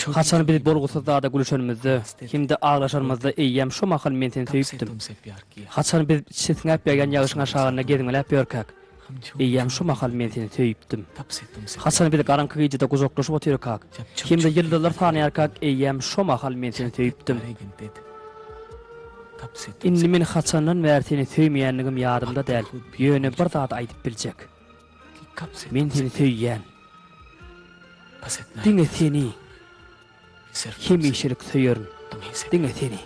Haçan biz bolgusyz zada gülüşenimizde hem-de aglaşanymyzda eýýäm şo mahal men seni söýüpdim. Haçan biz çisňäp ýagýan ýagyşyň aşagynda gezmeläp ýörkäk, eýýäm şo mahal men seni söýüpdim. Haçan biz garaňky gijede gujaklaşyp otyrkak hem-de ýyldyzlar sanaýarkak eýýäm şo mahal men seni söýüpdim. Indi men haçandan bäri seni söýmeýänligim ýadymda däl, ýöne bir zady aýdyp biljek. Men seni söýýän. Diňe seni. Hemişelik söýerin. Diňe seni.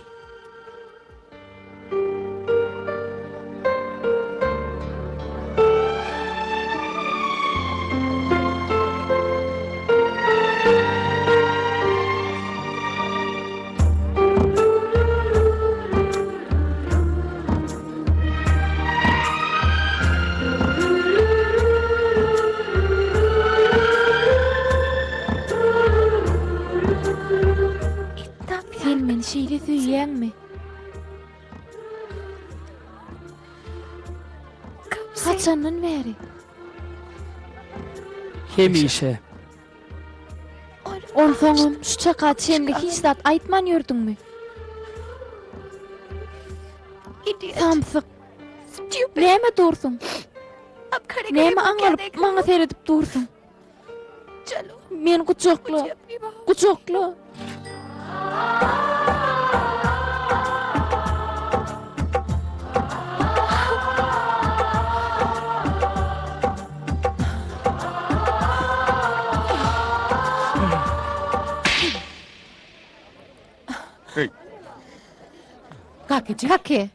Sen meni şeýle söýýäňmi? Haçandan bäri? Hemişe. Onsoňam şu çaka çenli hiç zat aýtman ýördüňmi? Samsyk. Näme dursuň? Näme aňalyp maňa seredip dursuň? Meni gujakla. Gujakla. Kake,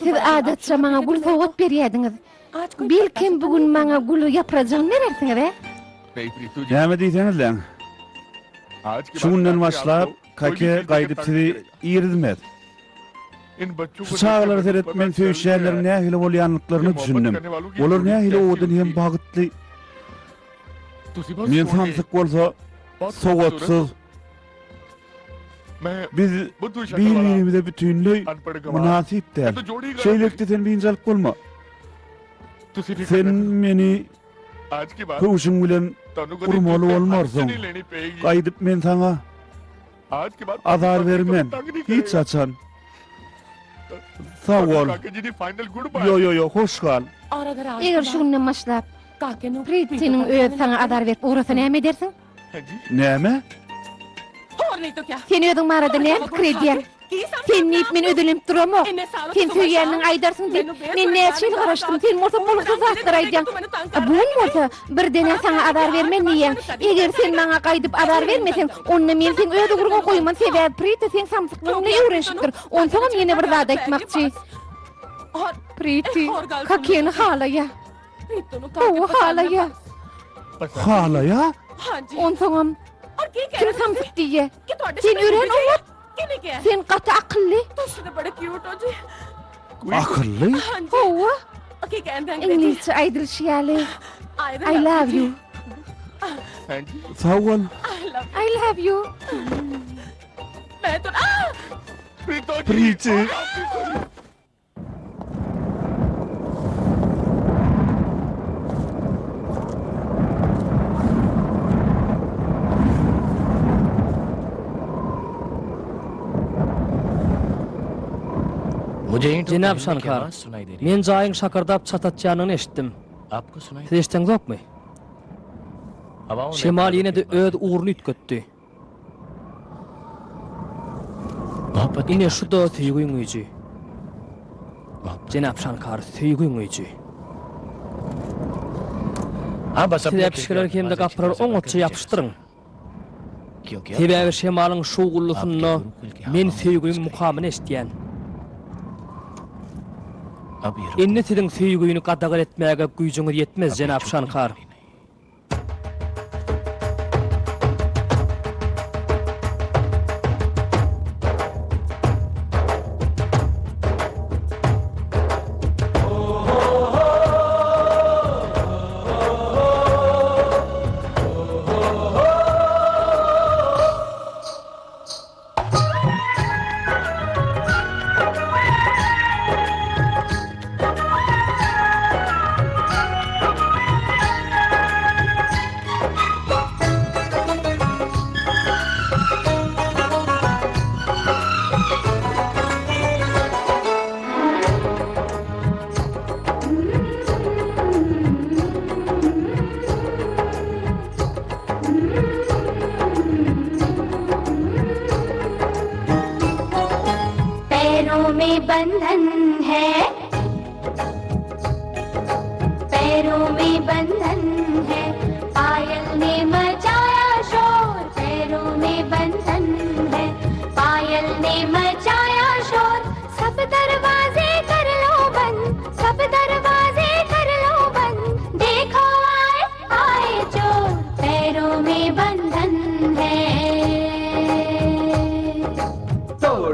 siz adatça maňa gül sowgat berýärdiňiz. Belkem bu gün maňa gül ýaprajagyny berersiňiz, e? Näme diýseňizläň. Şu günden başlap Kake gaýdyp sizi irizmez. Şu çagalara seret men söýüşýänleriň nähili bolýanlyklaryna düşündim. Olar nähili owadan hem bagtly. Men samsyk bolsa sowatsyz. Biz bir-birimize bütinleý mynasyp däl. Şeýlelikde sen biynjalyk bolma. Sen meni köwşüň bilen urmaly bolmarsyň. Gaýdyp men saňa azar bermen. Hiç haçan. Sag bol. Ýo ýo ýo hoş gal. Eger şu günden başlap Pritiniň özi saňa azar berip ugrasa näme edersiň? Näme? Sen özüň barada näme pikir edýäň? Sen diýip men özelenip duramok. Sen söýýändigiňi aýdarsyň diýip, men näçe ýyl garaşdym, sen bolsa bolgusyz zatlar aýdýaň. A bu gün bolsa birdenem saňa azar bermen diýýäň. Eger sen maňa gaýdyp azar bermeseň, onda men seň öz ugruňa goýman, sebäbi Prita seň samsyklygyň bilen öwrenişipdir. Onsoňam ýene bir zat aýtmakçy. Priti, Kakeni halaýa. Hawa, halaýa. Halaýa? Onsoňam kim samsyk diýýä? Sen örän oňat. Sen gaty akylly. Akylly? Hawa. Iňlisçe aýdylyşy ýaly. I love you. Sag bol. I love you. Priti. Jenap Şankar, men jaýyň şakyrdap çat atýanyny eşitdim. Siz eşdeňzokmy? Şemal ýene-de öz ugruny üýtgetdi. Ine şu-da söýgiň güýji. Jenap Şankar, söýgiň güýji. Siz äpişgeleri hem-de gapylary oňatja ýapyşdyryň. Sebäbi şemalyň şowgullysynda men söýgiň mukamyny eşidýän. Indi siziň söýgini gadagan etmäge güýjüňiz ýetmez, jenap Şankar. Pairo mein bandhan hai Pairo mein bandhan hai Payal ne machaya shor Pairo mein bandhan.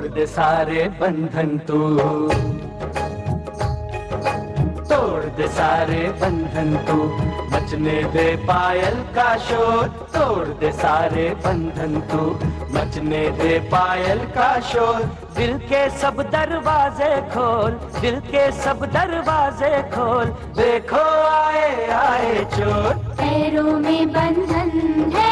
तोड़ दे सारे बंधन तू तोड़ दे सारे बंधन तू मचने दे पायल का शोर तोड़ दे सारे बंधन तू मचने दे पायल का शोर दिल के सब दरवाजे खोल दिल के सब दरवाजे खोल देखो आए आए चोर पैरों में बंधन है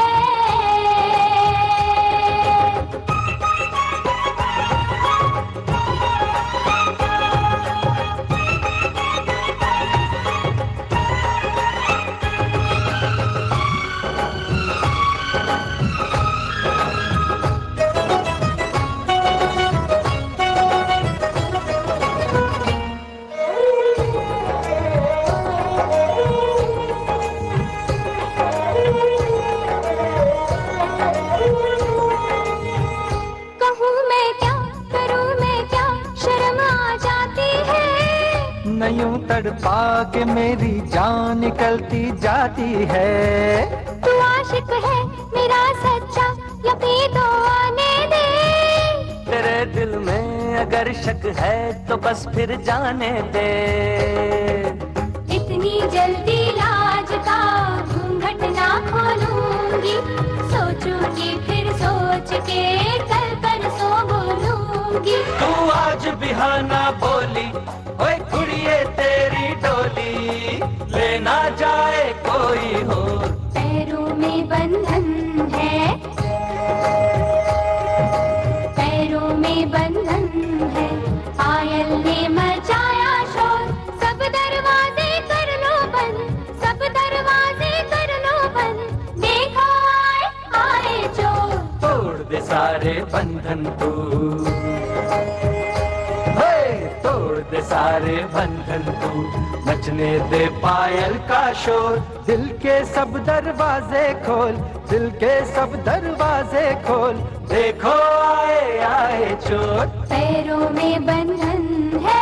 कहूँ मैं क्या करूँ मैं क्या शर्म आ जाती है न यूं तड़पा के मेरी जान निकलती जाती है तू आशिक है मेरा सच्चा यकीन तो आने दे तेरे दिल में अगर शक है तो बस फिर जाने दे इतनी जल्दी लाज का घूंघट ना खोलूंगी सोचूंगी फिर सोच के कल परसों बोलूंगी तू आज बिहाना बोली ओए कुड़िए तेरी डोली लेना जाए कोई हो पैरों में बंधन है पैरों में बंधन है पायल ने मचाया शोर सब दरवाजे कर लो बंद सब दरवाजे कर लो बंद देखो आए आए चोर तोड़ दे सारे बंधन तू हे, तोड़ दे सारे बंधन तू मचने दे पायल का शोर दिल के सब दरवाजे खोल दिल के सब दरवाजे खोल देखो आए आए चोर पैरों में बंधन है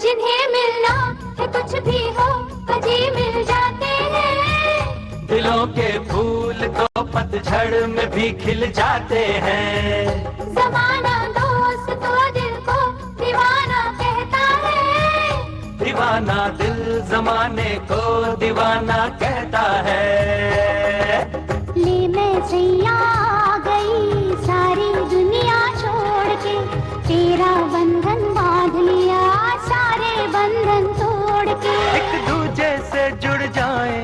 जिन्हें मिलना है कुछ भी हो अजी मिल जाते हैं दिलों के फूल तो पतझड़ में भी खिल जाते हैं जमाना दोस्त तो दिल को दीवाना कहता है दीवाना दिल जमाने को दीवाना कहता है ले मैं सैया आ गई सारी दुनिया छोड़ के तेरा बंधन बांध लिया सारे बंधन तोड़ के एक दूजे से जुड़ जाएं,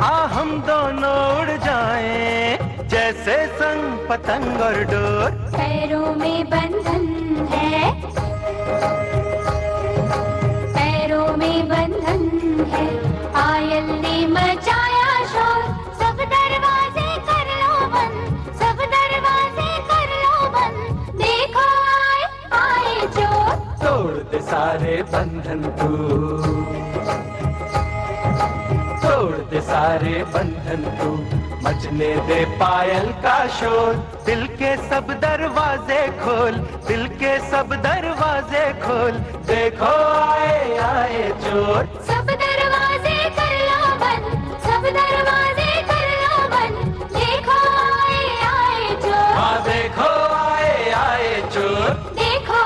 आ हम दोनों उड़ जाएं, जैसे संग पतंग और डोर पैरों में बंधन है पैरों में बंधन है पायल ने मचाया शोर सब दरवाजे कर लो बंद सब दरवाजे कर लो बंद देखो आए आए चोर तोड़ दे सारे बंधन तू तोड़ दे सारे बंधन तू मचने दे पायल का शोर दिल के सब दरवाजे खोल दिल के सब दरवाजे खोल देखो आए आए चोर सब दरवाजे कर लो बंद सब दरवाजे कर लो बंद देखो आए आए चोर हाँ देखो आए आए चोर देखो।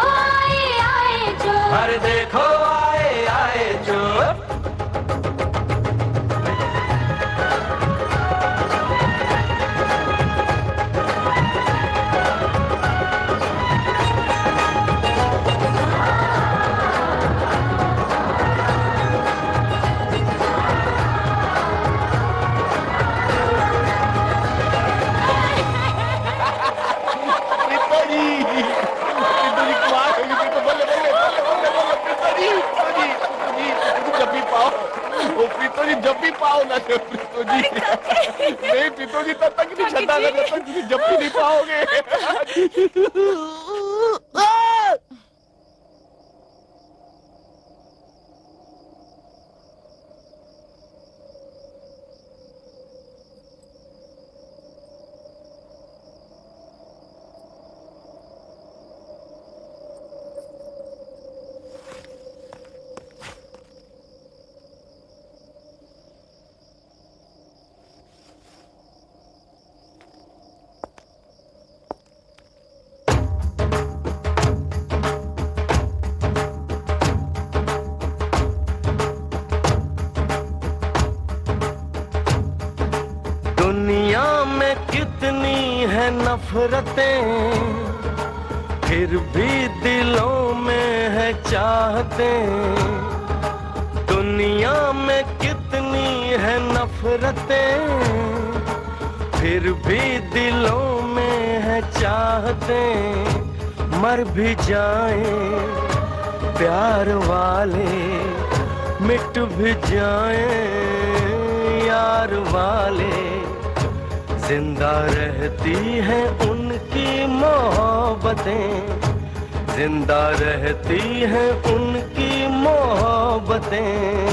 Dünýa me kitni hai nafratein phir bhi dilon me hai chahatein Dünýa me kitni hai nafratein phir bhi dilon me hai chahatein mar bhi jaye pyar wale mit bhi jaye yaar wale zinda rehti hai unki mohabbatein zinda rehti hai unki mohabbatein.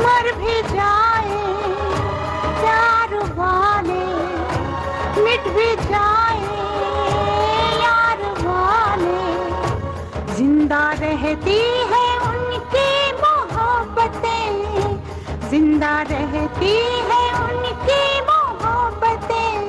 Mar bhi jaye pyar wale mit bhi jaye yaar wale zinda rehti hai unki mohabbatein zinda rehti hai unki mohabbatein.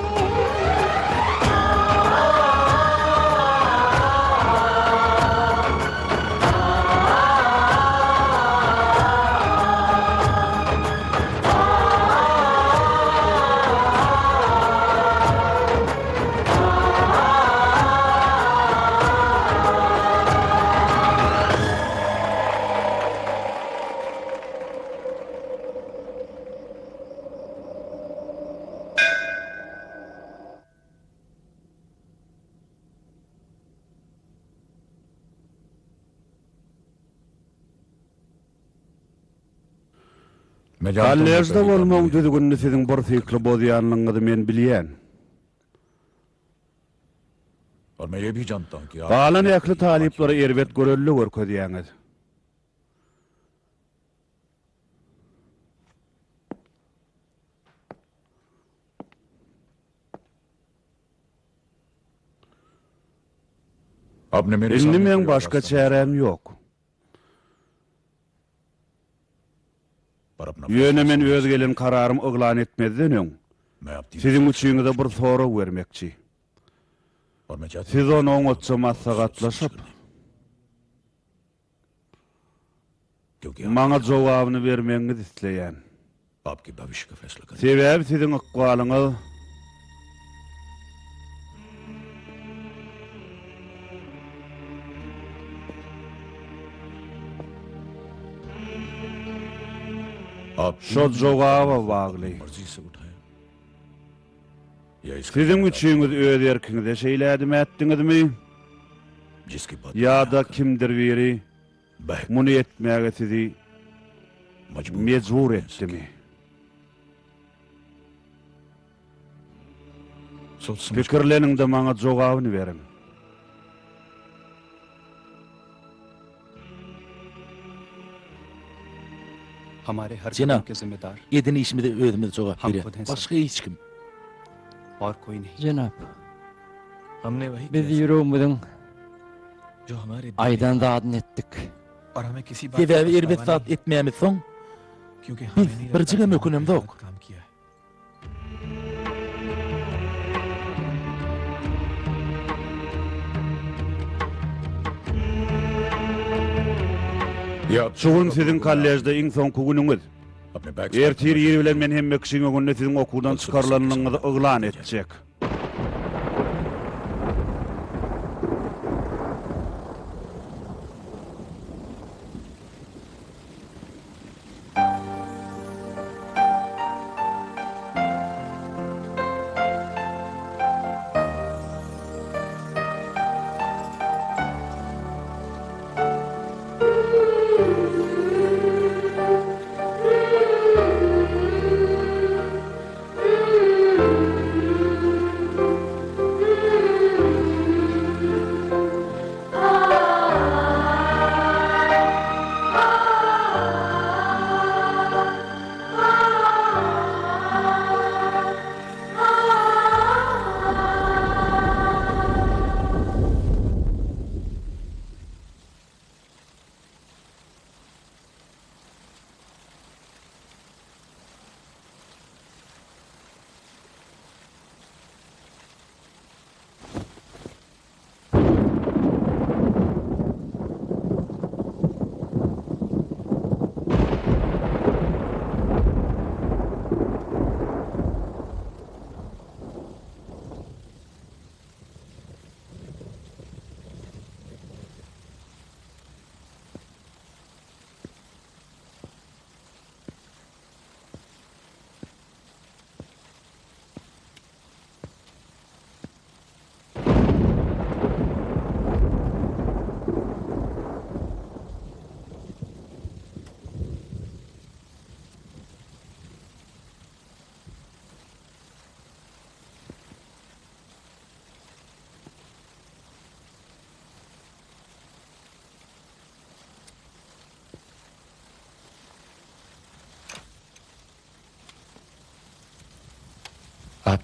Kolležde bolmagyň düzgünini siziň birsyhly bozýanlygyňyzy men bilýän. Galan ähli talyplara erbet görelde görkezýäňiz. Indi meň başga çäräm ýok. Ýöne men öz gelen kararymy yglan etmezden öň, siziň üçiňize bir sorag bermekçi. Siz ony oňatja maslahatlaşyp, maňa jogabyny bermegiňizi isleýän. Sebäbi siziň ykbalyňyz şol jogaba bagly. Siziň üçiňiz öz erkiňize şeýle ädim ätdiňizmi? Ýa-da kimdir biri muny etmäge sizi mejbur etdimi? Pikirleniň-de maňa jogabyny beriň. Jenap, eden işimize özümiz jogap berýäris, başga hiç kim. Jenap, biz ýüregimiziň. Aýdan zadyny etdik. Sebäbi erbet zat etmämizsoň, biz birjigem ökünemzok. Şu gün siziň kollejde iň soňky günüňiz. Ertir ir bilen men hemme kişiň öňünde siziň okuwdan çykarylanlygyňyzy yglan etjek.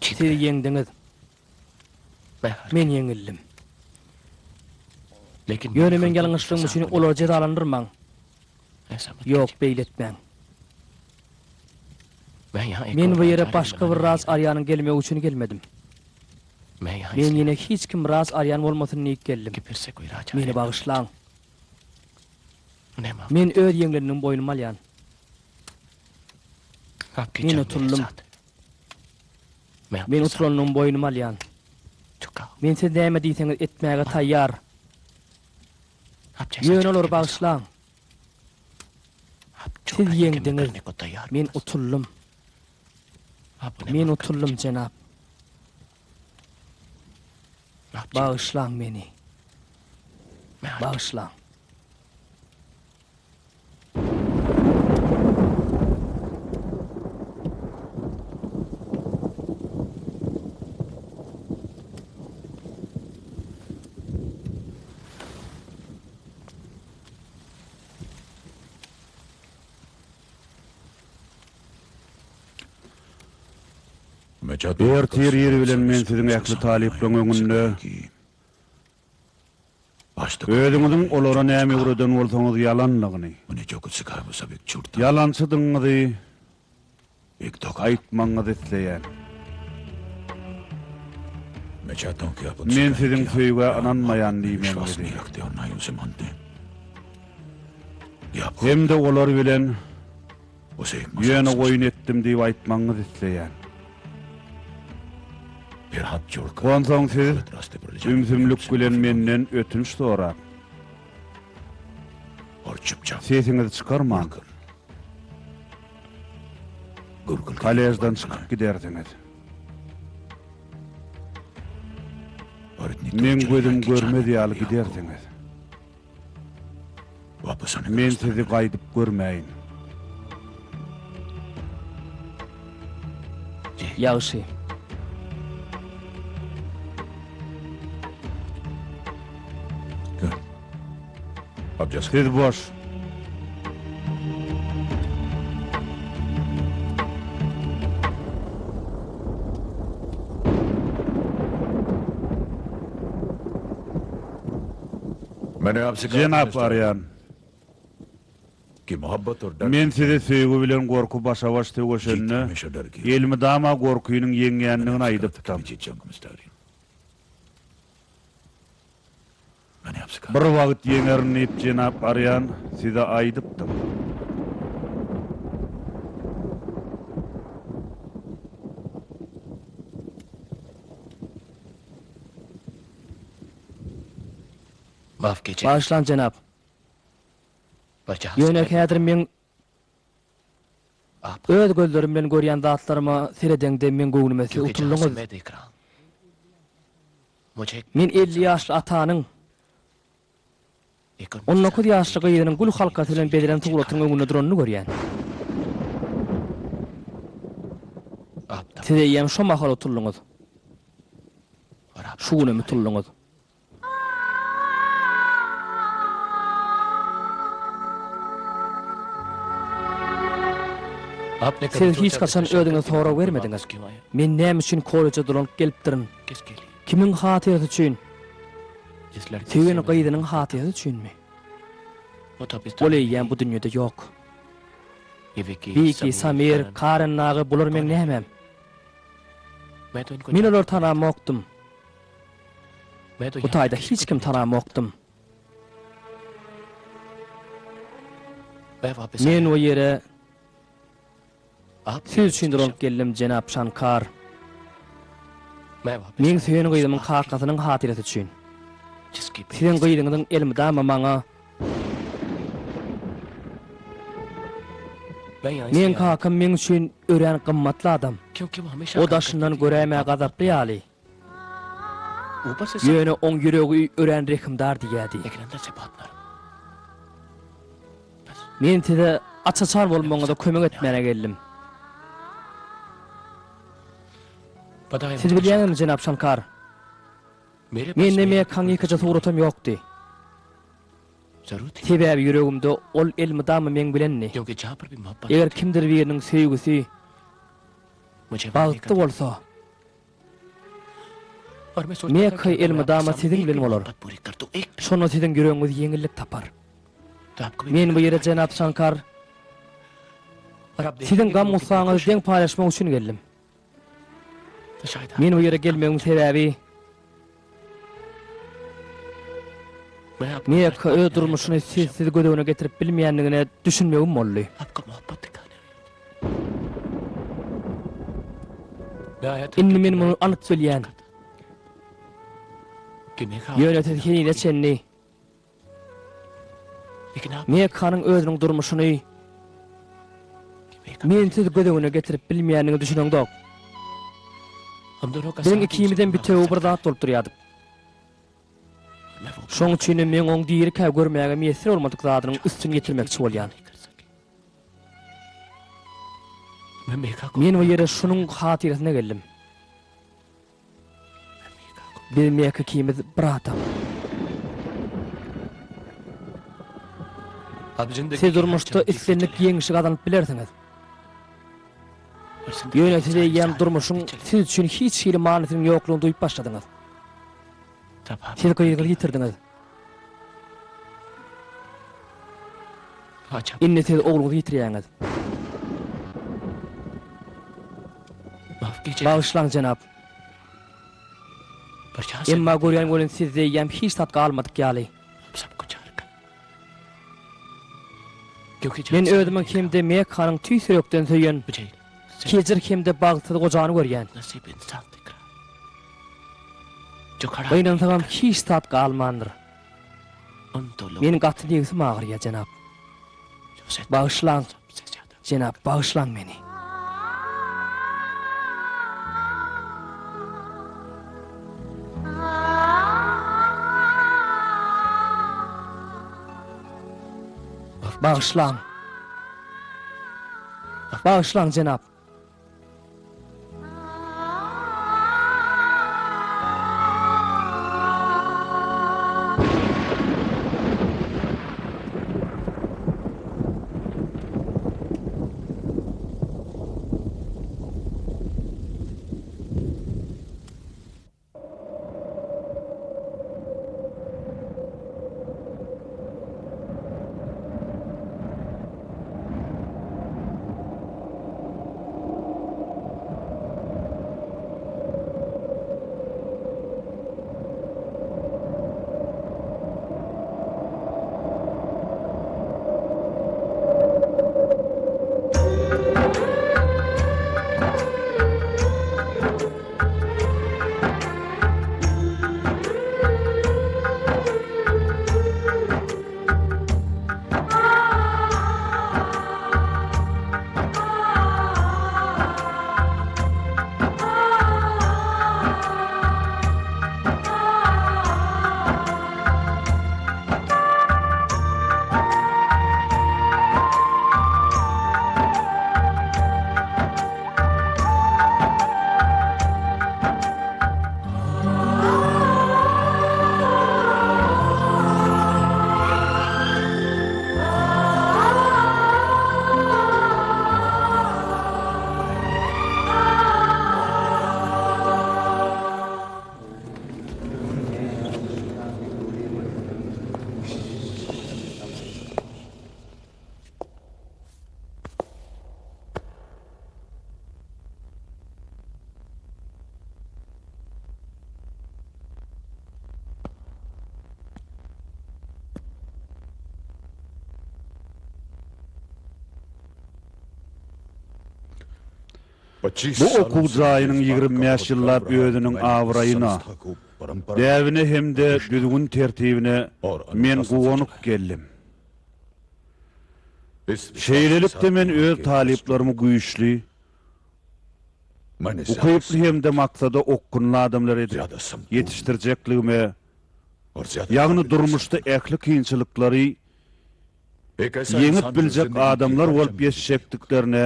Siz ýeňdiňiz. Men ýeňildim. Ýöne meň ýalňyşlygym üçin olary jezalandyrmaň. Ýok, beýle etmäň. Men bu ýere başga bir Raz Arýanyň gelmegi üçin gelmedim. Men ýene hiç kim Raz Arýan bolmasyn diýip geldim. Meni bagyşlaň. Men öz ýeňlendigimi boýnuma alýan. Men utuldym. Men utulandygymy boýnuma alýan. Men siz näme diýseňiz etmäge taýýar. Ýöne olary bagyşlaň. Siz ýeňdiňiz. Men utuldym. Men utuldym, jenap. Bagyşlaň meni. Bagyşlaň. Ertir ir bilen men siziň ähli talyplaryň öňünde özüňiziň olara näme öwreden bolsaňyz ýalandygyny, ýalançydygyňyzy aýtmagyňyzy isleýän. Men siziň söýgä ynanmaýan diýmegiňizi hem-de olar bilen Ýöne oýun etdim diýip aýtmagyňyzy isleýän. Onsoň siz ümsümlik bilen menden ötünç sorap, sesiňizi çykarman, kolležden çykyp gidersiňiz. Meň gözüm görmez ýaly gidersiňiz. Men sizi gaýdyp görmäýin. Ýagşy. Siz boş. Jenap Arýan, men size söýgi bilen gorky başa-baş söweşende, elmydama gorkynyň ýeňýändigini aýdypdym. Bir wagt ýeňerin diýip, jenap Arýan, size aýdypdym. Bagyşlaň, jenap. Ýöne häzir meň öz gözlerim bilen görýän zatlaryma seredeňde meň göwnüme siz utuldyňyz. Men 50 ýaşly atanyň 19 ýaşly gyzynyň gül halkasy bilen bezelen suratynyň öňünde duranyny görýän. Siz eýýäm şo mahal utuldyňyz. Şu günem utuldyňyz. Siz hiç haçan özüňize sorag bermediňiz. Men näme üçin kolleje dolanyp gelipdirin? Kimiň hatyrasy üçin? Söýen gyzynyň hatyrasy üçinmi? Ol eýýäm bu dünýede ýok. Wiki, Samir, Karen dagy bular meň nämäm? Men olary tanamokdym. Bu taýda hiç kim tanamokdym. Men o ýere siz üçin dolanyp geldim, jenap Şankar. Meň söýen gyzymyň kakasynyň hatyrasy üçin. Siziň gyzyňyzyň elmydama maňa Meň kakam meň üçin örän gymmatly adam. O daşyndan göräýmäge gazaply ýaly. Ýöne oň ýüregi örän rehimdar diýýärdi. Men size aç-açan bolmagyňyza kömek etmäne geldim. Siz bilýäňizmi, jenap Şankar? Mende Mekhaň ýekeje suratam ýokdy. Sebäbi ýüregimde ol elmydama meň bilendi. Eger kimdir biriniň söýgüsi bagtly bolsa, Mekha elmydama siziň bilen bolar. Şonda siziň ýüregiňiz ýeňillik tapar. Men bu ýere jenap Şankar, siziň gam-gussaňyzy deň paýlaşmak üçin geldim. Men bu ýere gelmegiň sebäbi Mekha öz durmuşyny sizsiz göz öňüne getirip bilmeýändigine düşünmegim boldy. Indi men muny anyk bilýän. Ýöne siz henize çenli Mekhanyň özüniň durmuşyny mensiz göz öňüne getirip bilmeýändigine düşüneňzok. Biziň ikimizem bitewi bir zat bolup durýardyk. Şoň üçinem meň oň dirikä görmäge miýesser bolmadyk zadynyň üstüni ýetirmekçi bolýan. Men bu ýere şunuň hatyrasyna geldim. Biz Mek ikimiz bir adam. Siz durmuşda islendik ýeňşi gazanyp bilersiňiz. Ýöne siz eýýäm durmuşyň siz üçin hiç hili manysynyň ýoklugyny duýup başladyňyz. Siz gyzyňyzy ýitirdiňiz. Indi siz ogluňyzy ýitirýäňiz. Bagyşlaň, jenap. Emma görýän welin sizde eýýäm hiç zat galmadyk ýaly. Men özümiň hem-de Mekhanyň tüýs ýürekden söýen, kejir hem-de bagtsyz gojany görýän. Gynansagam hiç zat galmandyr. Meniň gaty nebsim agyrýar, jenap. Bagyşlaň, jenap, bagyşlaň meni. Bagyşlaň. Bagyşlaň, jenap. Bu okuw jaýynyň 25 ýyllap özüniň abraýyna, däbine hem-de düzgün-tertibine men guwanyp geldim. Şeýlelikde men öz talyplarymy güýçli, ukyply hem-de maksada okgunly adamlar edip ýetişdirjekligime, ýagny durmuşda ähli kynçylyklary ýeňip biljek adamlar bolup ýetişjekdiklerine,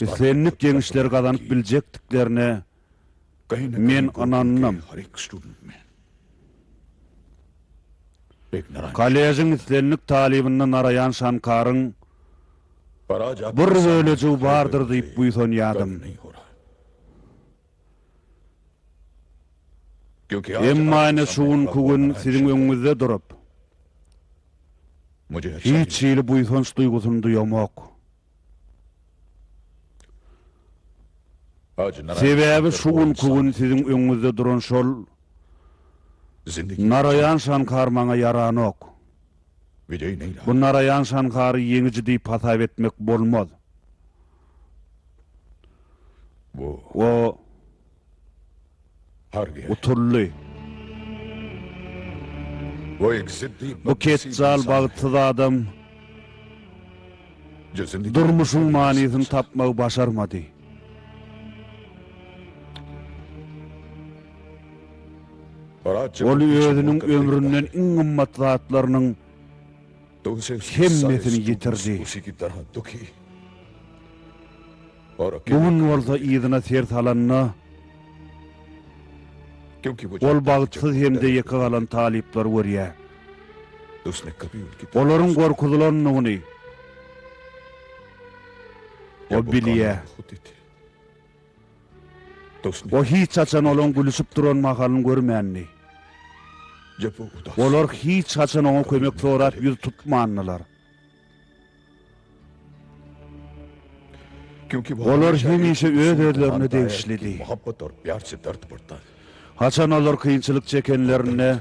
islendik ýeňişleri gazanyp biljekdiklerine men ynandym. Kollejiň islendik talybynda Naraýan Şankaryň bir bölejigi bardyr diýip buýsanýardym. Emma ine şu günki gün siziň öňüňizde durup, hiç hili buýsanç duýgusyny duýamok. Sebäbi şu günki gün siziň öňüňizde duran şol Naraýan Şankar maňa ýaranok. Bu Naraýan Şankary ýeňiji diýip hasap etmek bolmaz. O utuldy. Bu ketjal bagtsyz adam durmuşyň manysyny tapmagy başarmady. Ol özüniň ömründen iň gymmat zatlarynyň hemmesini ýitirdi. Bu gün bolsa yzyna ser salanda, ol bagtsyz hem-de ýeke galan talyplary görýär. Olaryň gorkuzylandygyny o bilýär. O hiç haçan olaň gülüşip duran mahalyny görmändi. Olar hiç haçan oňa kömek sorap ýüz tutmandylar. Olar hemişe öz-özlerine degişlidi. Haçan olar kynçylyk çekenlerinde,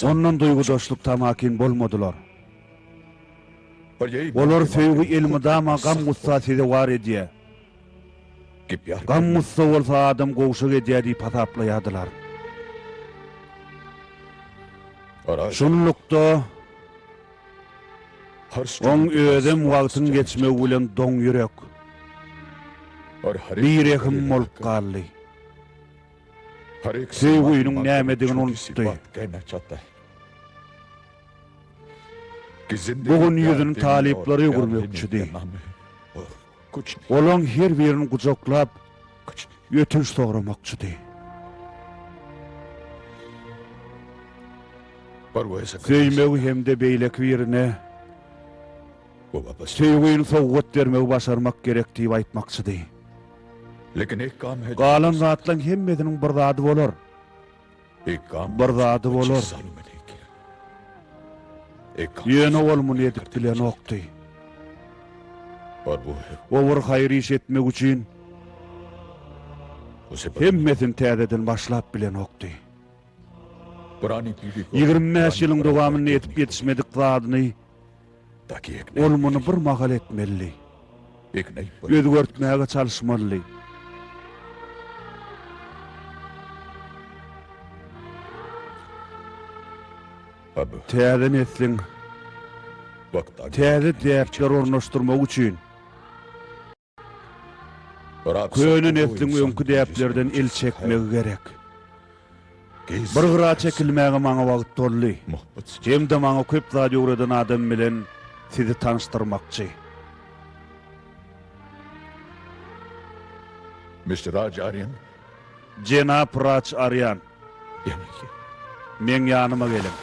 ondan duýgudaşlyk tamakin bolmadylar. Olar söýgi elmydama gam-gussa sezewar edýär. Gam-gussa bolsa adam gowşak edýär diýip hasaplaýardylar. Şunlukda, oň özem wagtyň geçmegi bilen doň ýürek, birehim bolup galdy. Söýgüniň nämedigini unutdy. Bu gün ýüzüni talyplara öwürmekçidi. Olaň her birini gujaklap, ötünç soramakçydy. Söýmegi hem-de beýleki birine söýgüni sowgat bermegi başarmak gerek diýip aýtmakçydy. Galan zatlaň hemmesiniň bir zady bolar. Bir zady bolar. Ýöne ol muny edip bilenokdy. O bir haýyr iş etmek üçin hemmesini täzeden başlap bilenokdy. 25 ýylyň dowamynda edip ýetişmedik zadyny Ol muny bir mahal etmelidi. Özgertmäge çalyşmalydy. Täze nesliň täze däpleri ornaşdyrmagy üçin Köne nesliň öňki däplerden el çekmegi gerek. Bir gyra çekilmäge maňa wagt boldy. Hem-de maňa köp zat öwreden adam bilen sizi tanyşdyrmakçy. Jenap Raj Arýan, meň ýanyma geliň.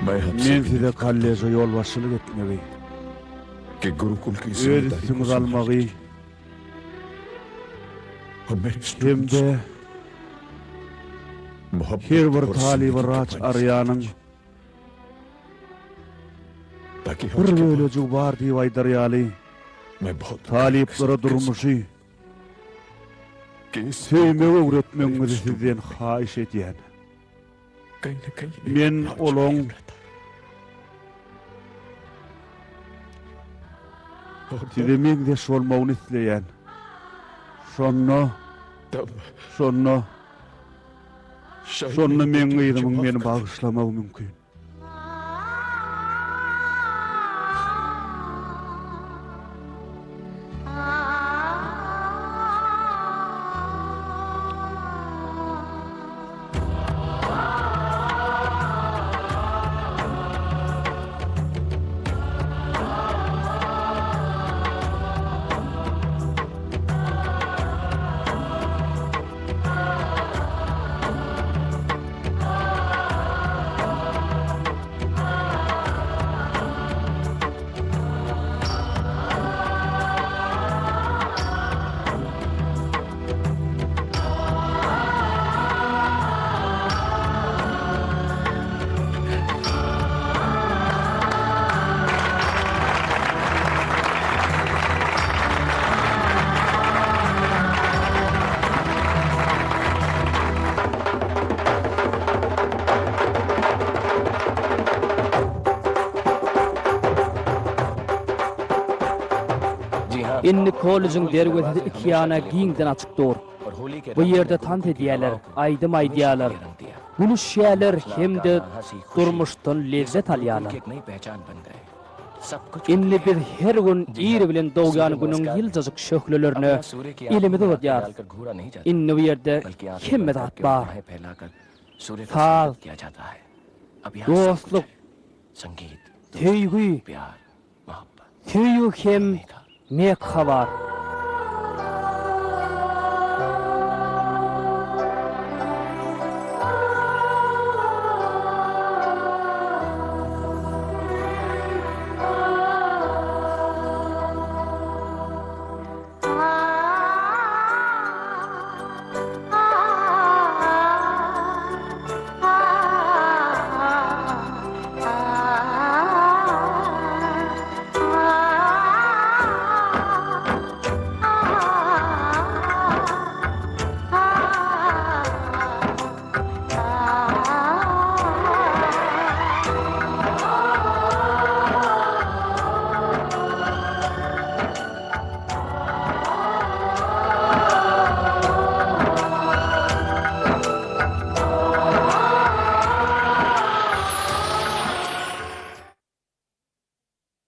Men size kolleže ýolbaşçylyk etmegi, öz üstüňize almagy hem-de her bir talyba Raj Arýanyň bir bölejigi bar diýip aýdar ýaly, talyplara durmuşy söýmegi öwretmegiňizi sizden haýyş edýän. Men olaň size meňzeş bolmagyny isleýän. Şonda, şonda, şonda meň gyzymyň meni bagyşlamagy mümkin. Indi kollejiň derwezesi ikiýana giňden açyk dur. Bu ýerde tans edýärler, aýdym aýdýarlar, gülüşýärler hem-de durmuşdan lezzet alýarlar. Indi biz her gün ir bilen dogýan günüň ýyljajyk şöhlelerine elimizi uzadýarys. Indi bu ýerde hemme zat bar. Saz, dostluk, söýgi, söýgi hem Mekha bar.